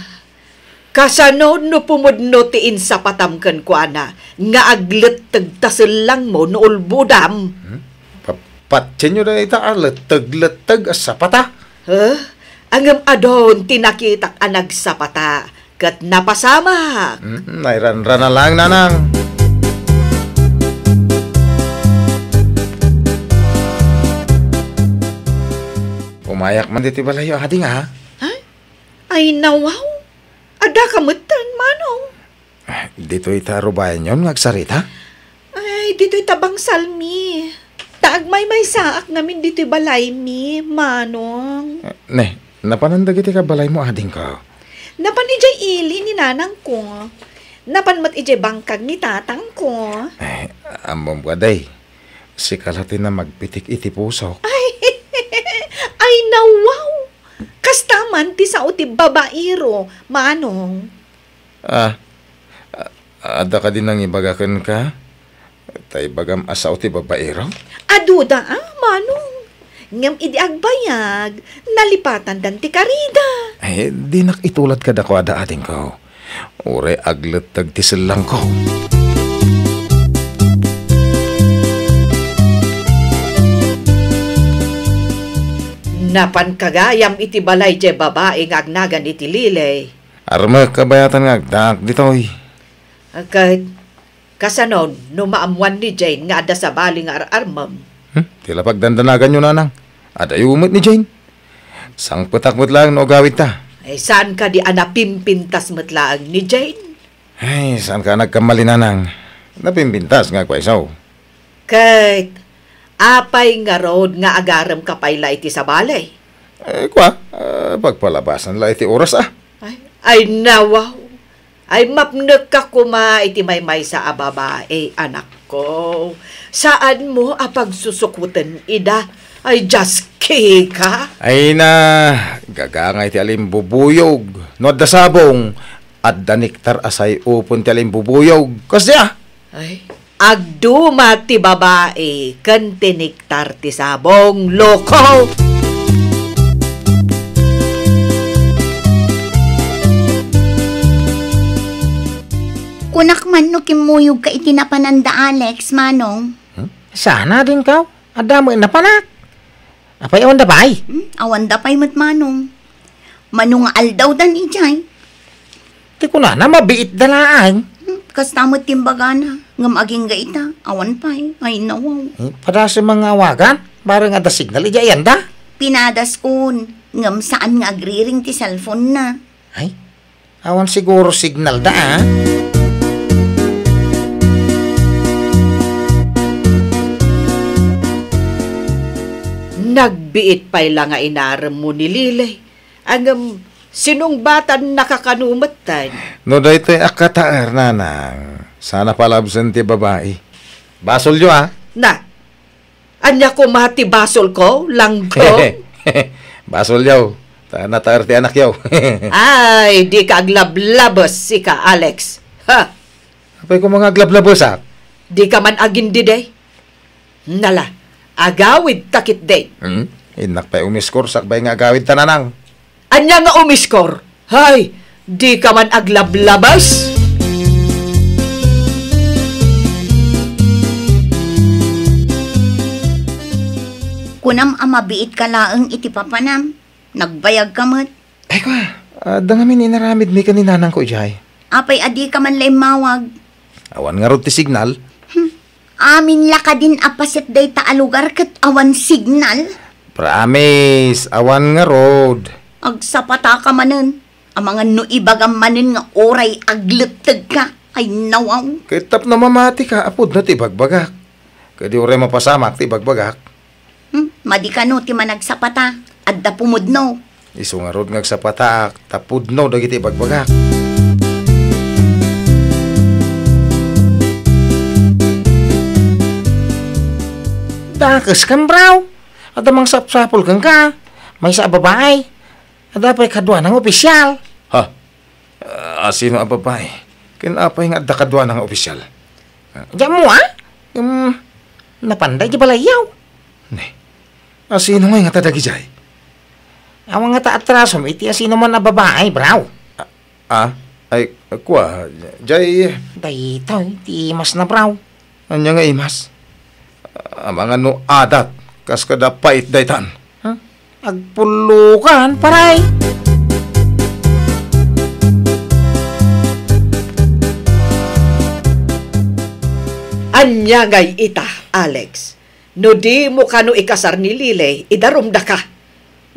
Kasano no pumudno ti insapatam kenkuana nga agletteg ta sellangmo no ulbodam? Hmm? Pa-, patienyo dayta a letteg-letteg a sapata? Huh? Ngem adun ti nakitak a nagsapata ket napasamak. Hmm, nairanrana laeng, nanang. Umayak man ditoy balayyo, ading, ha? Ha? Ay, nawaw. Addaka metten, Manong. Ah, ditoy ta rubayanyon nga agsarita? Ay, ditoy ta bangsalmi. Ta agmaymaysaak ngamin ditoy balaymi, Manong. Ah, ne, napanan dagiti kabalaymo, adingko? Napan idiay ili ni nanangko. Napan met idiay bangkag ni tatangko. Ay, ammom kadi. Sika la ti namagpitik iti pusok. Ay, ay, nawaw! Kasta man ti sao ti babaero, Manong. Ah, a-, adda kadi nangibaga kenka? Ta ibagam a sao ti babaero? Aduda, a, Manong. Ngem idi agbayag, nalipatandan ti karida. Ay, dinak itulad kadakuada, adingko. Uray agletteg ti sellangko. Napanka gayam iti balay diay babai nga agnagan iti Lily. Armek a bayatan nga agdaak ditoy. Ket kasano no maammuan ni Jane nga adda sabali nga ar-armem? Hmm? Ti la pagdandanaganyo, nanang. Adayo met ni Jane. Sangpetak met laeng no agawidta. Ay, saan kadi a napimpintas met laeng ni Jane? Ay, saanka a nagkamali, nanang. Napimpintas nga agpayso. Ket apay ngarud nga agaremka pay la iti sabali? Eh, kua, ah, pagpalabasan la iti oras, ah. Ay, ay, nawaw. Ay, mapnekka koma iti maymaysa a babai, anakko. Saanmo a pagsusukoten ida? Ay, Dios, Kika? Ay na, gagangay ti alimbubuyog. No adda sabong, adda nektar a say-upen ti alimbubuyog. Kasdi, ah? Ay, agduma ti babai ken ti nektar ti sabong, loko! Kunak man no kimmuyogka iti napananda Alex, Manong. Hmm? Saan, adingko? Adda met napanak. Apay, awanda pay? Hmm, awanda pay met, Manong. Mano nga aldawdan idiay? Ti kunana, mabiitda laeng. Hmm, kasta met ti imbagana. Ngem agingga ita, awan pay. Ay, nawaw. Hmm, padasem nga awagan? Bareng adda signal idiay ayanda? Pinadaskon. Ngem saan nga agriring ti cellphone-na. Ay, awan siguro signalda, a. Nagbiit pay la nga inaremmo ni Lily, ngem Sinungbatannaka kano metten. No daytoy a kataer, nanang, saan a palabsen ti babai. Basolyo, a? Na, ania koma ti basolko, Langkong? Basolyo, ta nataer ti anakyo. Ay, dika aglablabes, sika, Alex. Ha? Apay koma nga aglablabesak? Dika man agindide. Nala, agawidta ketdi. Hmm? Innak pay umiskor sakbay nga agawidta, nanang. Ania nga umiskor? Hay, dika man aglablabes. Kunam a mabiitka laeng iti papanam. Nagbayagka met. Ay, kua, adda ngamin inaramidmi ken ni nanangko idiay. Apay a dika man la immawag? Awan ngarud ti signal. Hmm. Amin la kadin a paset dayta a lugar ket awan signal? Promise, awan ngarud. Agsapataka manen. Amangan no ibagam manen nga uray aglettegka. Ay, nawaw. Ket tapno mamatika a pudno ti ibagbagak. Ket di uray mapasamak ti ibagbagak. Hmm, madi kano ti managsapata, adda pumudno. Isu ngarud nga agsapatak, ta pudno dagiti ibagbagak. Dakes kan, bro. Adda mangsapsapul kenka. Maysa a babae. Adda pay kaduana nga opisyal. Ha? Ah, asino a babae? Ken apay nga adda kaduana nga opisyal? Diammo, a? Em, napanday di balayyo. Ne. Asino ngay nga ta dagidiay? Awan nga ta atrasom iti asino man a babae, bro. Ah, ah? Ay, kua, jay. Daytoy, ti imas na, bro. Ania nga imas? Amangan no adat, kas kada pait daytan. Hmm? Agpullokan, paray! Ania ngay ita, Alex? No dimo kano ikasar ni Lily, idarumdaka.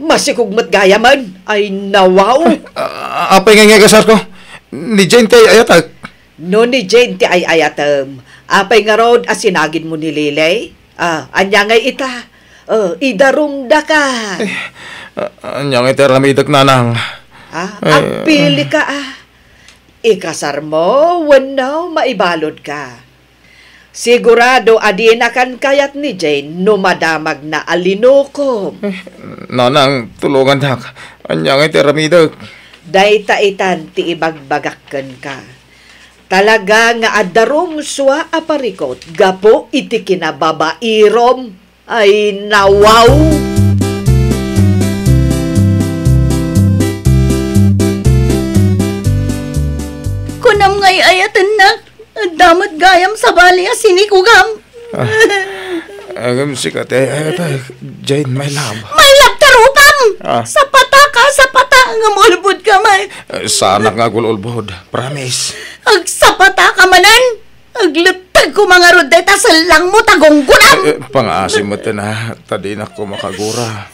Masikog met gayamen. Ay, nawaw. A-, apay nga nga ikasarko? Ni Jane ti ay-ayatek. No ni Jane ti ay-ayatem, apay ngarud a sinagidmo ni Lily? Ah, ania ngay ita? Ah, idarumdaka. Eh, a-, ania ngay ti aramidek, nanang? Ah, eh, agpilika, ah. Ikasarmo wenno maibaludka? Sigurado a dinakan kayat ni Jane no madamagna a linukom. Eh, nanang, tulongandak. Ania ngay ti aramidek? Dayta itan ti ibagbagak kenka. Talaga nga adda rumsua a parikut gapu iti kinababairom. Ay, nawaw! Kunam nga ay-ayatennak, adda met gayam sabali a sinikugam. Ah, ngem sika ti ay-ayatek, Jane, my love. My love, tarupam! Ah. Sapataka, sapata, ngem ulbodka met. Eh, saanak nga agul-ulbod, promise. Agsapataka manen! Agletteg koma ngarud dayta sellangmo ta gunggunam! Eh, eh, pangaasim met, a, ta dinak koma kagura.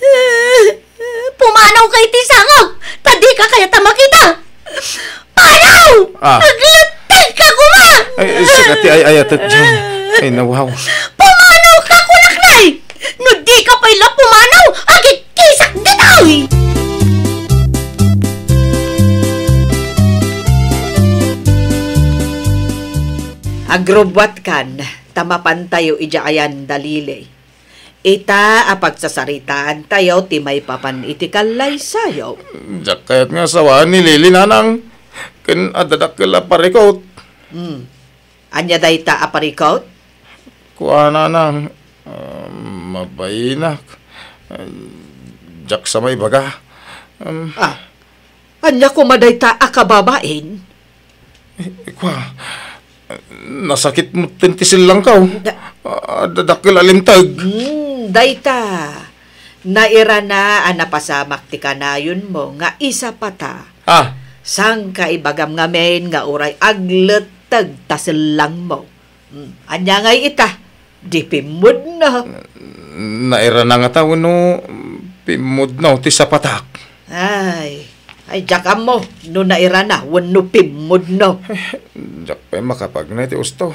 Pumanawka iti sangok, ta dika kayat a makita! Panaw! Ah. Aglettegka koma! Ay, sika ti ay-ayatek, Jane. Ay, nawaw. Pumanawka, kunak, nay! No dika pay la pumanaw, agikkisak ditoy! Agrubbuatkan, ta mapantayo idiay ayan da Lily. Ita a pagsasaritaantayo ti maipapan iti kallaysayo. Diak kayat nga asawaan ni Lily, nanang. Ken adda dakkel a parikut. Hmm. Ania dayta a parikut? Kua, nanang, ah, mabainak. Ah, diak sa maibaga. Um, Ah, ania koma dayta a kababain? Eh, kua, nasakit metten ti sellangko. Da- Ah, adda dakkel a linteg. Hmm, dayta. Nairana a napasamak ti kanayonmo nga isapata. Ah. Sangka ibagam ngamin nga uray agletteg ta sellangmo. Hmm, ania ngay ita? Di pimmudno. Nairana ngata wenno pimmudno ti sapatak? Ay, ay, diak ammo no nairana wenno pimmudno. Diak pay makapagna iti usto.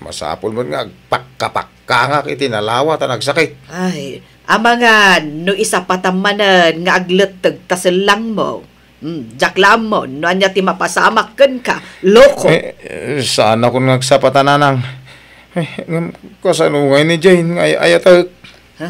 Masapul met nga agpakkapakangak iti nalawa ta nagsakit. Ay, amangan no isapatam manen nga agletteg ta sellangmo. Hmm, diak la ammo no ania ti mapasamak kenka, loko. Eh, eh, saanakon nga agsapata, Nanang. Eh, ngem kasano ngay ni Jane nga ay-ayatek? Ha?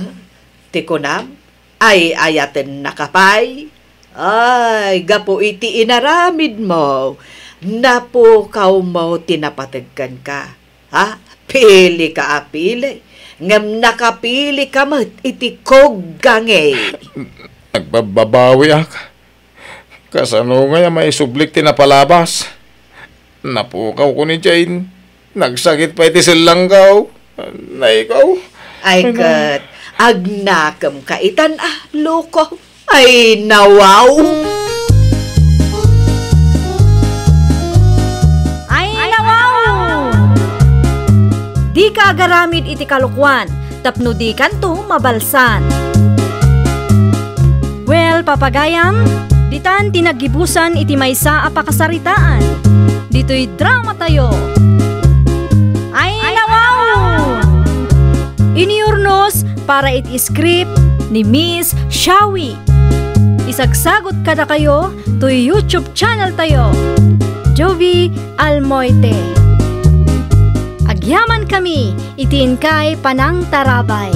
Ti kunam? Ay-ayatennaka pay? Ay, gapu iti inaramidmo, napukawmo ti napateg kenka. Ha? Pilika a pili, ngem nakapilika met iti kuggangi. Nagbabbabawiak. Kasano ngay a maisublik ti napalabas? Napukawko ni Jane. Nagsakit pay ti sellangko. Nay ko. Ay, ket agnakemka itan a, loko. Ay, nawaw. Ay, nawaw! Dika agaramid iti kalokuan tapno dikanto mabalsan. Well, papagayam, ditan ti naggibusan iti maysa a pakasaritaan. Ditoy dramatayo. Ay, nawaw! Iniurnos para iti script ni Miss Shawi. Isagsagot kadakayo toy YouTube channel tayo, Jovie Almoite. Agyaman kami iti inkay panangtarabay.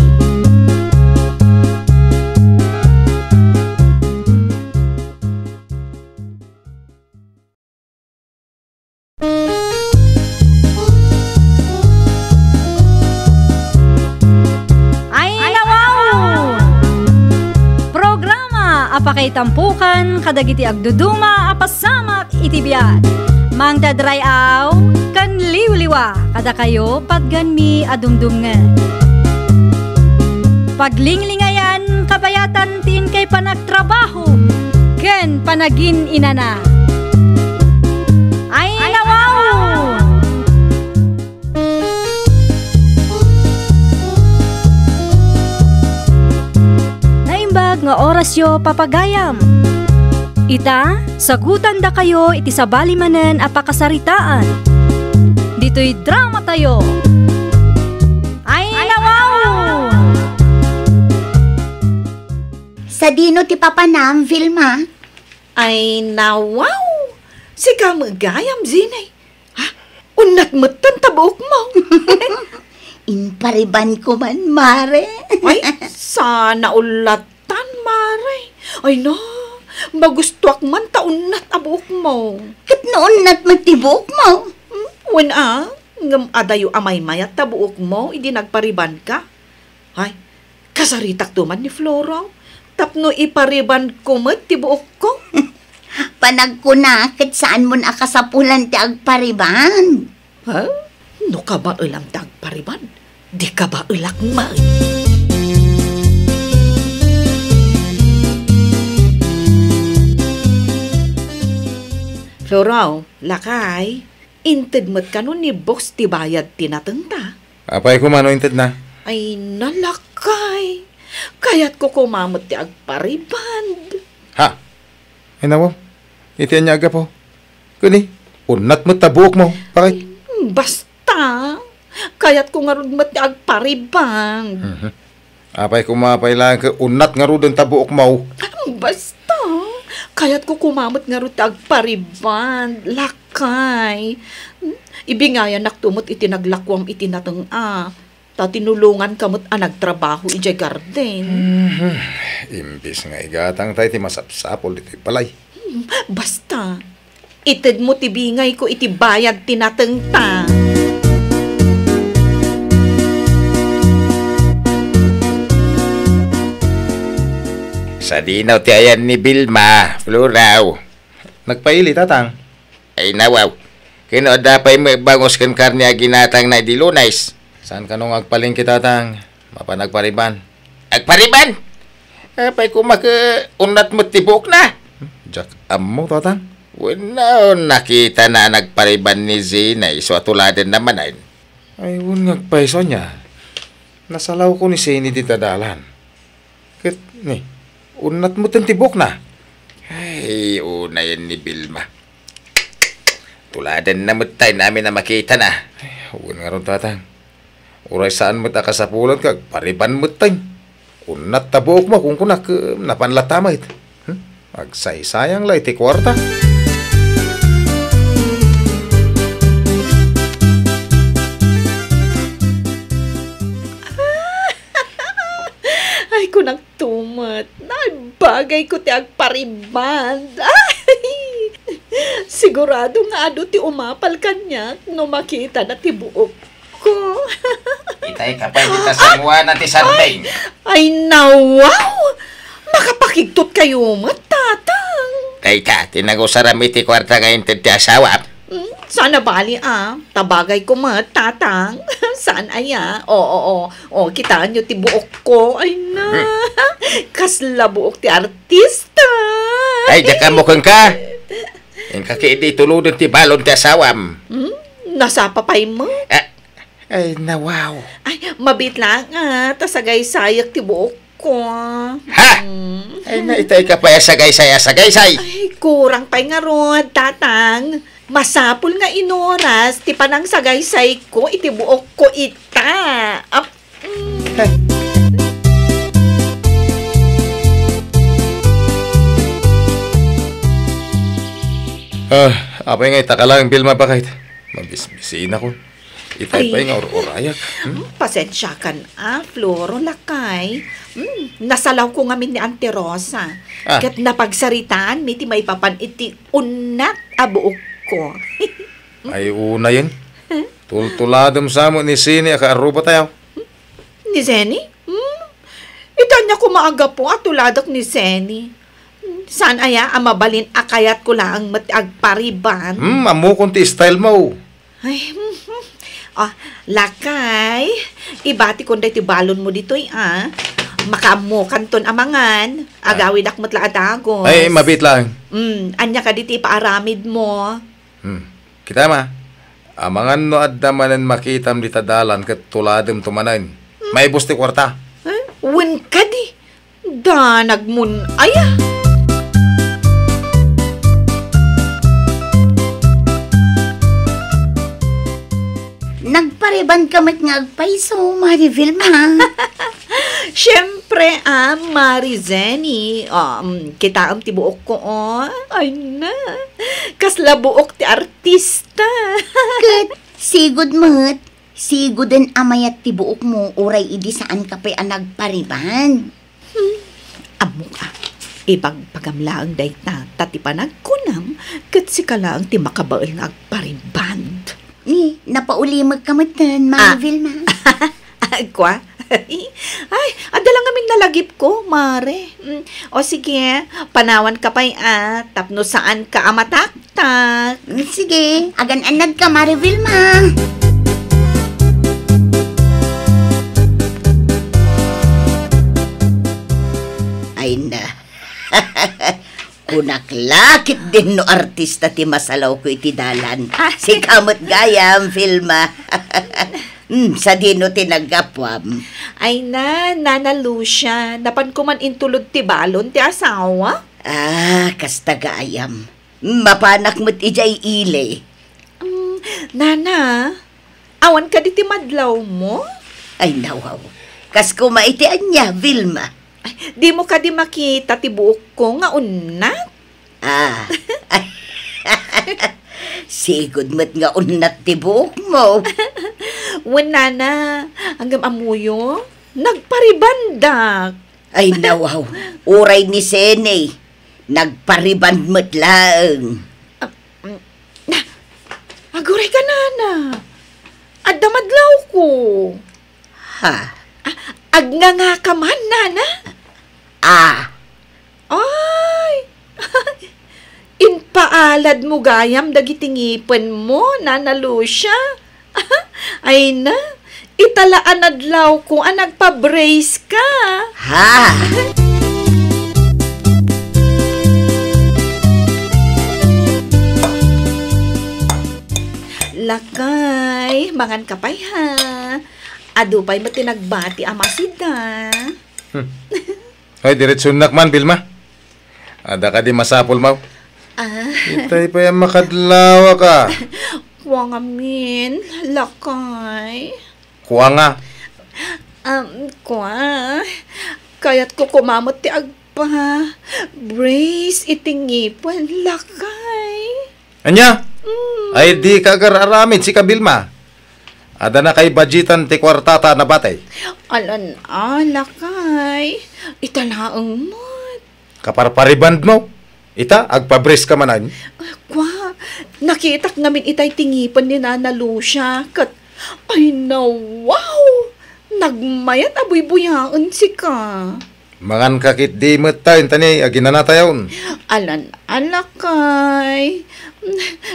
Ay, nawaw! Programa a pakaitampukan kadagiti agduduma a pasamak iti biag. Mangted ray-aw ken liwliwa kadakayo patgenmi a dumdumngeg. Paglinglingayan kabayatan ti inkay panagtrabaho ken panagin-inana. Ay, nawaw! Naimbag nga orasyo, papagayam. Ita, sagutandakayo iti sabali manen a pakasaritaan. Ditoy dramatayo. Ay, nawaw! Sadino ti papanam, Vilma? Ay, nawaw! Sika met gayam, Zine. Ha? Unnat metten ta buokmo. Imparibanko man, mare. Ay, sana ullatan, mare. Ay na, magustuak man ta unnat a buokmo. Ket no unnat met ti buokmo? Hmm, wen a, ngem adayo a maymayat ta buokmo idi nagparibanka. Ay, kasaritakto man ni Floro tapno iparibanko met ti buokko. Panagkuna ket saanmon a kasapulan ti agpariban. Ha? No kabaelam ti agpariban, di kabaelak met. Floro, lakay, inted met kano ni Boss ti bayad ti natengta? Apay koma no intedna? Ay, nalakay. Kayatko koma met ti agpariband. Ha? Ay, nawaw. Iti ania a gapu? Kuni, unnat met ta buokmo. Bakit? Basta. Kayatko ngarud met ti agpariband. Mhm. Apay koma pay laeng ket unnat ngaruden ta buokmo. Basta, kayatko koma met ngarud ti agpariband, lakay. Ibingayanakto met iti naglakuam iti nateng a, ta tinulonganka met a nagtrabaho idiay garden. Mhm. Imbes nga igatangta iti masapsapul ditoy balay. Hmm, basta, itedmo ti bingayko iti bayad ti natengta. Sadino ti ayan ni Vilma, Floro? Nagpaili, Tatang. Ay, nawaw. Ken no adda pay met bangus ken karne a ginatangna idi Lunes. Saan kano nga agpalengke, Tatang? Mapan agpariban. Agpariban? Apay koma ket unnat met ti buokna? Diak ammo, Tatang. Wenno, nakitana a nagpariban ni Zina, isu a tuladenna manen. Ay, wen nga agpayso ania. Nasalawko ni Zina dita dalan. Ket, ni, unnat metten ti buokna. Ay, unayen ni Vilma. Tuladenna metten amin a makitana. Ay, wen ngarud, Tatang. Uray saan met a kasapulan ket agpariban metten. Unnat ta buokmo, kunkunak, napan latta met. Hmm? Agsaysayang la iti kuarta. Ay, kunak tumet. Nabagay ko ti agpariband. Ay! Sigurado nga adu ti umapal kaniak no makitana ti buok ko. Itay ka pay dita San Juana ti Sardeng. Ay, nawaw! Makapakigtot kayo met, Tatang. Dayta, ti nagusaram iti kuarta nga inted ti asawam. Hmm, saan a bali, ah. Tabagay ko met, Tatang. Saan aya? Oo, oo. O, kitaan nyo ti buok ko. Ay na. Hmm. Kasla buok ti artista. Ay, diak ammo kenka. Inka ketdi ituloden ti balon ti asawam. Hmm? Nasapa pay mo? Ah, ay, nawaw. Ay, mabit lang, ah, ta sagaysayak ti buok ko. Ha? Hmm. Ay, na, itay ka pay a sagaysay a sagaysay. Ay, kurang pay ngarud, Tatang. Masapul nga inoras ti panangsagaysay ko iti buok ko ita. Ap-, mm. Ay. Ah, apay nga ita ka lang, Vilma, bakit? Mabisbisinakon. Itay pay nga ur-urayak. Hmm? Pasensiakan, ah, Floro, lakay. Hmm, nasalaw ko ngamin ni Auntie Rosa. Ah. Ket napagsaritaan mi ti maipapan iti unnat a buok ko. Ay, unayen. Tultuladem sa met ni Seni a kaarruba tayo. Ni Seni? Hmm? Ita ania koma a gapu a tuladak ni Seni. Hmm, saan aya a mabalin a kayatko laeng met ti agpariband? Hmm, ammokon ti style mo. Ay, hmm, hmm. Ah, lakay, ibatikon daytoy balonmo ditoy, ah. Makaammokanton a mangan. Ah. Agawidak met la a dagos. Ay, mabit lang. Hmm, ania kadi ti ipaaramidmo? Hmm. Kitam a, amangan no adda manen makitam dita dalan ket tulademto manen. Hmm. Maibus ti kuarta. Eh, wen kadi. Danagmon aya. Nagpariband ka met nga agpayso, Mari Vilma. Siyempre, ah, Mari Zenny. Ah, mm, kitaem ti buok ko, oh. Ay na. Kasla buok ti artista. Ket sigud met, siguden a mayat ti buokmo uray idi saan ka pay a nagpariband. Hmm. Ammok a, ibagbaga laeng dayta, ta ti panagkunam, ket sika laeng ti makabael nga agpariband. Ni, napaulimek ka metten, Mari Vilma. Ah. Kua? Ay, adda lang ngamin nalagipko, Mare. Mm, o sige, panawan ka pay, ah, tapno saan ka a mataktak. Mm, sige, agan-annad ka, Mari Vilma. Ay na. Kunak la ketdin no artista ti masalawko iti dalan. Ah. Sika met gayam, Vilma. Hmm, sadino ti naggapuam? Ay na, Nana Lucia, napanko man intulod ti balon ti asawa. Ah, kasta gayam. Mapanak met idiay ili. Mm, Nana, awan kadi ti madlawmo? Ay, nawaw. Kas koma iti ania, Vilma? Ay, dimo kadi makita ti buokko nga unnat? Ah. Sigud met nga unnat ti buokmo. Wen, Nana, ngem ammoyo, nagparibandak. Ay, nawaw. Uray ni Seni, nagpariband met laeng. Ah, mm, na, aguray ka, Nana. Adda madlawko. Ha? Ah, agnganga ka man, Nana? Ah. Ay! Impaaladmo gayam dagiti ngipenmo, Nana Lucia. Ay na, ita la a nadlawko a nagpa-brace ka. Ha? Lakay, mangan ka pay, ha? Adu pay met ti nagbati a masida. Hmm. Ay, diretsuennak man, Vilma. Adda kadi masapulmo? Ah. Itay pay a makadlawak a. Kua ngamin, lakay. Kua nga? Um, kua. Kayatko koma met ti ag- Pa, brace iti ngipen, lakay. Ania? Mm. Ay, dika agar-aramid, sika, Vilma. Adda nakaibajitan ti kuartata a nabati. Alan, a, lakay. Ita laeng met. Kaparparibandmo? Ita, agpa-brace ka manen? Ah, kwa, nakitak ngamin itay ti ngipen ni Nana Lucia, ket, ay, na, wow! Nagmayat a buybuyaen, sika. Manganka ketdi met ta, intani, aginanatayon. Alan, a, lakay.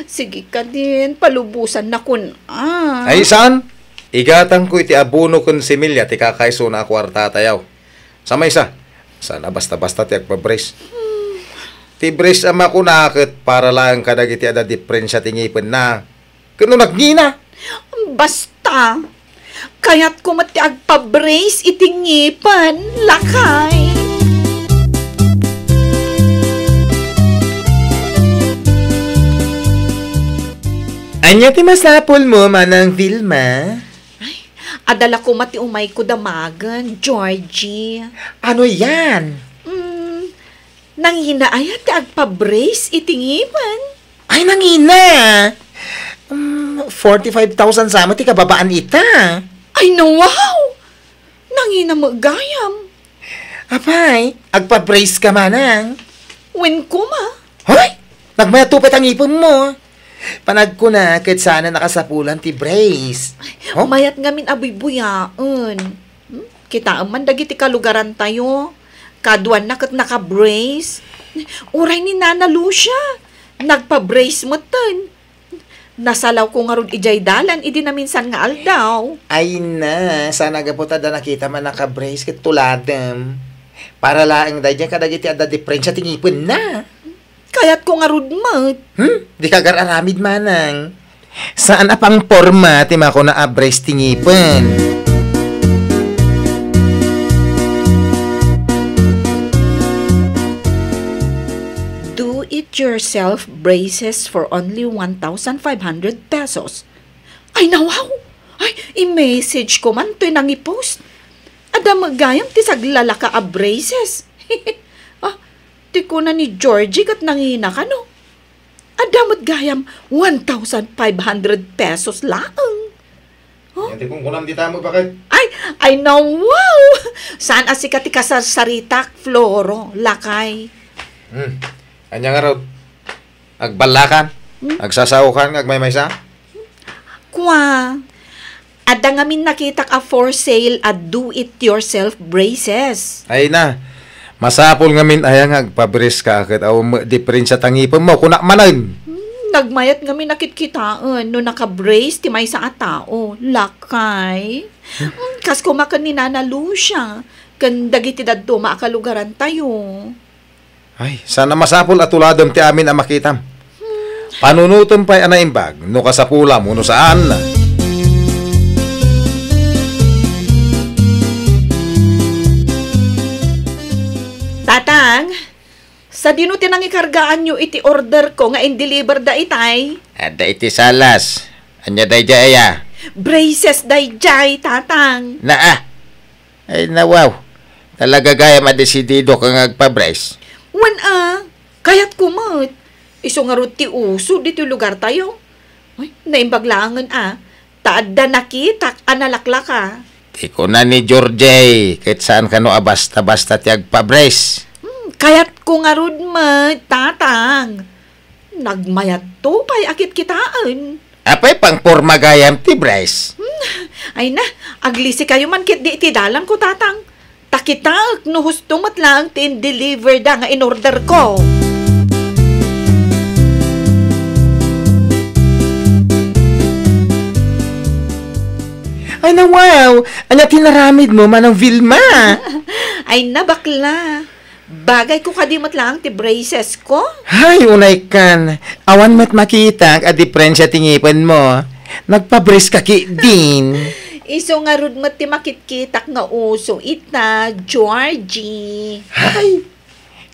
Sige kadin, palubosannakon, a. Ay, saan? Igatangko iti abono ken similya ti kakaisuna a kuartatayo. Sa maysa, saan a basta-basta ti agpa-brace. Hmm. Ti brace a makuna ket para laeng kadagiti adda diperensia ti ngipenna. Ken no nagngina? Basta, kayatko met ti agpa-brace iti ngipen, lakay. Ania ti masapulmo, Manang Vilma? Ay, adda la koma ti umayko damagen, Georgie. Ano yan? Mm, nangina aya ti agpa-brace iti ngipen? Ay, nangina! Mm, forty-five thousand sa met ti kababaan ita. Ay, na, wow! Nangina met gayam. Apay, agpa-brace ka manang? Wen koma. Hoy! Nagmayat to pay ta ngipenmo. Panagkuna ket saan a nakasapulan ti brace. Ay, oh? Mayat ngamin a buybuyaen. Hmm? Kitaem man dagiti kalugarantayo. Kaduanna ket naka-brace. Uray ni Nana Lucia, nagpa-brace metten. Nasalawko ngarud idiay dalan idi naminsan nga aldaw. Ay na, saan a gapu ta adda nakitam a naka-brace ket tuladem. Para laeng daydiay kadagiti adda diperensia ti ngipenna. Kayatko ngarud met. Hmm? Dika agar-aramid manang. Saan a pangporma ti makuna a brace ti ngipen. Do it yourself braces for only one thousand five hundred pesos. Ay, na, wow! Ay, i-message ko man toy nangipost. Adda met gayam ti saglalaka a braces. Ah, ti kuna ni Georgie ket nangina kano. Adda met gayam one thousand five hundred pesos laeng. Huh? Yan ti kunkunam dita met, baket. Ay, ay, na, wow! Saan a sika ti kasarsaritak, Floro, lakay? Hmm. Ania ngarud? Agballakan? Hmm? Agsasaokan nga agmaymaysa? Kwa, adda ngamin nakitak a for sale a do-it-yourself braces. Ay na, masapul ngamin aya nga agpa-brace ka ket awan met diperensia ta ngipenmo, kunak manen. Hmm, nagmayat ngamin a kitkitaen no naka-brace ti maysa a tao, lakay. Hmm, kas koma ken ni Nana Lucia, ken dagiti dadduma a kalugarantayo. Ay, saan a masapul a tuladem ti amin a makitam. Panunotem pay a naimbag no kasapulam wenno saan. Tatang, sadino ti nangikargaanyo iti order ko nga in-deliver da itay? Adda iti salas. Ania daydiay aya? Braces daydiay, Tatang. Naa. Ay, nawaw. Talaga gayam a desidido ka nga agpa-brace? Wen a, kayatko met. Isu ngarud ti uso ditoy lugartayo. Ay, naimbag laengen a, ta adda nakitak a nalaklaka. Ti kuna ni Georgie, ket saan kano a basta-basta ti agpa-brace. Hmm, kayatko ngarud met, Tatang. Nagmayatto pay a kitkitaen. Apay pangporma gayam ti brace? Hmm, ay na, aglisikayo man ketdi iti dalanko, Tatang. Ta kitaek no husto met laeng ti in-deliver da nga in-order ko. Ay na, wow! Ania ti naramidmo, Manang Vilma? Ay na, bakla. Bagayko kadi met laeng ti braces ko? Hay, unaykan. Awan met makitak a diperensia ti ngipenmo. Nagpa-brace ka ketdin. Isu ngarud met ti makitkitak nga uso ita, Georgie. Hay!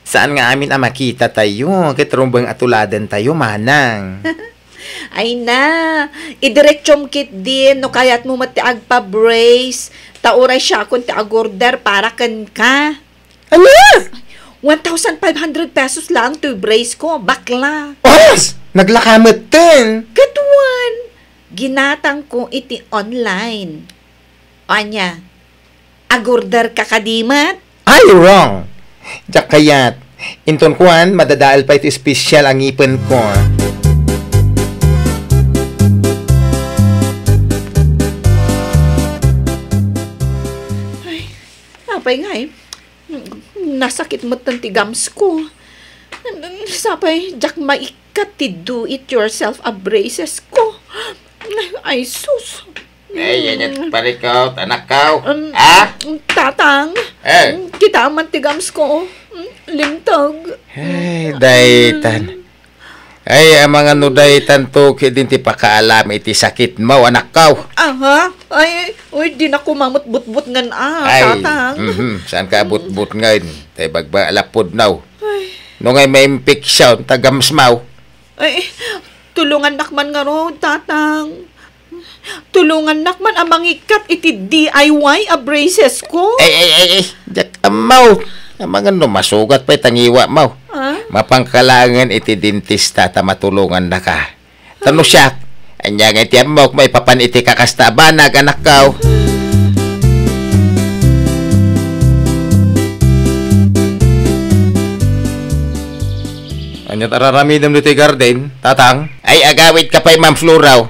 Saan nga amin a makitatayo, ket rumbeng a tuladentayo, manang. Ay na, idiretsum ketdin no kayatmo met ti agpa-brace, ta uray siakon ti agorder para kenka. Ania? One thousand five hundred pesos lang toy brace ko, bakla. Oras! Naglaka metten! Ket wen, ginatangko iti online. Ania, agorder ka kadi met? Ay, wrong! Diak kayat. Inton kuan, madadael pay ti espesyal a ngipenko. Ay, apay ngay? Nasakit metten ti gums ko. Sapay, diak maikkat ti do-it-yourself a braces ko. Ay, sus. Ay, yan yung parikaw, anak kaw. Um, Ah? Tatang, Eh. Kita man ti gums ko. Limtag. Ay, daytan. Ay, amangan no daytan to, kidin ti pakaalam iti sakit mo, anak kaw. Aha? Ay, uy, di na kumamot butbut ngan, ah, Ay, tatang. Mhm, saan ka butbut ngan? Tay bagba, lapod now. Ay. No ngay maimpeksyon, ta gums maw. Ay, tulungan nak man ngarud, tatang. Tulongannak man a mangikkat iti D I Y a braces ko. Ay, ay, ay, ay, diak ammaw. Amangan no masugat pay ta ngiwatmo. Ah? Mapangkalangen iti dentista ta matulongannaka. Ta no siak, ania nga iti ammok maipapan iti kakasta a banag, anakko? Ania ti ar-aramidem ditoy garden, tatang? Ay, agawidka pay, Ma'am Flora.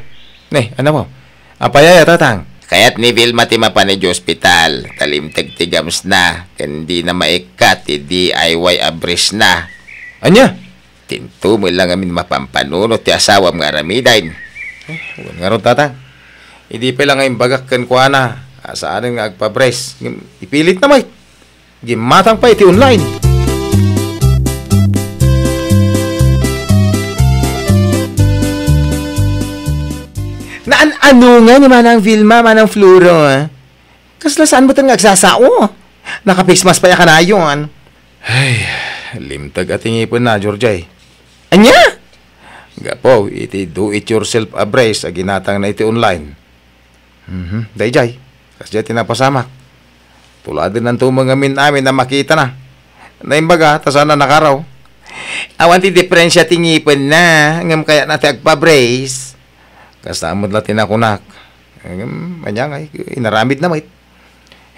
Ne, ania mo? Apay aya, tatang? Kayat ni Vilma ti mapan idiay ospital, ta limteg ti gumsna, ken dina maikkat ti D I Y a brace na. Ania? Tintumel lang amin mapanpanunot ti asawam nga aramiden. Eh, wen ngarud, tatang. Idi pay lang nga imbagak kenkuana, a saanen nga agpa-brace. Ngem ipilitna met. Gimmatang pay iti online. Naan-ano nga ni Manang Vilma, Manang Flora? Kasla saan metten nga agsasao? Naka-face mask pay a kanayon. Ay, limteg a ti ngipenna, Georgie. Ania? Gapu iti do it yourself a brace a ginatangna iti online. Mhm, daydiay. Kasdiay ti napasamak. Tuladennanto met ngamin amin a makitana. Naimbaga, ta saan a nakaraw. Awan ti diferensia ti ngipenna, ngem kayatna ti agpa-brace. Kasta met la ti nakunak. Ngem, ania ngay, inaramidna met.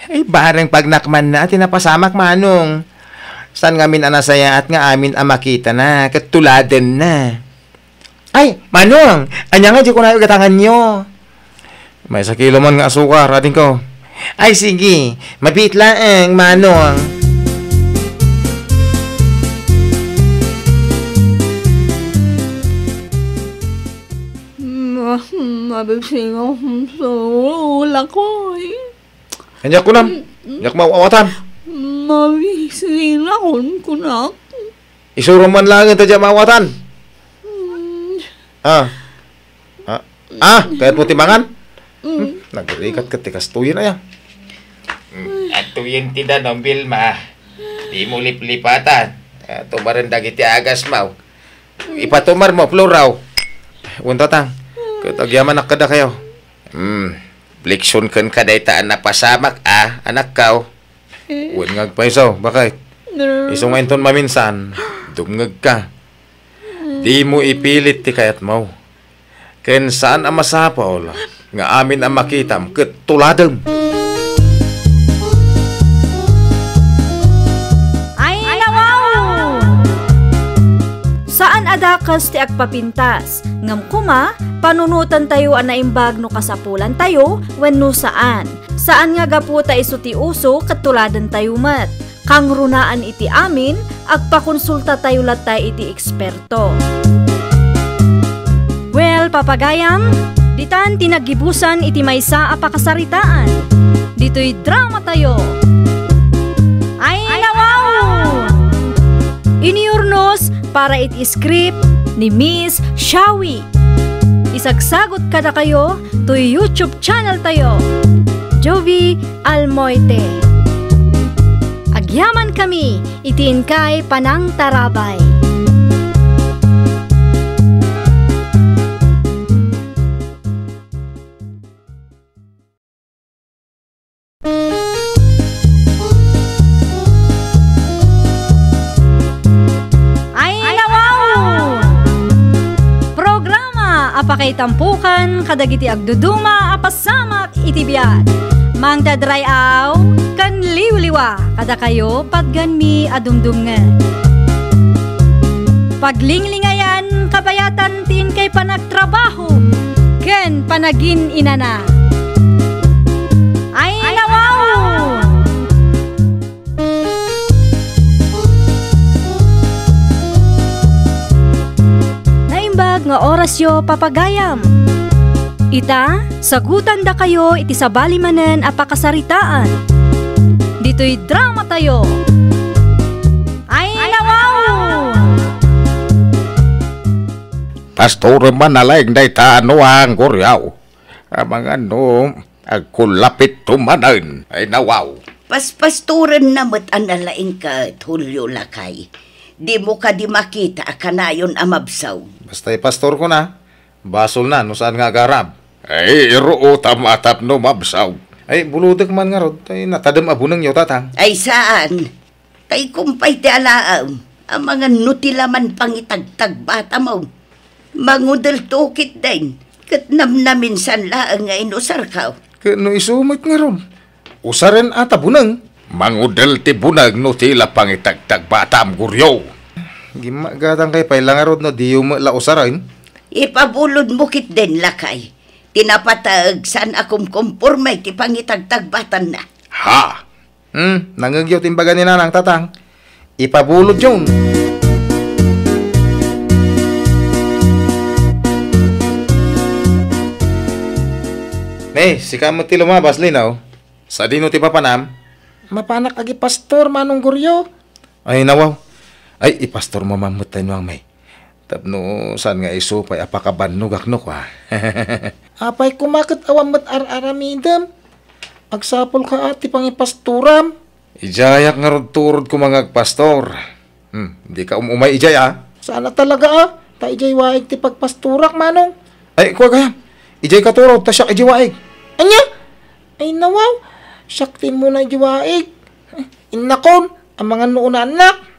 Ay, bareng pagnakmanna ti napasamak, Manong. Saan ngamin a nasayaat nga amin a makitana ket tuladenna. Ay, Manong! Ania nga di kunayo gatanganyo? Maysa kilo man nga asukar, adingko. Ay, sige. Mabiit laeng, Manong. Ma-, mabibsingaw sa ulakoy. Ania kunam? Mm, mm. Diak maawatan. Mabibsingaw kunak. Isuro man laeng ta diak maawatan. Mm. Ah. Ah, ah, kayatmo ti mangan? Mm. Hmm, nagrigat ket ti kastoyen aya. Hmm, adtoyen ti danum, Vilma. Dimo liplipatan. Ah, tumaren dagiti agasmo. Ipatumarmo, Flora. Wen, tatang. Ket agyamanak kadakayo. Hmm, flexionken ka dayta a napasamak, a, anakko. Wen nga agpayso, baket? Isu nga inton maminsan, dumngegka. Dimo ipilit ti kayatmo. Ken saan a masapul nga amin a makitam ket tuladem. Ay, nawaw! Saan a dakes ti agpapintas, ngem koma, panunotantayo a naimbag no kasapulantayo wenno saan. Saan nga gapu ta isu ti uso ket tuladentayo met. Kangrunaan iti amin, agpakonsultatayo latta iti eksperto. Well, papagayam, ditan ti naggibusan iti maysa a pakasaritaan. Ditoy dramatayo. Ay, nawaw! Inurnos para iti script ni Miss Shawi. Isagsagut kadakayo toy YouTube channel tayo, Jovie Almoite. Agyaman kami iti inkay panangtarabay. Kaitampukan kadagiti agduduma a pasamak iti biag. Mangted ray-aw ken liwliwa kadakayo patganmi a dumdumngeg. Paglinglingayan kabayatan ti inkay panagtrabaho ken panagin-inana. Ay, nawaw! Naimbag nga orasyo, papagayam. Ita, sagutandakayo iti sabali manen a pakasaritaan. Ditoy dramatayo. Ay, nawaw! Pastorem man laeng dayta a nuang, Goryo. Amangan no agkullapitto manen. Ay, nawaw. Paspastorenna met a nalaing ket, Julio, lakay. Dimo kadi makita a kanayon a mabsog? Basta ipastorkona, basolna no saan nga agarab. Ay, iruotam a tapno mabsog. Ay, bulodek man ngarud, tay natadem a bunengyo, Tatang. Ay, saan? Tay kumpay ti alaem, amangan no ti laman pangitagtagbatam. Mangudelto ketdin, ket namnaminsan laeng nga inusarko. Ket no isu met ngarud, usaren a ta buneng. Mangudel ti buneng no ti la pangitagtagbatam, Goryo. Gimmagadangkay pay la ngarud no diyo met la usaren. Ipabulodmo ketdin, lakay. Ti napateg, saan a kumkomporme ti pangitagtagbatanna. Ha? Hmm, nangngegyo ti imbaga ni Nanang, Tatang. Ipabulodyon. Ne, sika met ti lumabas, Lino. Sadino ti papanam? Mapanak agipastor, Manong Goryo. Ay, nawaw. Ay, ipastormo man met tay nuang, may. Tapno saan nga isu pay a pakabannogak no kua. Apay koma ket awan met ar-aramidem? Agsapulka a ti pangipastoram. Idiayak ngarud turod koma nga agpastor. Hmm, dika um-umay idiay a. Saan a talaga a, ta idiay waig ti pagpastorak, Manong. Ay, kua gayam. Idiay ka turod, ta siak idiay waig. Ania? Ay, nawaw. Siak ti immuna idiay waig. Innakon, amangan no unaannak.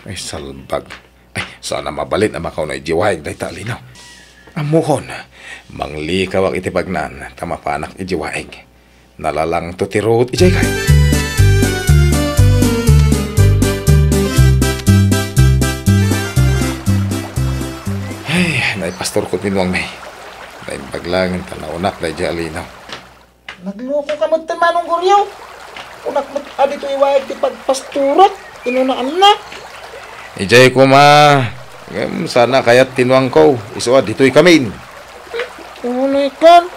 Ay, salbag. Ay, saan a mabalin a makauna idiay waig dayta a Lino. Ammokon, manglikawak iti bagnaan ta mapanak idiay waig. Nalalangto ti ruot idiay kay. Ay, naipastorko ti nuang, may. Naimbag laeng ta naunak daydiay a Lino. Naglokoka metten, Manong Goryo. Kunak met a ditoy waig ti pagpastorak, inunaannak. Idiay koma, ngem saan a kayat ti nuangko, isu a ditoy kamin. Unay kan,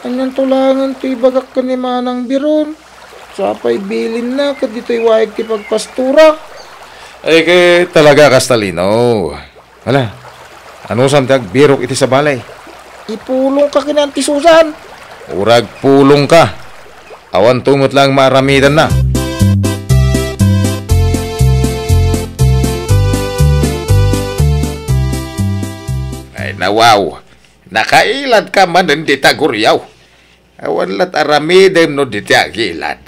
anianto laengen ti ibagak ken ni Manang Biron. Sapay bilinna ket ditoy waig ti pagpastorak. Ay, ket talaga kasta, Lino. Hala, anusam ti agbirok iti sabali? Ipulongka ken ni Auntie Susan. Uray agpulongka. Awanto met laeng maaramidanna. Ay, nawaw. Nakailadka manen dita, Goryo. Awan la't aramidem no dita agilad.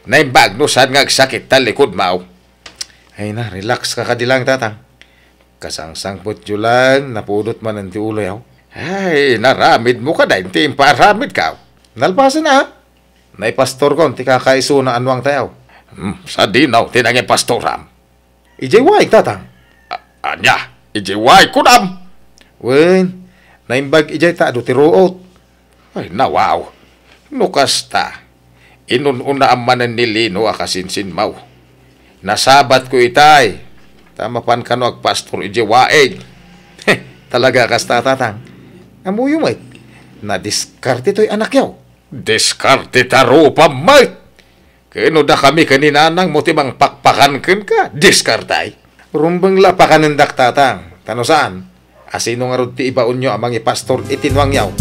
Naimbag no saan nga agsakit ta likodmo. Ay na, relax ka kadi laeng, Tatang. Kasangsangpetyo laeng, napudot manen ti uloyo. Ay, naramidmo kadi ti impaaramidko. Nalpasen a. Naipastorkon ti kakaisuna a nuangtayo. Hmm, sadino ti nangipastoram? Idiay waig, Tatang. A-, ania? Idiay waig kunam? Wen, naimbag idiay ta adu ti ruot. Ay, nawaw. No kasta, inun-unaam manen ni Lino a kasinsinmo. Nasabatko itay, ta mapan kano agpastor idiay waig. Talaga kasta, Tatang. Ammoyo met, nadiskarte toy anakyo. Diskarte ta rupa met! Ken no dakami ken ni Nanangmo ti mangpakpakan kenka, diskartay. Rumbeng la pakanendak, Tatang. Ta no saan, asino ngarud ti ibaonyo a mangipastor iti nuangyo?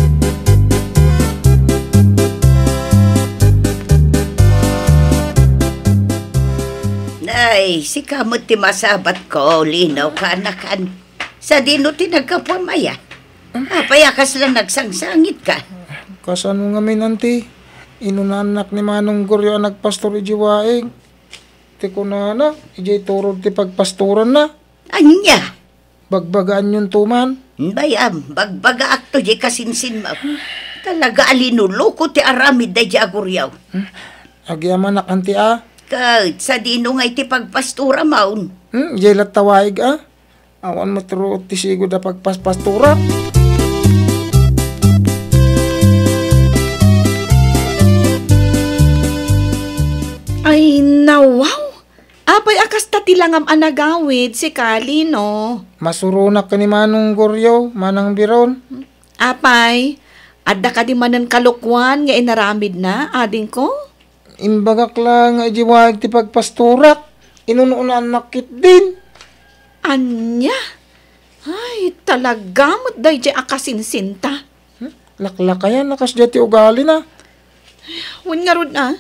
Nay, sika met ti masabatko, Lino, kaanakan. Sadino ti naggapuam aya? Apay a kasla nagsangsangitka? Kasano ngamin, Auntie? Inunaannak ni Manong Goryo a nagpastor idiay waig. Ti kunana, idiay turod ti pagpastoranna. Ania? Bagbagaanyonto man. Bay-am, bagbagaakto diay kasinsinmo. Talaga a linuluko ti aramid daydiay a guriaw. Hmm? Agyamanak, anti, a? Ket sadino ngay ti pagpastoramon? Hmm, diay latta waig, a? Awan met ruot ti sigud a pagpaspastorak. Ay, nawaw! Apay a kasta ti langam a nagawid, sika, Lino? Masuronak ken ni Manong Goryo, Manang Biron. Apay, adda kadi manen kalokuan nga inaramidna, adingko? Imbagak la nga idiay waig ti pagpastorak, inun-unaannak ketdin. Ania? Ay, talaga met daydiay a kasinsinta. Hmm? Laklakayan a kasdiay ti ugalina. Wen ngarud a,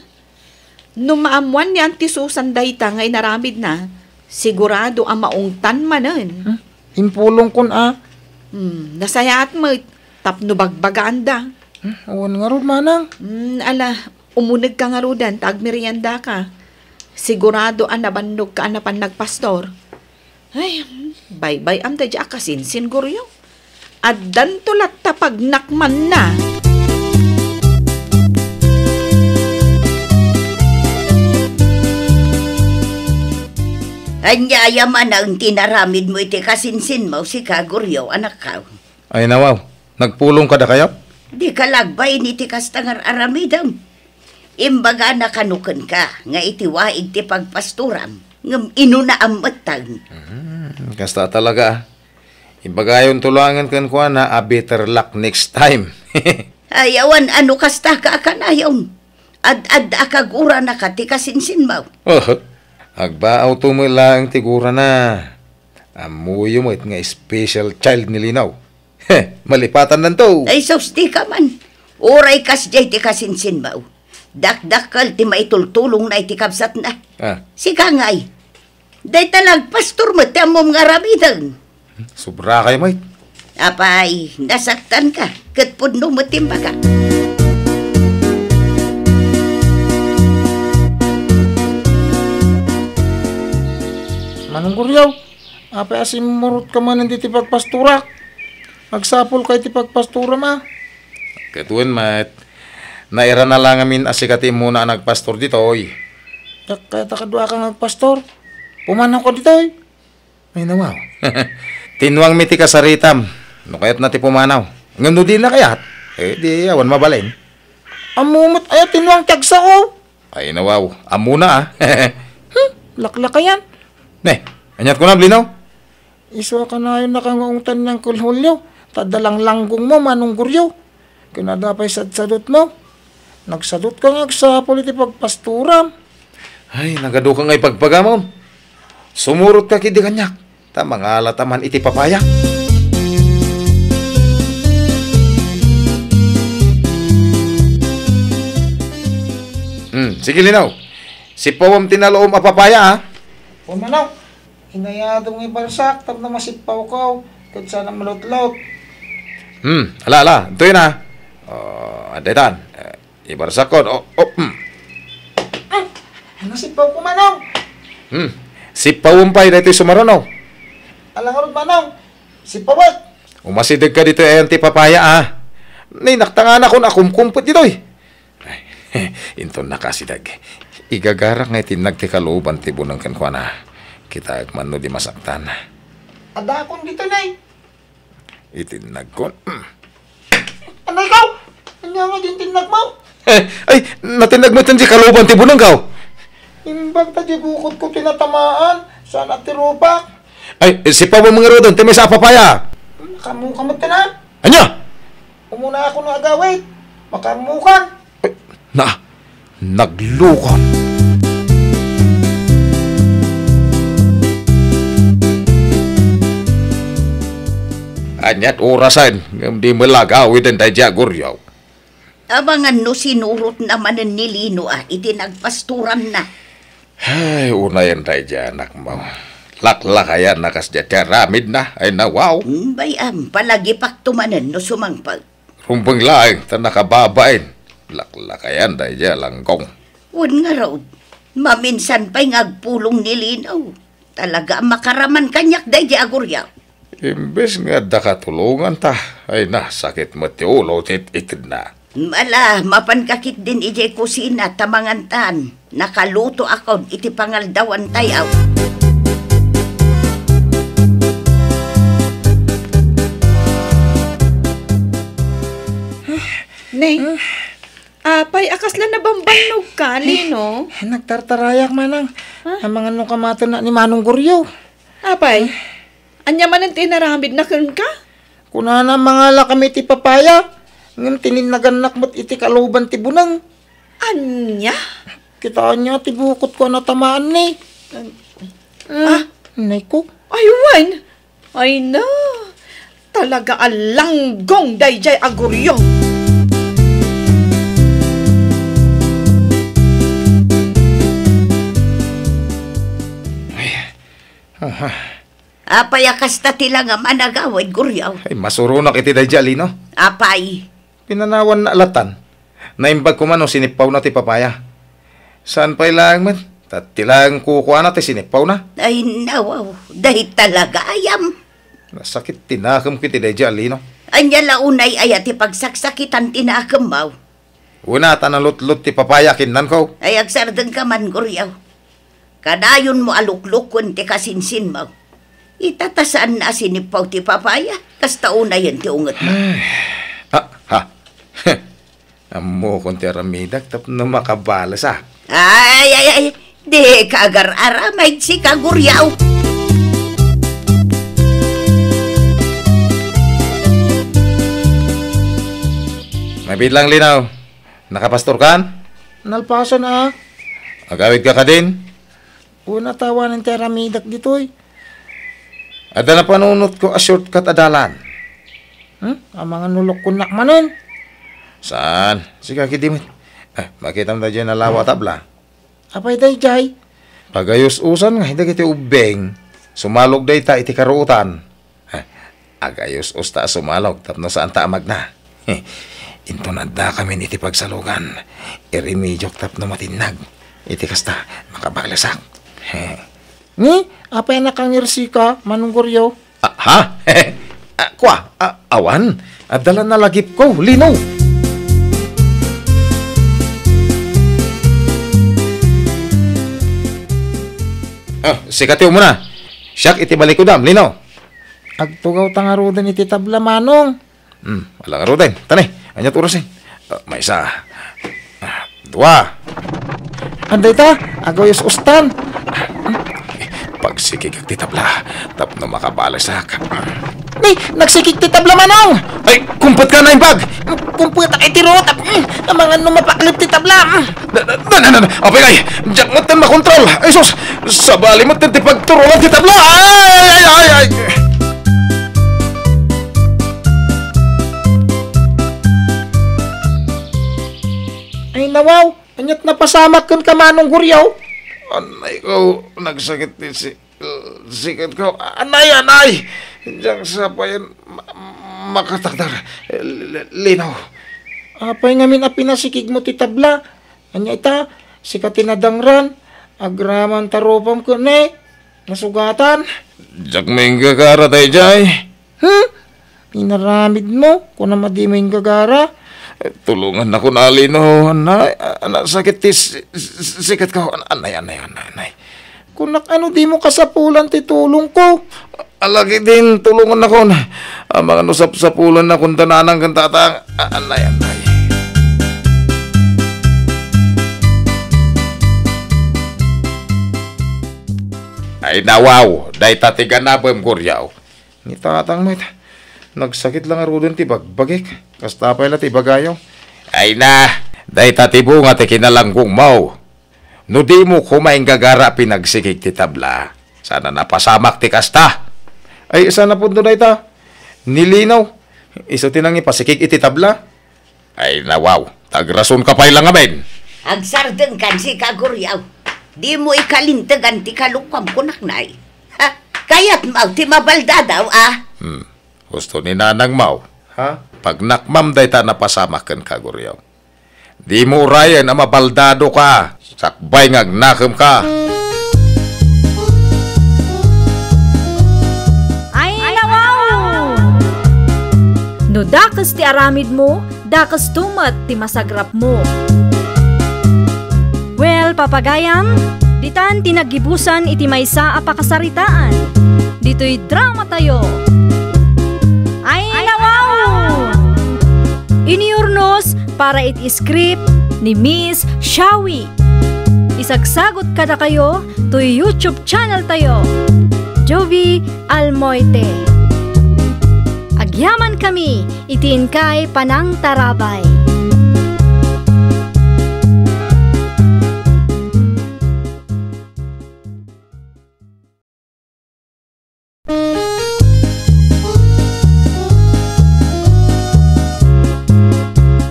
no maammoan ni Auntie Susan dayta nga inaramidna, sigurado a maungtan manen. Hmm? Impulongkon a. Hmm, nasayaat met tapno bagbagaanda. Hmm, wen ngarud, manang. Hmm, ala, umunegka ngaruden ta agmeriendaka. Sigurado a nabannogka a napan nagpastor. Ay, baybay-am daydiay a kasinsin, Goryo. Addanto latta pagnakmanna. Ania aya manen ti inaramidmo iti kasinsinmo, sika, Goryo, anakko? Ay, nawaw, nagpulong kadakayo? Dika la agbain iti kasta nga ar-aramidem. Imbagana kano kenka nga iti waig ti pagpastoram, ngem inunaam metten. Hmm, kasta talaga. Ibagayonto laengen kenkuana a better luck next time. Ay, awan a no kasta ka a kanayon. Ad-adda a kaguranaka ti kasinsinmo. Oh, agbaawto met laeng ti gurana. Ammoyo met nga special child ni Lino. He, malipatandanto. Ay, sus, dika man. Uray kasdiay ti kasinsinmo. Dakdakkel ti maitultulongna iti kabsatna. Ah. Sika ngay. Dayta la agpastor met ti ammom nga aramiden. Sobra kayo, met. Apay, nasaktanka, ket pudno met ti imbaga. Manong Guriaw, apay a simmurotka manen ditoy pagpastorak? Agsapulka iti pagpastoram a. Ket wen met, nairana la ngamin a sika ti immuna a nagpastor ditoy. Diak kayat a kaduaka nga agpastor. Pumanawka ditoy. Ay, nawaw. Tinnuangmi ti kasaritam, no kayatna ti pumanaw. Ngem no dina kayat, eh, di awan mabalin. Ammom met aya tinnuang ti agsao. Ay, nawaw. Ammona, a. Hmm, laklakayan. Ne, aniat kunam, Lino? Isu a kanayonnaka nga ungtan ni Uncle Julio, ta adda langlanggongmo, Manong Guriaw. Ken adda pay sadsadutmo. Nagsadutka nga agsapul iti pagpastoram. Ay, nagaduka nga ipagpagamon. Sumurotka ketdi kaniak, ta mangalata man iti papaya. Hmm, sige, Lino. Sippawem ti nalaom a papaya, a. Pumanaw. Inayadem nga ibarsak tapno masippawko, ket saan a malutlot. Hmm, ala, ala, intoyen a. Oh, adda itan. Eh, ibarsakon. Oh, oh, hmm. Ah, nasippawko, Manong. Hmm. Sippawem pay daytoy sumaruno. Ala ngarud, Manong. Sippawek. Umasidegka ditoy ayan ti papaya, a. Ni, naktanganakon a kumkumpet ditoy. Ay, inton nakasideg, igagarak nga itinnag ti kaluoban ti buneng kenkuana. Kitaek man no di masaktan. Adakon ditoy, Nay. Itinnagkon. Anay kaw! Ania nga din tinnagmo? Eh, ay, natinnag met ti kaluoban ti buneng kaw. Imbag ta di bukodko ti natamaan, saan a ti rupak? Ay, sippawem ngaruden ti maysa a papaya. Nakaammoka met, a. Ania? Umuna ako nga agawid. Makaammokan. Ay, na, naglukan. Aniat orasen, ngem di met la agawiden daydiay a Guriaw. Amangan no sinurotna manen ni Lino a iti nagpastoranna. Ay, unayen daydiay anakmo. Laklakayan a kasdiay ti aramidna. Ay, nawaw. Hmm, bay-am, palagipakto manen no sumangpet. Rumbeng laeng ta nakababain. Laklakayan daydiay a langgong. Wen ngarud, maminsan pay nga agpulong ni Lino. Talaga a makaraman kaniak daydiay a Guriaw. Imbes nga adda katulonganta, ay na, sakit met ti ulo ti it-itedna. Ala, mapanka ketdin idiay kusina ta mangantan. Nakalutoakon iti pangaldawantayo. Nay, apay, a kasla nabambannogka, Lino? Eh, nagtartarayak, Manang. Ha? Amangan no kamatenna ni Manong Goryo. Apay, ania manen ti inaramidna kenka? Kunana, mangalakami ti papaya, ngem tininnagannak met iti kaluban ti buneng. Ania? Kitaenyo ti bukotko a natamaan ni. Ah? Nay ko. Ay, wen. Ay na. Talaga a langgong daydiay a Goryo. Ay. Aha. Apay a kasta ti langam a nagawid, Goryo? Ay, masuronak iti daydiay a Lino. Apay? Pinanawanna latan. Naimbag koma no sinippawna ti papaya. Saan pay laeng met, ta ti laeng kukuana ti sinippawna. Ay, nawaw, dayta la gayam. Nasakit ti nakemko iti daydiay a Lino. Ania la unay aya ti pagsaksakitan ti nakemmo? Una ta nalutlot ti papaya kinnanko. Ay, agsardengka man, Goryo. Kadayonmo a lukloken ti kasinsinmo. Ita ta saanna a sinippaw ti papaya, kasta unayen ti ungetmo. Ay. Ah, ha. Ammokon ti aramidak tapno makabales, ah. Ay, ay, ay. Dika agar-aramid, sika, Goryo. Mabiit lang, Lino. Nakapastorkan? Nalpasan, ah. Agawidka kadin? Wen, ta awanen ti aramidak ditoy. Adda napanunotko a shortcut a dalan. Hmm? Amangan no lokkonnak manen. Saan? Sika ketdi met. Ah, makitam daydiay nalawa a tabla. Apay daydiay? Pagayus-usan nga dagiti ubbing. Sumalog dayta iti karuotan. Ha, agayus-usta a sumalog tapno saanta a magna. Inton addakamin iti pagsalogan, iremediok tapno matinnag. Iti kasta, makabalesak. Ni, apay a nakangirsika, Manong Goryo? Ah, ha? Ah, kua, ah, awan. Adda la nalagipko, Lino. Ah, sika ti umuna. Siak iti balikudam, Lino. Agtugawta ngaruden iti tabla, Manong. Hmm, ala ngaruden. Tani, ania't orasen? Ah, maysa. Ah, dua. Adda ita, agayus-ustan. Pagsikigak ti tabla, tapno makabalesak. Ni, nagsikig ti tabla, Manong! Ay, kumpetka, naimbag! Kumpetak iti rutap. Amangan no mapaklib ti tabla. Na, na, na, na, na, apay ngay, diak met makontrol. Ay, sus, sabali met ti pagturongan ti tabla. Ay, ay, ay, ay, ay. Ay, nawaw, ania't napasamak kenka, Manong Goryo? Anay ko, nagsakit ti si-, sikatko. Anay, anay! Diak sa payen ma-, makatakder. L-, Lino. Apay ngamin a pinasikigmo ti tabla? Ania ita, sika ti nadangran, agraman ta rupam ket ne, nasugatan. Diak maingagara daydiay. Hmm? Inaramidmo, kunam a dimo inggagara. Eh, tulongannakon, Lino, anay, a-, nasakit ti si-, si-, sikatko, an-, anay, anay, anay, anay. Kunak, ano dimo kasapulan ti tulongko? Ala ketdin, tulongannakon. Amangan no sapsapulannakon da nanang ken tatang. A-, anay, anay. Ay, nawaw, dayta ti ganabem, Goryo. Ni tatang met, nagsakit la ngaruden ti bagbagik. Kasta pay la ti ibagayo. Ay na, dayta ti bunga ti kinalanggongmo. No dimo koma inggagara a pinagsikig ti tabla, saan a napasamak ti kasta. Ay, saan a pudno dayta? Ni Lino, isu ti nangipasikig iti tabla. Ay, nawaw, ta agrasonka pay la ngamin. Agsardengkan, sika, Goryo. Dimo ikalintegan ti kalokuam, kunak, nay. Ha? Kayatmo ti mabaldadaw, a? Hmm. Husto ni nanangmo. Ha? Pagnakmam dayta a napasamak kenka, Goryo. Dimo urayen a mabaldadoka, sakbay nga agnakemka. Ay, nawaw, No dakes ti aramidmo, dakesto met ti masagrapmo. Well, papagayam, ditan ti naggibusan iti maysa a pakasaritaan. Ditoy dramatayo. Ay, nawaw! Inurnos para iti script ni Miss Shawi. Isagsagot kadakayo toy YouTube channel tayo, Jovie Almoite. Agyamankami iti inkay panangtarabay.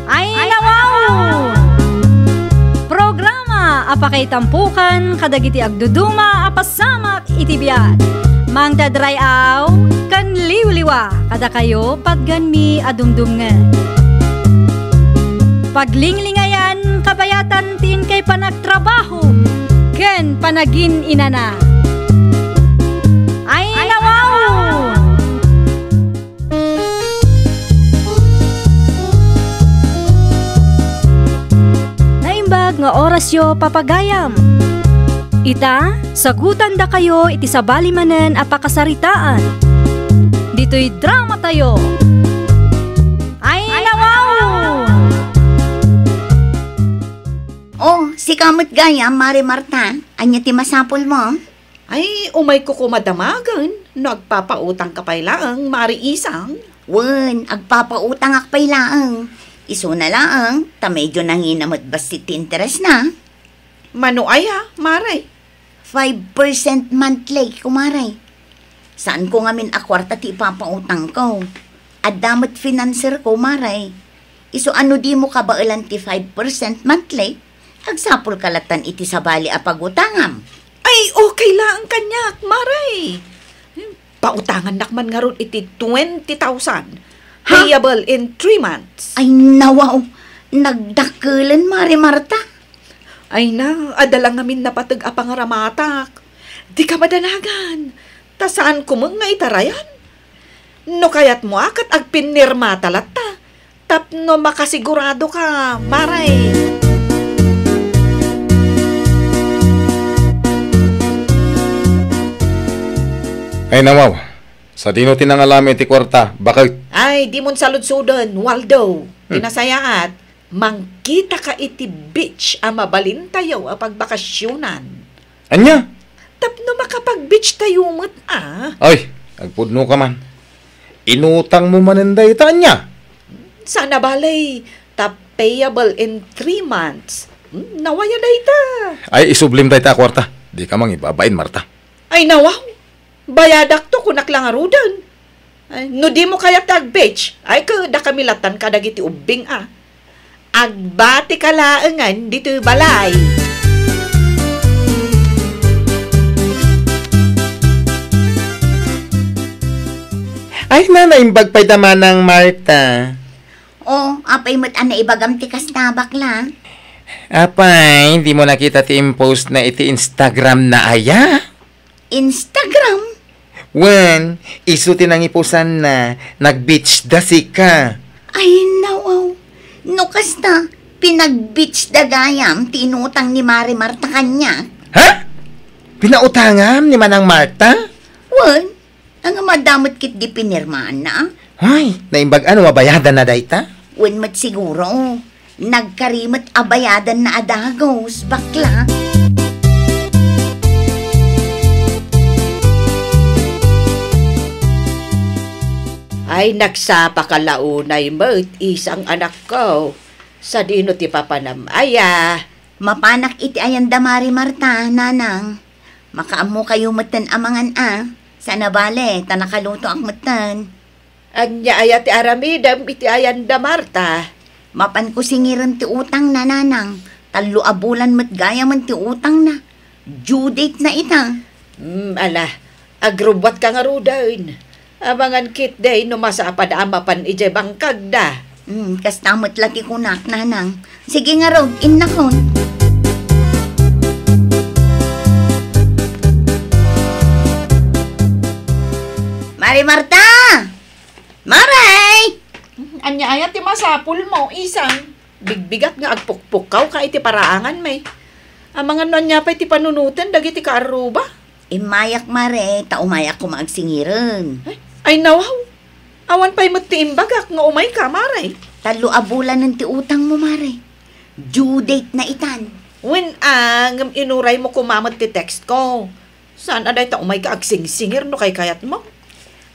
Ay, nawaw! Programa a pakaitampukan kadagiti agduduma a pasamak iti biag. Mangdadray-aw ken liwliwa kadakayo patgenmi a dumdumngeg. Paglinglingayan kabayatan ti inkay panagtrabaho ken panagin-inana. Ay, nawaw! Naimbag nga orasyo, papagayam. Ita, sagutandakayo iti sabali manen a pakasaritaan. Ditoy dramatayo. Ay, nawaw! Oh, sika met gayam, Mare Marta. Ania ti masapulmo? Ay, umayko koma damagen no agpapautangka pay laeng, Mare Isang. Wen, agpapautangak pay laeng. Isuna laeng, ta medyo nangina met bassit ti interesna. Mano aya, Mare? Five percent monthly, kumare. Saanko ngamin a kuarta ti ipapautangko. Adda met financerko, Mare. Isu a no dimo kabaelan ti five percent monthly, agsapulka lattan iti sabali a pagutangam. Ay, okay laeng kaniak, Mare. Pautangannak man ngarud iti twenty thousand, Ha? payable in three months. Ay, nawaw. Nagdakkelen, Mare Marta. Ay na, adda la ngamin napateg a pangaramatak. Dika madanagan. Ta saanko met nga itarayan. No kayatmo a ket agpinirmata latta, tapno makasiguradoka, Mare. Ay, nawaw. Sadino ti nangalami iti kuarta, baket? Ay, dimon saludsoden, Waldo. Hmm. Ti nasayaat, mangkitaka iti beach a mabalintayo a pagbakasionan. Ania? Tapno makapag-beach tayo met, a. Ay, agpudnoka man. Inutangmo manen dayta, ania? Saan a bale, ta payable in three months. Hmm, nawaya dayta. Ay, isublim dayta a kuarta. Dika mangibabain, Marta. Ay, nawaw. Bayadakto, kunak la ngaruden. Ay, no dimo kayat ti ag-beach, ay, ket dakami lattan kadagiti ubbing, a. Agbatika laengen ditoy balay. Ay, na, naimbag pay ta manang Marta. Oh, apay met a naibagam ti kasta, bakla? Apay, dimo nakita ti impost na iti Instagram na aya? Instagram? Wen, isu ti nangipusanna, nag-beach da sika. Ay, nawaw. No kasta, pinag-beach da gayam ti inutang ni Mare Marta kaniak. Ha? Pinautangam ni Manang Marta? Wen, ania, madamot ket di pinirmaanna. Hoy, naimbag a no mabayadanna dayta? Wen met siguro. Nagkari met a bayadanna a dagus, bakla. Ay, nagsapaka la unay met, isang anakko. Sadino ti papanam aya? Mapanak iti ayan da Mare Marta, nanang. Makaammokayo metten a mangan a. Saan a bale, ta nakalutoak metten. Ania aya ti aramidem iti ayan da Marta? Mapanko singiren ti utangna, nanang. Tallo a bulan met gayamen ti utangna. Due date na ita. Hmm, ala, agrubbuatka ngaruden. Amangan ketdi no masapad a mapan idiay bangkagda. Hmm, kasta met la ti kunak, nanang. Sige ngarud, innakon. Mare Marta! Mare! Ania aya ti masapulmo, Isang? Bigbigat nga agpukpukkawka iti paraanganmi. Amangan no ania pay ti panunoten dagiti kaarruba? Immayak, Mare, ta umayak koma agsingiren. Ay, ay, nawaw. Awan pay met ti imbagak nga umayka, Mare. Tallo a bulanen ti utangmo, Mare. Due date na itan. Wen a, ngem inuraymo koma met ti text ko. Saan a dayta umayka agsingsingir no kaykayatmo?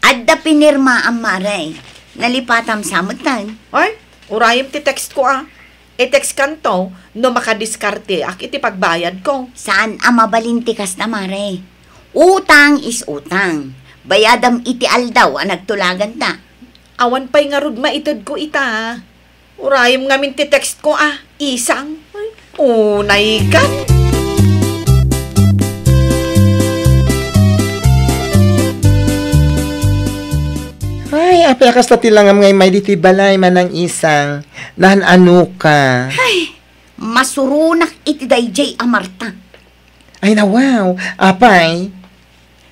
Adda pinirmaam, Mare. Nalipatam sa metten. Ay, urayem ti text ko a. I-text kanto no makadiskarteak iti pagbayadko. Saan a mabalin ti kasta, Mare. Utang is utang. Bayadam iti aldaw a nagtulaganta. Awan pay ngarud maitedko ita. Urayem ngamin ti text ko a, Isang. Ay, unaykan. Ay, apay a kasta ti langam nga immay ditoy balay, Manang Isang. Naan-anoka? Ay, masuronak iti daydiay a Marta. Ay, nawaw. Apay?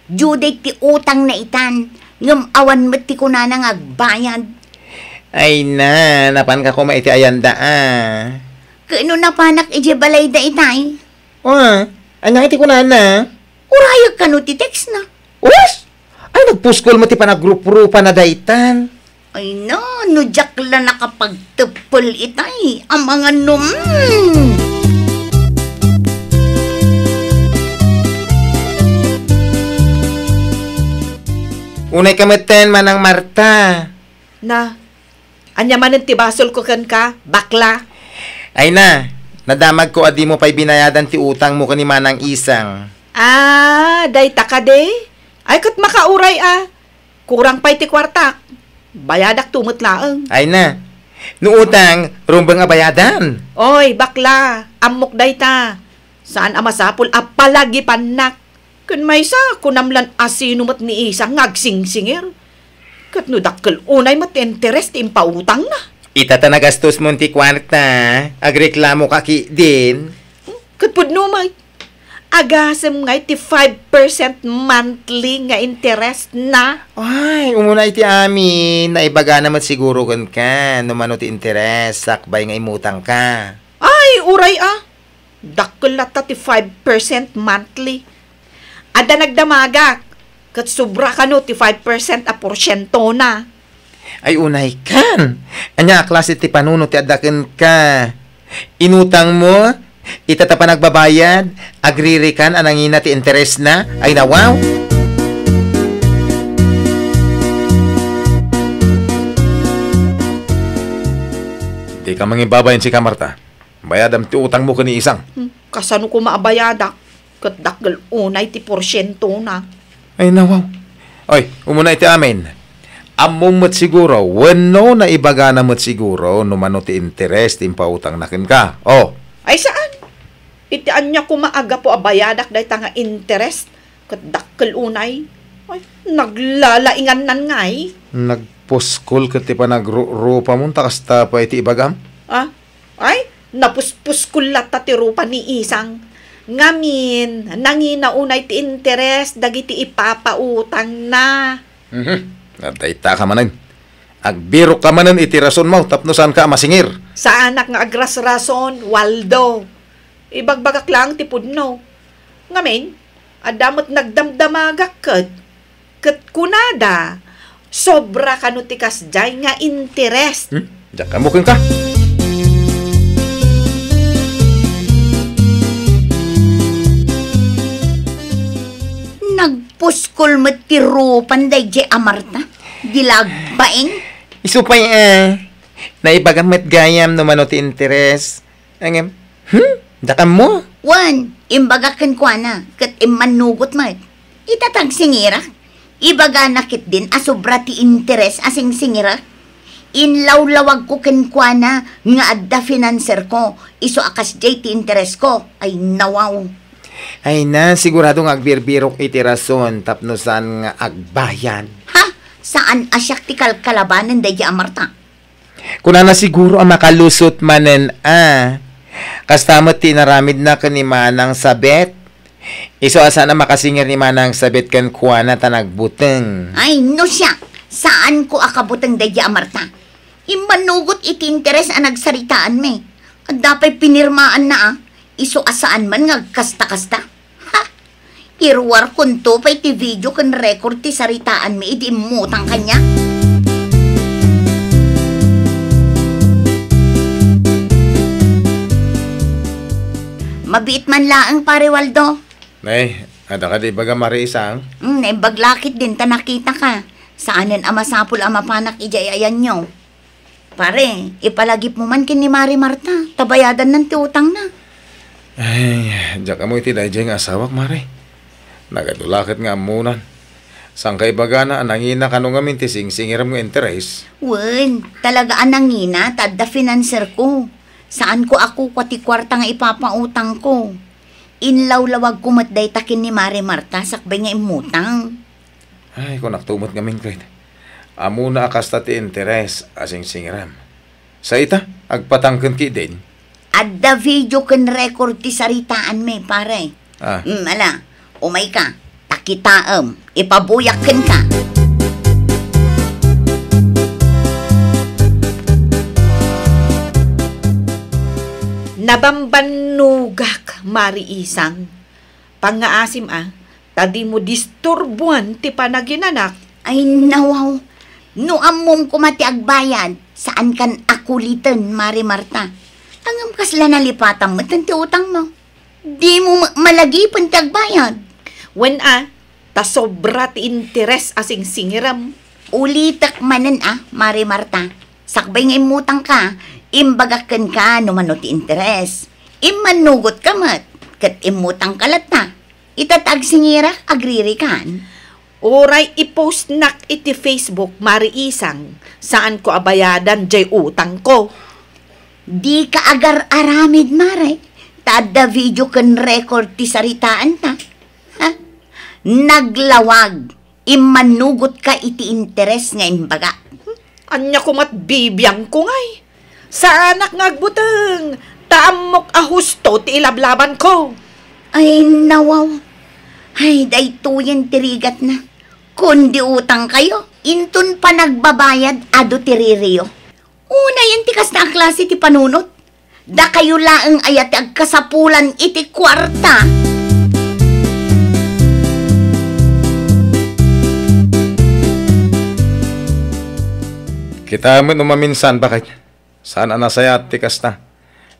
Due date ti utangna itan, ngem awan met ti kunana nga agbayad. Ay na, napanka koma iti ayanda a. Ket no napanak idiay balayda itay? Ah, ania ti kunana? Urayek kano ti textna. Us! Ay, nagpuskol met ti panagruprupana daytan. Ay na, no diak la nakapagteppel itay, amangan no, mm. Unayka metten, Manang Marta. Na, ania manen ti basolko kenka, bakla? Ay na, nadamagko a dimo pay binayadan ti utangmo ken ni Manang Isang. Ah, dayta kadi? Ay, ket makauray a. Kurang pay ti kuartak. Bayadakto met laeng. Ay na. No utang, rumbeng a bayadan. Oy, bakla, ammok dayta. Saan a masapul a palagipannak. Ken maysa, kunam lan a sino met ni Isang nga agsingsingir. Ket no dakkel unay met ti interes ti impautangna. Ita ta nagastosmon ti kuarta, agreklamoka ketdin. Hmm? Ket pudno met. Agasem ngay ti five percent monthly nga interest na. Ay, umuna iti amin, naibagana met siguro kenka no mano ti interes sakbay nga immutangka. Ay, uray a. Dakkel latta ti five percent monthly. Adda nagdamagak, ket sobra kano ti five percent a porsientona. Ay, unaykan! Ania a klase ti panunot ti adda kenka? Inutangmo, ita ta panagbabayad, agririkan a nangina ti interesna? Ay, nawaw! Dika mangibabain sika, Marta. Bayadam ti utangmo ken ni Isang. Hmm, kasano koma a bayadak? Ket dakkel unay ti porsientona. Ay, nawaw. Oy, umuna iti amin. Ammom met siguro, wenno naibagana met siguro no mano ti interes ti impautangna kenka. Oh. Ay, saan? Iti ania koma a gapu a bayadak dayta nga interes? Ket dakkel unay. Ay, naglalaingannan ngay. Nagpuskol ket ti panagru-, rupamon ta kasta pay ti ibagam? Ah? Ay, napuspuskol latta ti rupa ni Isang. Ngamin, nangina unay ti interes dagiti ipapautangna. Mhm. Dayta ka manen. Agbirok ka manen iti rasonmo tapno saanka a masingir. Saanak nga agrasrason, Waldo. Ibagbagak laeng ti pudno. Ngamin, adda met nagdamdamagak ket, ket kunada, sobra kano ti kasdiay nga interes. Hmm? Diak ammo kenka. Nagpuskol met ti rupan daydiay a Marta. Di la agbain. Isu pay, eh. Naibagam met gayam no mano ti interes. Ngem, hmm? Diak ammo? Wen, imbagak kenkuana, ket immannugot met. Ita ta agsingirak. Ibagana ketdin a sobra ti interes a singsingirak. Inlawlawagko kenkuana nga adda finanserko, isu a kasdiay ti interesko. Ay, nawaw. Ay na, sigurado nga agbirbirok iti rason tapno saan nga agbayad. Ha? Saan a siak ti kalkalabanen daydiay a Marta? Kunana siguro a makalusot manen a. Kasta met ti inaramidna ken ni Manang Sabet. Isu a saan a makasingir ni Manang Sabet kenkuana ta nagbuteng. Ay, no siak, saanko a kabuteng daydiay a Marta. Immanugot iti interes a nagsaritaanmi. Adda pay pinirmaanna, a. Isu a saan man nga agkasta-kasta. Ha? Iruarkonto pay ti video ken record ti saritaanmi idi immutang kaniak. Mabiit man laeng, Pare Waldo. Nay, adda kadi ibaga, Mare Isang? Hmm, naimbag la ketdin ta nakitaka. Saanen a masapul a mapanak idiay ayanyo. Pare, ipalagipmo man ken ni Mare Marta, ta bayadannan ti utangna. Ay, diak ammo iti daydiay nga asawak, Mare. Nagadu la ket nga ammonan. Saan ka ibagana a nangina kano ngamin ti singsingirem nga interes? Wen, talaga a nangina ta adda finanserko. Saanko a kukua ti kuarta nga ipapautangko. Inlawlawagko met dayta ken ni Mare Marta sakbay nga immutang. Ay, kunakto met ngamin ket. Ammona a kasta ti interes a singsingirem. Sa ita, agpatangken ketdin. Adda video ken record ti saritaanmi, pare. Ah. Hmm, ala, umayka, ta kitaem, ipabuyak kenka. Nabambannogak, Mare Isang. Pangngaasim a, ta dimo disturboan ti panaginanak. Ay, nawaw. No ammom koma ti agbayad, saankan a kuliten, Mare Marta. Ngem kasla nalipatam met ti utangmo. Dimo ma-, malagipen ti agbayad. Wen a, ta sobra ti interes a singsingirem. Ulitek manen a, Mare Marta. Sakbay nga immutangka, imbagak kenka no mano ti interes. Immannugotka met, ket immutangka latta. Ita ta agsingirak, agririkan. Uray i-postnak iti Facebook, Mare Isang, saanko a bayadan jay utangko. Dika agar-aramid, Mare, ta adda video ken record ti saritaanta. Ha? Naglawag, immannugotka iti interes nga imbagak. Ania koma't bibiangko ngay? Saanak nga agbuteng, ta ammok a husto ti ilablabanko. Ay, nawaw. Ay, daytoyen ti rigatna. Kundi utangkayo, inton panagbabayad, adu ti ririyo. Unayen ti kasta a klase ti panunot. Dakayo laeng aya ti agkasapulan iti kuarta? Kita met no maminsan, baket. Saan a nasayaat ti kasta.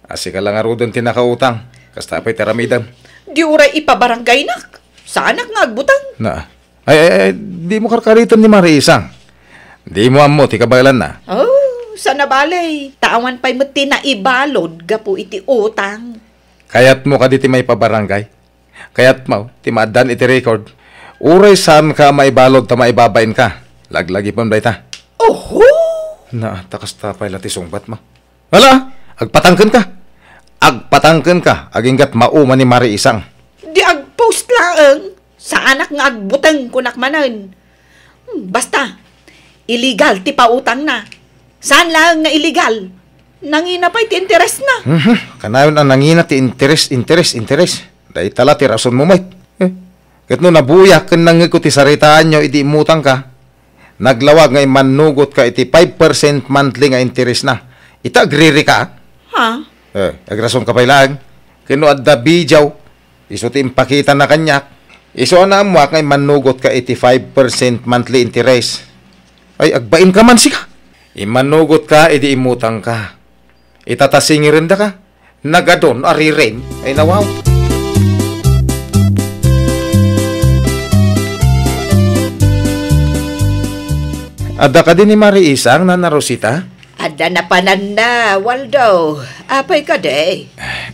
A, sika la ngaruden ti nakautang. Kasta pay ti aramidem. Di uray ipabarangaynak. Saanak nga agbuteng. Na. Ay, ay, ay, dimo karkariten ni Mare Isang. Dimo ammo ti kabaelanna. Oh, sana bale. Ta awan pay met ti naibalud gapu iti utang. Kayatmo kadi ti maipabarangay? Kayatmo ti maaddaan iti record? Uray saanka a maibalud ta maibabainka, laglagipem dayta. Oho! Na, ta kasta pay la ti sungbatmo. Ala, agpatangkenka. Agpatangkenka, aginggat mauma ni Mare Isang. Di agpost laeng, saanak nga agbuteng kunak manen. Hmm, basta, illegal ti pautangna. Saan laeng nga illegal? Nangina pay ti interesna. Mhm. Kanayon a nangina ti interes, interes, interes. Dayta la ti rasonmo met. Eh, ket no nabuyak ken nangngegko ti saritaanyo idi immutangka, naglawag nga immannugotka iti five percent monthly nga interesna. Ita agririka? Ha? Eh, agrasonka pay laeng. Ken no adda video, isu ti impakitana kaniak. Isu a naammoak nga immannugotka iti five percent monthly interest. Ay, agbainka man sika. Immannugotka idi immutangka. Ita ta singirendaka. Nagadun a riring. Ay, nawaw. Adda kadi ni Mare Isang, Nana Rosita? Adda napananna, Waldo. Apay kadi?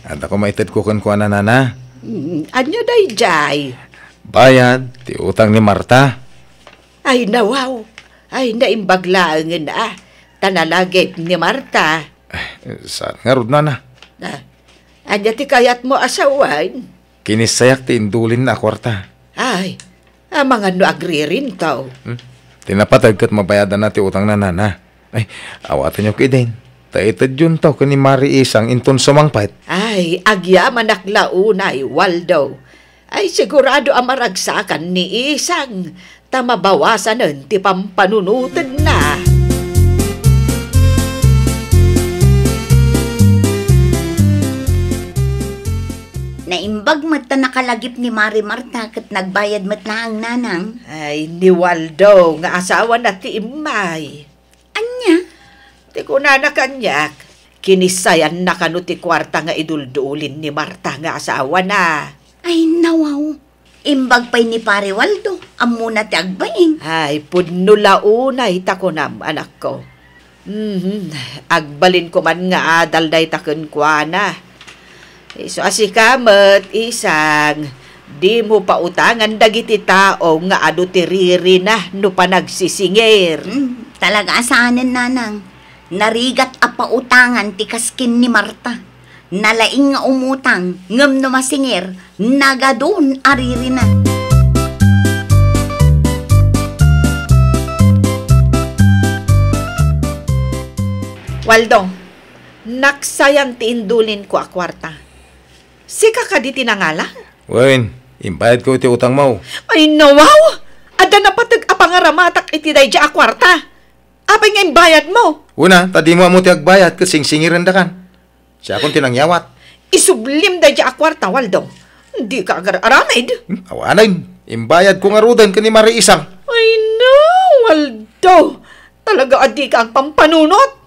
Adda koma itedko kenkuana, Nana. Hmm, ania daydiay? Bayad ti utang ni Marta. Ay, nawaw. Ay, naimbag laengen a. Ta nalagip ni Marta. Eh, saan ngarud, Nana? Ah, ania ti kayatmo a sawen? Kinissayak ti indulinna a kuarta. Ay, amangan no agririnto. Hmm? Ti napateg ket mabayadanna ti utangna, Nana. Ay, awatenyo ketdin. Ta itedyonto ken ni Mare Isang inton sumangpet. Ay, agyamanak la unay, Waldo. Ay, sigurado a maragsakan ni Isang ta mabawasanen ti pampanunotenna. Pagmet ta nakalagip ni Mari Marta ket nagbayad met laeng, Nanang. Ay, ni Waldo nga asawana ti immay. Ania? Ti kunana kaniak, kinissayanna kano ti kuarta nga iduldulin ni Marta nga asawana. Ay, nawaw. Imbag pay ni Pare Waldo, ammona ti agbain. Ay, pudno la unay ta kunam, anakko. Mhm. Agbalinko man nga adal dayta kenkuana. Isu a sika met, Isang, dimo pautangan dagiti tao nga adu ti ririna no panagsisingir. Hmm, talaga a saanen, Nanang. Narigat a pautangan ti kaskin ni Marta. Nalaing nga umutang, ngem no masingir, nagadun a ririna. Waldo, naksayan ti indulinko a kuarta. Sika kadi ti nangalang? Wen, imbayadko iti utangmo. Ay, nawaw! Adda napateg a pangaramatak iti daydiay a kuarta. Apay nga imbayadmo? Una, ta dimo ammo ti agbayad ket singsingirendakan. Siakon ti nangyawat. Isublim daydiay a kuarta, Waldo. Dika agar-aramid. Hmm, awanen. Imbayadko ngaruden ken ni Mari Isang. Ay, no, Waldo. Talaga a dika agpampanunot.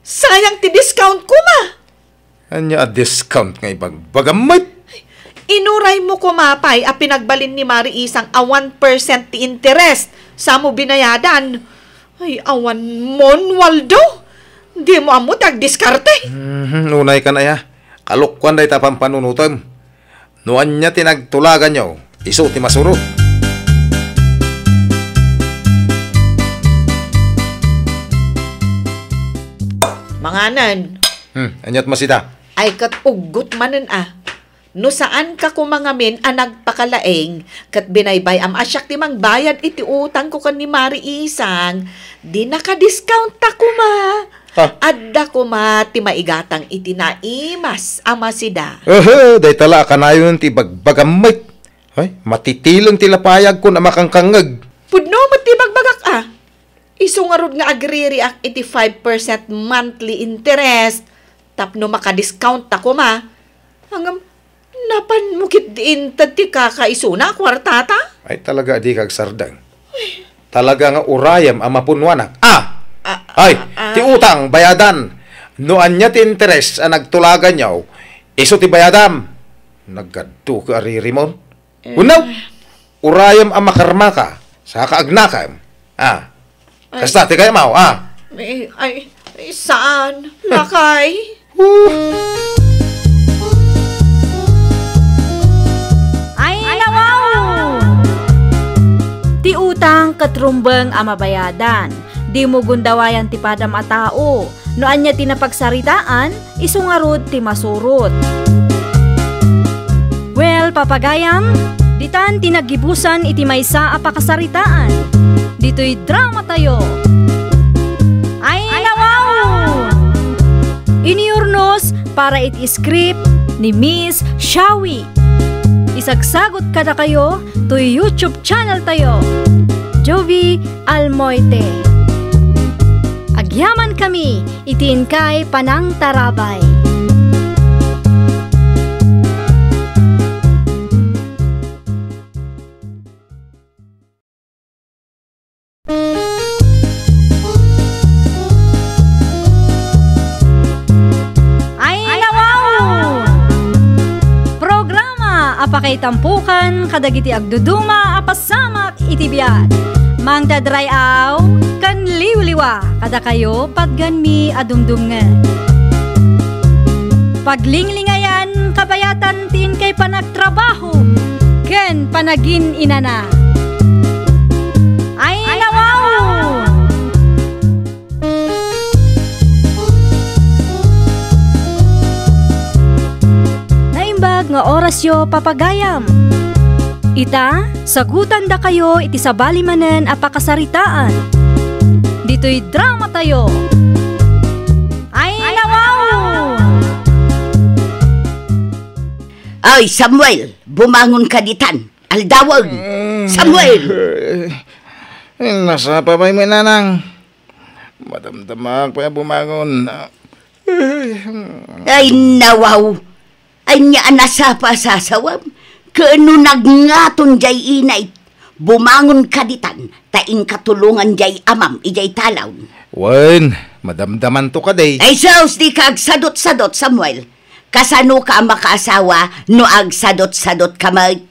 Sayang ti discount koma. Ania a discount nga ibagbagam met? Inuraymo koma pay a pinagbalin ni Mari Isang a one percent ti interest. Samo binayadan. Ay, awan mon, Waldo. Dimo ammo ti agdiskarte. Mhm, unay kan aya. Kalokkuan dayta pampanunotem. No ania ti nagtulaganyo, isu ti masurot. Manganen. Hmm, aniat masida? Ay, ket uggot manen a. No saanka koma ngamin a nagpakalaing, ket binaybay-am a siak ti mangbayad iti utangko ken ni Mari Isang, di nakadiscountta koma. Ha? Adda koma ti maigatang iti naimas a masida. Ehe, dayta la a kanayon ti ibagbagam met. Ay, matitileng ti lapayagkon a makangkangngeg. Pudno met ti ibagbagak a. Isu ngarud nga agririak iti five percent monthly interest tapno makadiscountta koma. Ngem, napanmo ketdi inted ti kakaisuna a kuartata? Ay, talaga a dika agsardeng. Talaga nga urayem a mapunnoanak. Ah! Ah, Ay, ah, ah. Ti utang, bayadan. No ania ti interes a nagtulaganyo, isu ti bayadam. Naggadduka a ririmon. Eh. Unaw, urayem a makarmaka, saka agnakem. Ah. Ay. Kasta ti kayamaw, ah. Ay, ay, ay, saan? Lakay? Ay, nawaw! Ti utang ket rumbeng a mabayadan. Dimo gundawayan ti padam a tao. No ania ti napagsaritaan, isu ngarud ti masurot. Well, papagayam, ditan ti naggibusan iti maysa a pakasaritaan. Ditoy dramatayo. Ay, nawaw! Iniurnos para iti script ni Miss Shawi. Isagsagot kadakayo toy YouTube channel tayo, Jovie Almoite. Agyamankami iti inkay panangtarabay. Ay, nawaw! Programa a pakaitampukan kadagiti agduduma a pasamak iti biag. Mangdadray-aw ken liwliwa kadakayo patgenmi a dumdumngeg. Paglinglingayan kabayatan ti inkay panagtrabaho ken panagin-inana. Ay, nawaw! Naimbag nga orasyo, papagayam. Ita, sagutandakayo iti sabali manen a pakasaritaan. Ditoy dramatayo. Ay, nawaw! Ay, Samuel, bumangon ka ditan. Aldawen! Mm. Samuel! Eh, nasapa pay met, Nanang? Madamdamaak pay a bumangon. Ay, nawaw! Ania a nasapa a sasawam? Ken no nagngaton jay inay, bumangon ka ditan, ta inkatulongan jay amam ijay talaw. Wen, madamdamanto kadi. Ay sus, dika agsadot-sadot, Samuel. Kasano ka a makaasawa no agsadot-sadot ka met?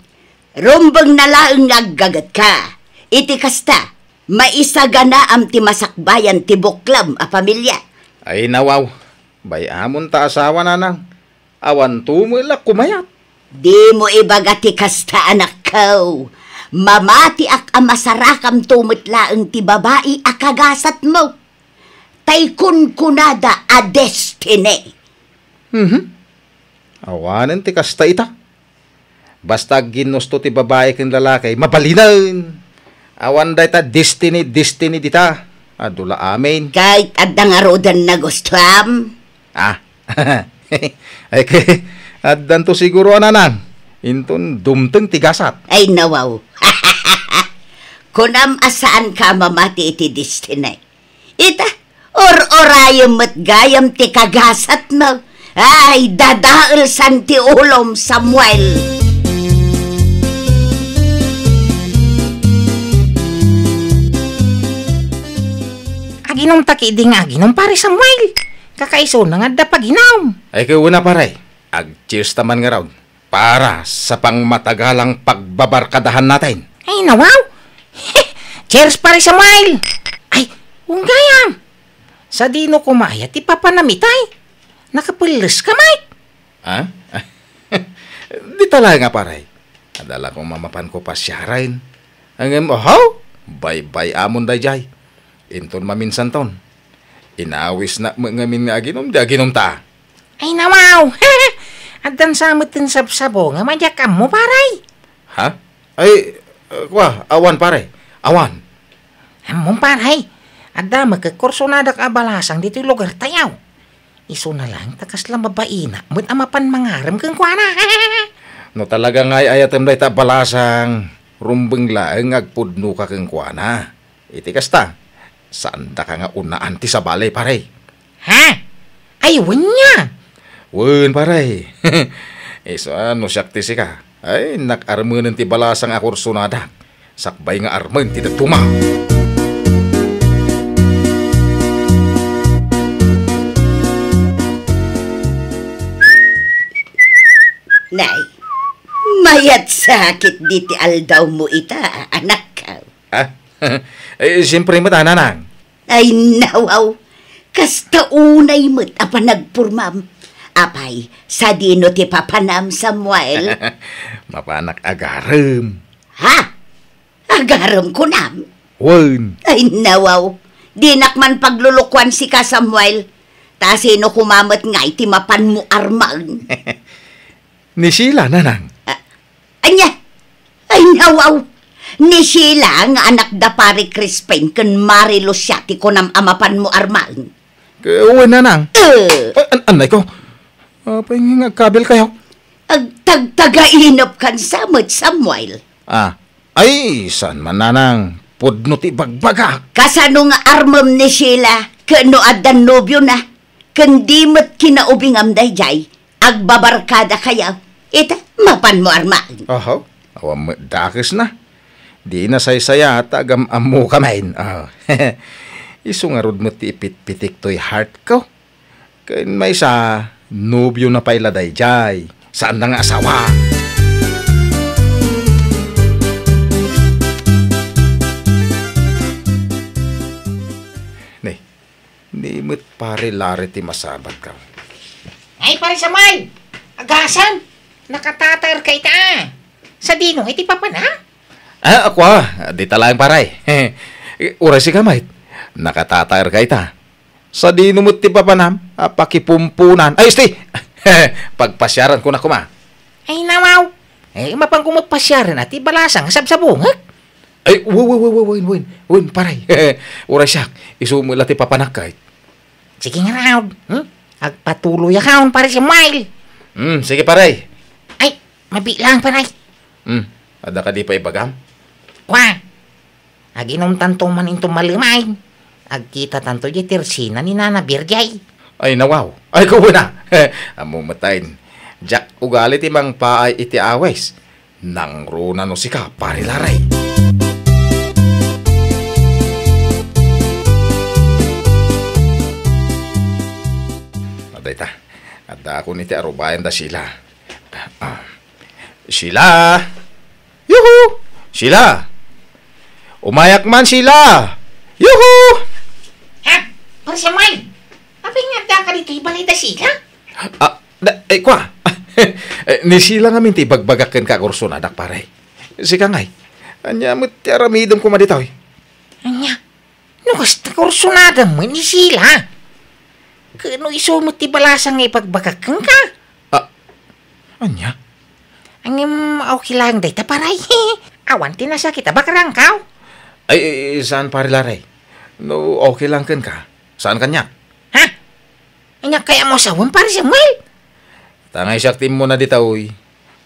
Rumbeng na laeng nga aggaget ka. Iti kasta, maisaganaam ti masakbayan ti buklem a pamilia. Ay nawaw, bay-amon ta asawa, nanang. Awanto met la kumayat. Dimo ibaga ti kasta, anakko. Mamatiak a masarakamto met laeng ti babai a kagasatmo. Tay kunkunada a destiny. Mhm. Awanen ti kasta ita. Basta agginnusto ti babai ken lalaki, mabalinen. Awan dayta destiny, destiny dita. Adu la amin. Ket adda ngaruden nagustuam? Ah. Ay, ke, addanto siguro a nanang. Inton dumteng ti gasat. Ay, nawaw. Kunam a saanka a mamati iti destiny. Ita, ur-urayem met gayam ti kagasatmo. Ay, dadaelsan ti ulom, Samuel. Aginumta ketdi nga aginum, Pare Samuel. Kakaisuna nga adda paginum. Ay, ket wen a, pare. Ag-cheers ta man ngarud. Para sa pangmatagalang pagbabarkadahan natin. Ay, nawaw! Cheers, Pare Samuel! Ay, wen gayam! Sadino koma aya ti papanam itay? Nakapelles ka, Mike? Ha? Dita laeng a, pare. Adda la koma mapanko pasiaren. Ngem, oho! Baybay-amon daydiay. Inton maminsanton. Inawisnak met ngamin nga aginum, di aginumta. Ay, nawaw! Addan sa met ti sabsabo nga madiak ammo, pare. Ha? Ay, uh, kwa, awan, pare. Awan. Ammom, pare. Adda met ket kursonadak a balasang ditoy lugartayo. Isuna laeng ta kasla mabainak met a mapan mangarem kenkuana. No talaga nga ay-ayatem dayta a balasang, rumbeng laeng nga agpudnoka kenkuana. Iti kasta, saandaka nga unaan ti sabali, pare. Ha? Ay, wen nia? Wen, pare. Isu a, no siak ti sika, ay, innak armenen ti balasang a kursonadak. Sakbay nga armen ti dadduma. Nay, mayat sakit diti aldawmo ita, anakko. Ah? Eh, siyempre met a, nanang. Ay, nawaw. Kasta unay met a panagpurmam. Apay, sadino ti papanam, Samuel? Mapanak agarem. Ha? Agarem kunam? Wen. Ay, nawaw. Dinak man paglulukuan sika, Samuel. Ta sino koma met ngay ti mapanmo armen? Ni Sheila, nanang. Ah, ania? Ay, nawaw! Ni Sheila nga anak da Pari Crispin ken Mari Lucia ti kunam a mapanmo armen. Ke, wen, nanang. Eh! Ay, an-, annay ko. Apay nga agkabilkayo? Agtagtagainupkan sa met, Samuel. Ah, ay, saan man, nanang. Pudno ti bagbagak. Kasano nga armem ni Sheila ken no adda nobiona? Ken di met kinaubingam daydiay? Agbabarkadakayo, ita, mapanmo armen. Aha, awan met dakesna. Di nasaysayat ta agam-ammokamin. Ah. Isu ngarud met ti ipitpitik toy heart ko. Ken maysa, nobiona pay la daydiay. Saanna nga asawa. Ne, Ni met Pare Larry ti masabatko. Ay, Pare Samuel! Agasam! Nakatataerka ita, a. Sadino iti papanam? Ah, akua, dita laeng, pare. Uray sika met. Nakatataerka ita. Sadino met ti papanam? Ah, pakipumpunan. Ay, esti! Pagpasiaran ko na koma. Ay, nawaw! Eh, mapan koma pasiaren a ti balasang a sabsabungek. Ay, wen, wen, wen, pare. Uray siak, isu met la ti papanak, kay. Sige ngarud, hmm? Agpatuloyakon, Pare Samuel. Hmm, sige, pare. Ay, mabilang, pare. Hmm, adda kadi pay ibagam? Kwa, aginumtanto man inton malemay. Agkitatanto diay tersina ni Nana Birjay. Ay, nawaw. Ay, kubo na. Ammo met ay. Diak ugali ti mangpaay iti awis. Nangruna no sika, Pare Laray. Adda ita. Adda akon iti arubayan da Sheila. Ah. Sheila! Yuhu! Sheila! Umayak man, Sheila! Yuhu! Ha? Pare Samuel! Apay nga adda ka ditoy balay da Sheila? Ah, da, eh, kwa? Eh, ni Sheila ngamin ti ibagbagak kenka, kursonadak, pare. Sika ngay, ania met ti aramidem koma ditoy? Ania? No kasta, kursunadam met ni Sheila. Ket no isu met ti balasang nga ibagbagak kenka. Ah, ania? Ngem okay lang dayta, pare. Awan ti nasakit a bakrangkaw. Ay, ay, saan, Pare Laray. No okay lang kenka, saan kaniak? Ha? Ania kayatmo a sawem, Pare Samuel? Tangay siak ti immuna ditoy.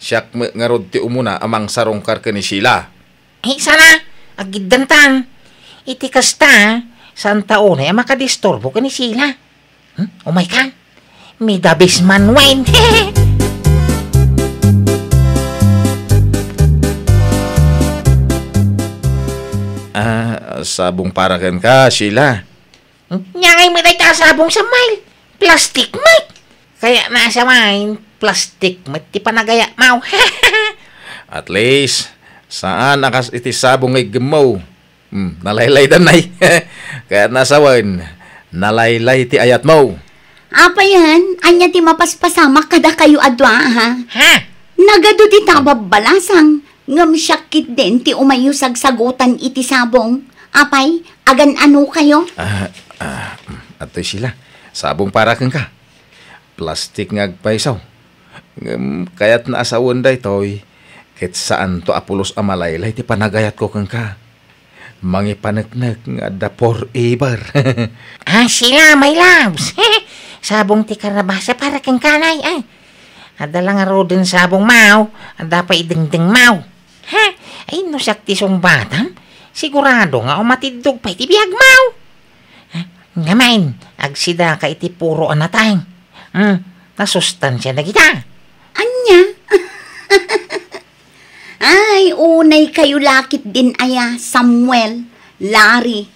Siak met ngarud ti umuna a mangsarungkar ken ni Sheila. Ay, sana, agiddantan. Iti kasta, saan ta unay a makadisturbo ken ni Sheila. Hmm? Umay kan? Midabis man wen. Ah, sabong para kenka, Sheila. Nia ngay met dayta a sabong, Samuel? Plastik met. Kayatna a sawem, plastik met ti panagayatmo. At least, saan a kas iti sabong nga iggemmo. Hmm, nalaylaydan, nay. Kayatna a sawem, nalaylay ti ayatmo. Apayen, ania ti mapaspasamak kadakayo a dua, ha? Ha? Nagadu dita a babbalasang, ngem siak ketdin ti umayyo sagsagutan iti sabong. Apay, agan-anokayo? Ah, ah, adtoy Sheila. Sabong para kenka. Plastik nga agpayso. Ngem kayatna a sawen daytoy, ket saanto a pulos a malaylay ti panagayatko kenka. Mangipaneknek nga adda forever. Ah, Sheila, my loves. Sabong ti karabasa para kenka, nay, ay. Adda la ngaruden sabongmo, adda pay dengdengmo. Ha? Ay, no siak ti sungbatam, sigurado nga umatiddog pay ti biagmo. Ha? Ngamin, agsidaka iti puro a nateng. Hmm, nasustansia dagita. Ania? Ay, unay kayo la ketdin aya, Samuel, Larry.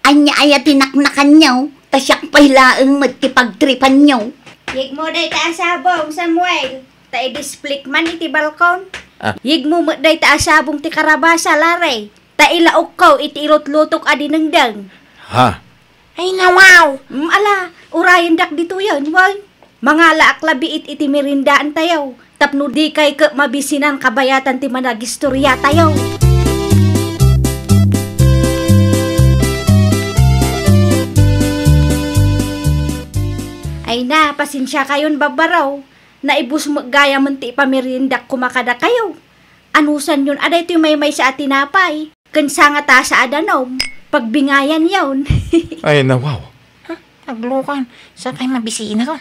Ania aya ti naknakanyo, ta siak pay laeng met ti pagtripanyo. Yegmo dayta a sabong, Samuel, ta i-display man iti balkon. Ah. Yegmo met dayta a sabong ti karabasa, Larry, ta ilaokko iti ilutlutok a dinengdeng. Ha? Ay, nawaw! Mm, ala, urayendak ditoyen, wen. Mangalaak labiit iti meriendaantayo, tapno dikay ket mabisinan kabayatan ti managistoriatayo. Ay na, pasensiakayon, babbaro. Naibus met gayamen ti ipameriendak koma kadakayo. Anusanyon a daytoy maymaysa a tinapay ken sangatasa a danum, pagbingayanyon. Ay, nawaw. Hmm, aglukan. Sa pay mabisina ko.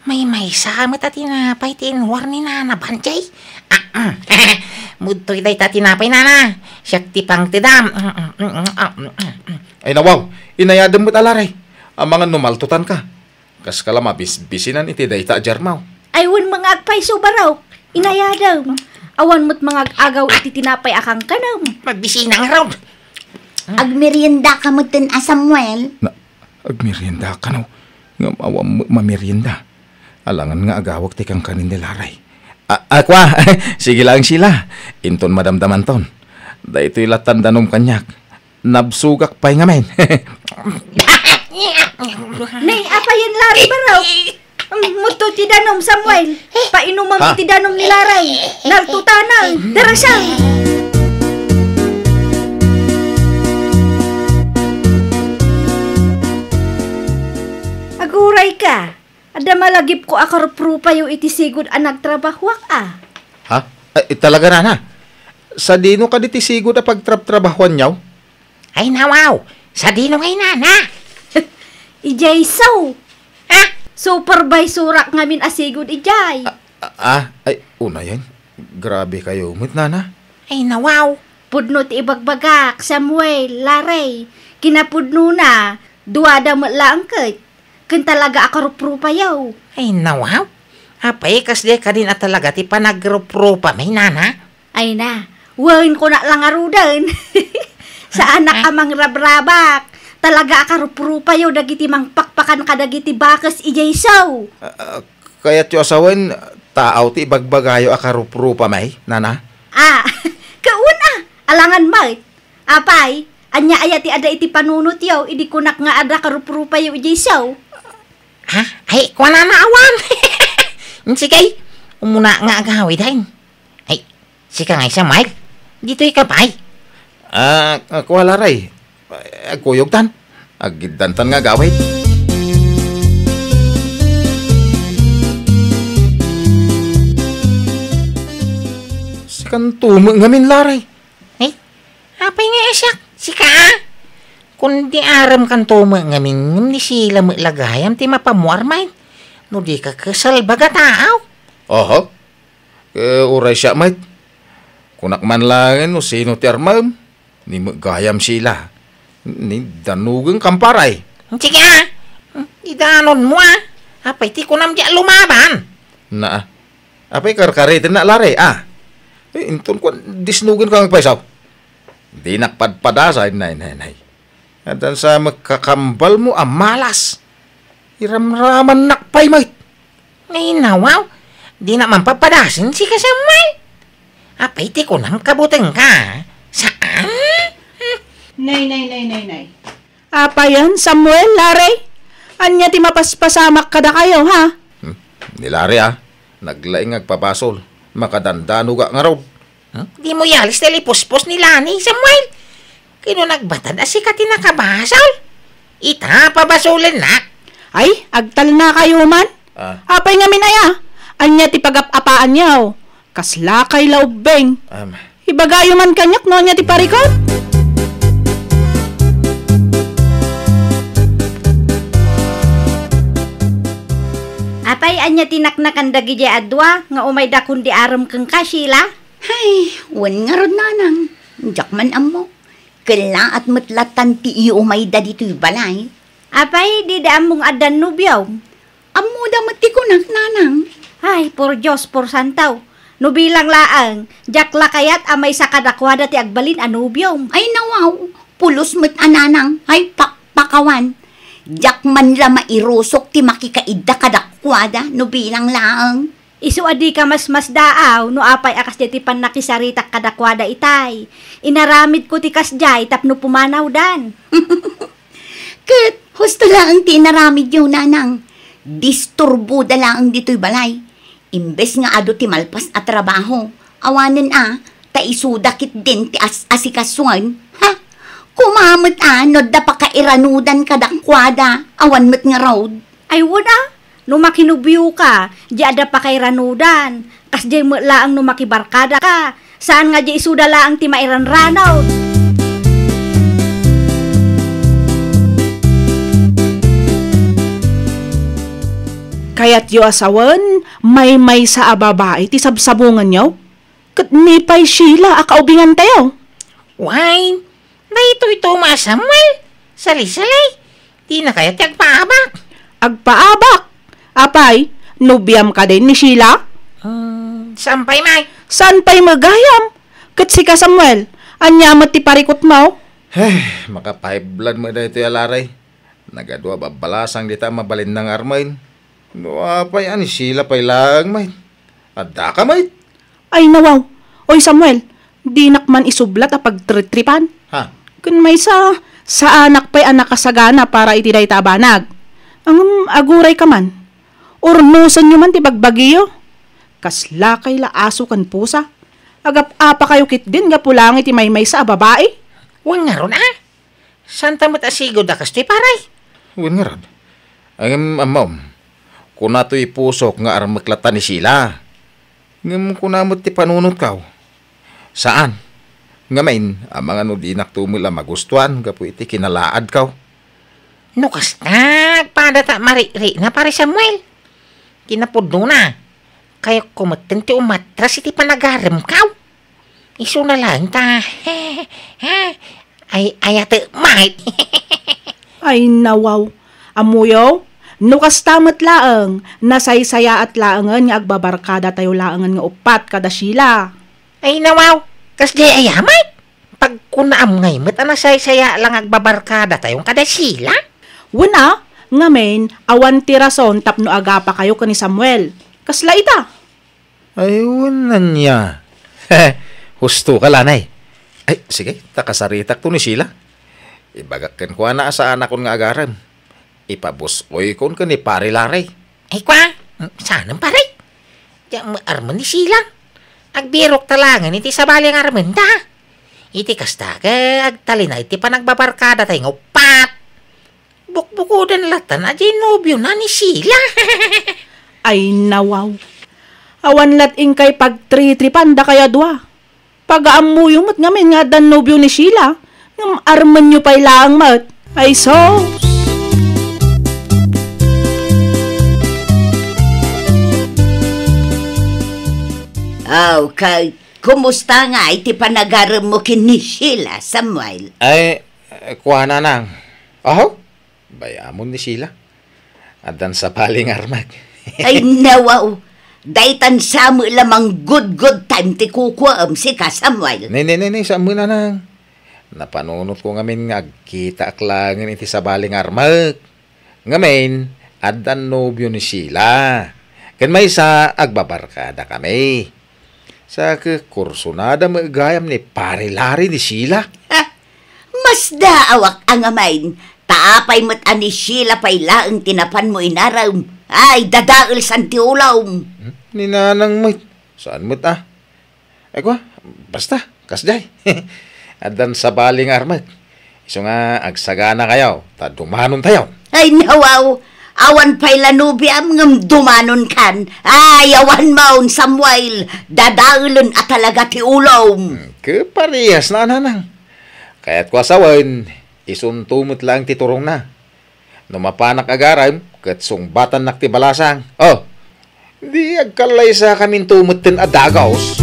Maymaysa met a tinapay ti inwar ni Nana Banjay. Ah, mm. Mudtoy dayta tinapay, Nana. Siak ti pangtedam. Mm, mm, mm, mm, mm, mm. Ay, nawaw. Inayadem met a, Laray. Amangan no maltutan ka. Kas ka la mabisbisinan iti dayta a jarmaw. Ay, wen, mangagpayso, barok. Inayadem. Awan met mangag-agaw iti tinapay a kankanem. Magbisina ngarud. Agmerienda ka metten a, Samuel. Na, agmerienda ka, no? Ngem awan met mamerienda. Alangan nga agawag ti kankanen ni Laray. A, a, kwa, sige lang, Sheila. Inton madamdamanton. Daytoy lattan danum kaniak. Nabsogak pay ngamin. Nay, apayen, Laray, barok. Mm, mudto ti danum, Samuel. Painumam Ha? iti danum ni Laray. Naltutanan. Darasang. Aguray ka. Adda malagipko a karuprupayo iti sigud a nagtrabahoak, a. Ha? Ay, talaga, Nana? Sadino kadi ti sigud a pagtrabtrabahoanyo? Ay, nawaw! Sadino ngay, Nana? Idiay so. Ha? Supervisorak ngamin a sigud idiay. A, a, a, ay, unayen. Grabe kayo met, Nana. Ay, nawaw! Pudno ti ibagbagak, Samuel, Larry. Kinapudnona, duada met laeng ket. Ken talaga a karuprupayo. Ay, nawaw. Apay, kasdiay kadin a talaga ti panagruprupa, may nana? Ay na, wen, kunak la ngaruden. Saanak a mangrabrabak. Talaga a karuprupayo dagiti mangpakpakan kadagiti bakes idiay saw. Ah, ah, kayatyo a sawen, taaw ti ibagbagayo a karuprupa, may, nana? Ah, kaun a, alangan met. Apay, ania aya ti adda iti panunotyo, idi kunak nga adda karuprupayo idiay saw? Ha? Ay, kuanana awan. Sige, umuna nga agawid, ay. Ay, sika nga, Samuel. Ditoy ka pay. Ah, ah, kuala, Ray. Ay, agkuyogtan. Agiddantan nga agawid. Sikanto met ngamin, Laray. Ay, apay nga siak? Sika? Kundi arem kanto met ngamin, ngem ni Sheila met la gayam ti mapamuar, may. No di ka kasalbag a taaw. Oho. Eh, uray siak met. Kunak man laengen no sino ti armem. Ni met gayam Sheila. Ni danugeng kamparay. Sige, ah. Idanonmo, ah. Apay ti kunam di a lumaban? Naa. Apay karkaritenna, Laray, ah. Eh, inton kuan, disnugen ka nga agpaysaw. Dinak padpadasay, nay, nay, nay. Addan sa met kakambalmo a malas. Iramramannak pay met. Ay, nawaw. Dinak man padpadasen, sika, Samuel. Apay ti kunam, kabutengka? Saan? Nay, nay, nay, nay, nay. Apayen, Samuel, Laray? Ania ti mapaspasamak kadakayo, ha? Hmm? Ni Laray, ah. Naglaing nga agpabasol. Makadandanogak ngarud. Hmm? Dimo ialis ti lipuspos ni Lani, Samuel. Kano nagbatad a sika ti nakabasol? Ita, pabasolennak. Ay, agtalnakayo man. Ah. Apay ngamin aya? Ania ti pagap-apaanyo? Kaslakay la ubbing. Am. Ibagayo man kaniak no ania ti parikut. Apay, ania ti naknakan dagidiay a dua nga umayda kundi arem kenka, Sheila? Hay, wen ngarud, nanang. Diak man ammo. Kellaat met lattan ti iumayda ditoy balay. Apay, dida ammong addan nobiom? Ammoda met ti kunak, nanang. Ay, por Dios, por santo. No bilang laeng, diak la kayat a maysa kadakuada ti agbalin a nobiom. Ay, nawaw, pulos met a nanang. Ay, pakpakawan. Diak man la mairusok ti makikaidda kadakuada no bilang laeng. Isu a dika masmasdaaw no apay a kasdiay ti pannakisaritak kadakuada itay. Inaramidko ti kasdiay tapno pumanawdan. Ket husto laeng ti inaramidyo, nanang. Disturboda laeng ditoy balay. Imbes nga adu ti malpas a trabaho, awanen a, ta isuda ketdin ti as-asikasuen. Ha? Kumamet a, no adda pakairanudan kadakuada, awan met ngarud. Ay, wen a, no makinubioka, di adda pakairanudan. Kasdiay met laeng no makibarkadaka. Saan nga di isuda laeng ti mairanranaw. Kayatyo a sawen, maymaysa a babai ti sabsabunganyo? Ket ni pay Sheila a kaubingantayo? Wen, daytoy Tomas Samuel, sali-sali. Dina kayat ti agpaabak? Agpaabak? Apay, nobiam kadin ni Sheila? Hmm, saan pay may? Saan pay met gayam? Ket sika, Samuel, ania met ti parikutmo? Heh, makapaiblan met daytoy a Laray. Nagadu a babbalasang dita a mabalinna nga armen. No apay a ni Sheila pay laeng met. Addaka met. Ay, nawaw. Oy, Samuel, dinak man isublat a pagtritripan. Ha? Ken maysa, saanak pay a nakasagana para iti dayta a banag. Ngem aguray ka man. Urnosenyo man ti bagbagiyo. Kaslakay la aso ken pusa. Agap-apakayo ketdin gapu laeng iti maymaysa a babai. Wen ngarud a? Saanta met a sigud a kastoy, pare? Wen ngarud. Ngem, ammom, kuna toy pusok nga armek latta ni Sheila. Ngem kuna met ti panunotko. Saan. Ngamin, amangan no dinakto met la magustuan gapu iti kinalaadko. No kasta, agpadata marikrikna, pare Samuel. Kinapudnona, kayatko metten ti umatras iti panagaremko. Isuna laeng ta, ay, ayatek met. Ay, nawaw. Ammoyo, No kasta met laeng, nasaysayaat laengen nga agbabarkadatayo laengen nga uppat kada Sheila. Ay, nawaw, kasdiay aya met? Pagkunaam ngay met a nasaysaya lang agbabarkadatayo kada Sheila? Wen a, ngamin, awan ti rason tapno agapakayo ken ni Samuel. Kasla ita? Ay, wen ania. Husto ka, lanay. Ay, sige, ta kasaritakto ni Sheila. Ibagak kenkuana a saanakon nga agarem. Ipabus-oykon ken ni Pare Larry. Ay, kua? Saanen, pare? Diak met armen ni Sheila. Agbirokta laengen iti sabali nga armenta. Iti kasta, ket agtalinaed ti panagbabarkadatayo nga uppat. Bukbukoden latta a diay nobiona ni Sheila. Ay, nawaw. Awan lat inkay pagtritripan dakayo a dua. Pagaammoyo met ngamin nga addan nobio ni Sheila, ngem armenyo pay laeng met. Ay, sus! Aw, kay, kumusta ngay ti panagaremmo ken ni Sheila, Samuel? Ay, kuana, nang. Aho? Bay-amon ni Sheila. Addan sabali nga armek. Ay, nawaw. Daytan sa met la manggudgud time ti kukuaem sika, Samuel. Ne, ne, ne, ne, saan met, nanang. Napanunotko ngamin nga agkitaak laengen iti sabali nga armek. Ngamin, addan nobio ni Sheila. Ken maysa, agbabarkadakami. Sa ke, kursunada met gayam ni Pare Larry ni Sheila. Ha? Masdaawak a ngamin, ta apay met a ni Sheila pay laeng ti napanmo inarem? Ay, dadaelsan ti ulom. Hmm? Ni nanang met, saan met a? Ay, kua, basta, kasdiay. Addan sabali nga armek. Isu nga, agsaganakayo, ta dumanontayo. Ay, nawaw, awan pay la nobiam ngem dumanonkan. Ay, awan maon, Samuel, dadaelen a talaga ti ulom. Hmm, ke parehas na, nanang. Kayatko a sawen, isunto met laeng ti turongna. No mapanak agarem, ket sungbatannak ti balasang. Oh, di agkallaysakaminto metten a dagaws.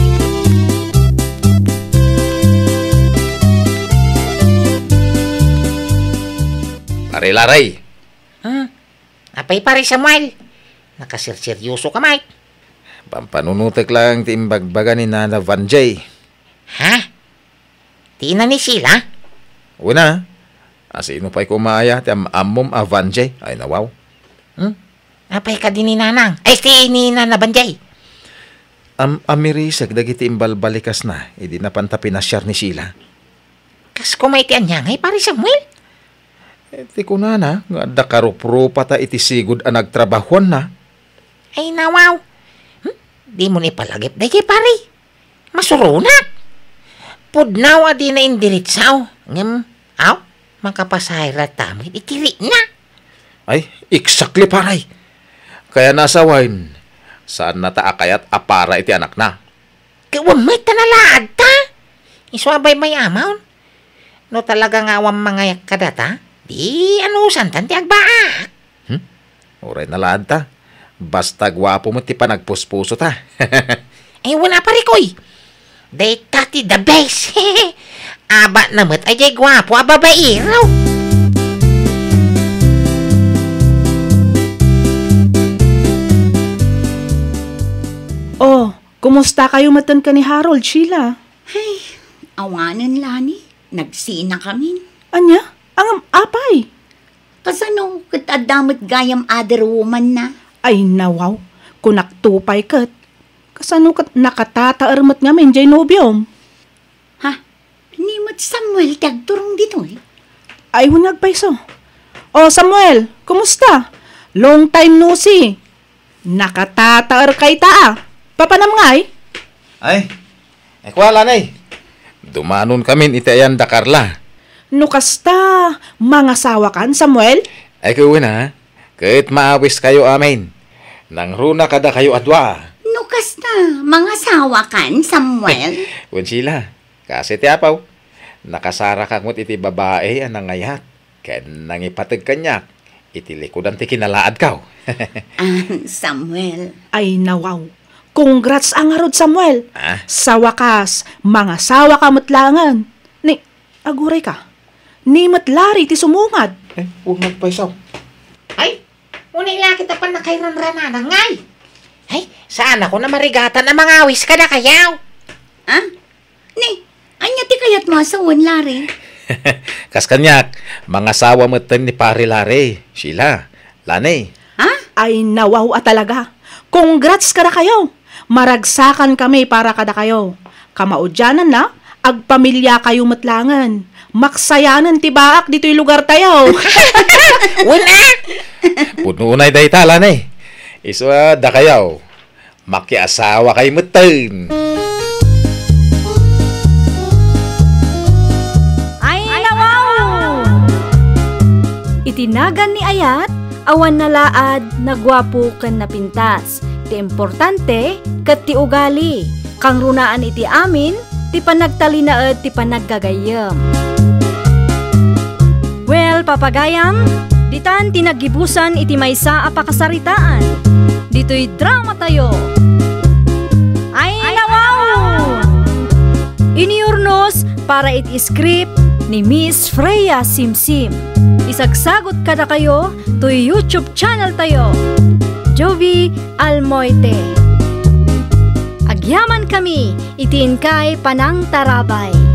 Pare Larry. Hmm? Apay, Pare Samuel? Nakaserseryoso ka, Mike. Pampanunotek lang ti imbagbaga ni Nana Vanjay. Ha? Ti ina ni Sheila? Una, asino pay koma aya ti am-ammom a Vanjay? Ay, nawaw. Hmm? Apay kadi ni Nanang? Ay, ti ni Nana Vanjay. Am-, amirisek dagiti imbalbalikasna idi napanta pinasiar ni Sheila. Kas koma iti ania ngay, Pare Samuel? Eh, ti kunana nga adda karuprupata iti sigud a nagtrabahoanna. Ay, nawaw. Hmm? Dimon ipalagip daydiay, pare. Masuronak. Pudno a dina indiretso. Ngem, aw, makapasahir latta met iti rikna. Ay, exactly, pare. Kayatna a sawen, saannata a kayat a para iti anakna. Ket wen met ta nalaadta. Isu a baybay-amon. No talaga nga awan mangayak kadata, di anusantan ti agbaak. Hmm? Uray nalaadta. Basta guapo met ti panagpuspusota. Ay, wen a, parekoy. Dayta ti the best. Abatna met a diay guapo a babaero. Oh, kumusta kayo metten ken ni Harold, Sheila? Ay, awanen, Lani. Nagsinakamin. Ania? Ngem apay? Kasano ket adda met gayam other woman na? Ay, nawaw. Kunakto pay ket. Kasano ket nakatataer met ngamin diay nobiom? Ha? Ni met Samuel ti agturong ditoy? Ay, wen nga agpayso. Oh, Samuel, kumusta? Long time no see. Nakatataer kayta a. Papanam ngay? Ay, ay, kua, lanay. Dumanonkamin iti ayan da Carla. No kasta, mangasawakan, Samuel? Ay, wen a. Ket maawiskayo amin. Nangruna kadakayo a dua. No kasta, mangasawakan, Samuel? Wen, Sheila, kas iti apaw, nakasarakak met iti babai a nangayat ken nangipateg kaniak iti likudan ti kinalaadko. Ah, Samuel. Ay, nawaw. Congrats a ngarud, Samuel. Ah? Sa wakas, mangasawaka met laengen. Ni, aguray ka. Ni met Larry ti sumungad. Eh, wen nga agpayso. Ay, Unay la kita pannakairanranana, ngay. Ay, saan ako namarigatan a mangawis kadakayaw? Ah? Ni, ania ti kayatmo a sawen, Larry? Kas kaniak, mangasawa metten ni Pare Larry, Sheila, Lanay. Ha? Ay, nawaw a talaga. Congrats kadakayo. Maragsakan kami para kadakayo. Kamaudiananna, agpamiliakayo met laengen. Maksayanen ti baak ditoy lugartayo. Wen a! Pudno unay dayta, Lanay. Isu a dakayo, makiasawakay metten. Ay, nawaw! Iti nagan ni Ayat, awan nalaad, naguapo ken napintas. Ti importante, ket ti ugali. Kangrunaan iti amin, ti panagtalinaed ti panaggagayyem. Well, papagayam, ditan ti naggibusan iti maysa a pakasaritaan. Ditoy dramatayo. Ay, nawaw! Inurnos para iti script ni Miss Freya Simsim. Isagsagot kadakayo toy YouTube channel tayo, Jovie Almoite. Agyaman kami iti inkay panangtarabay.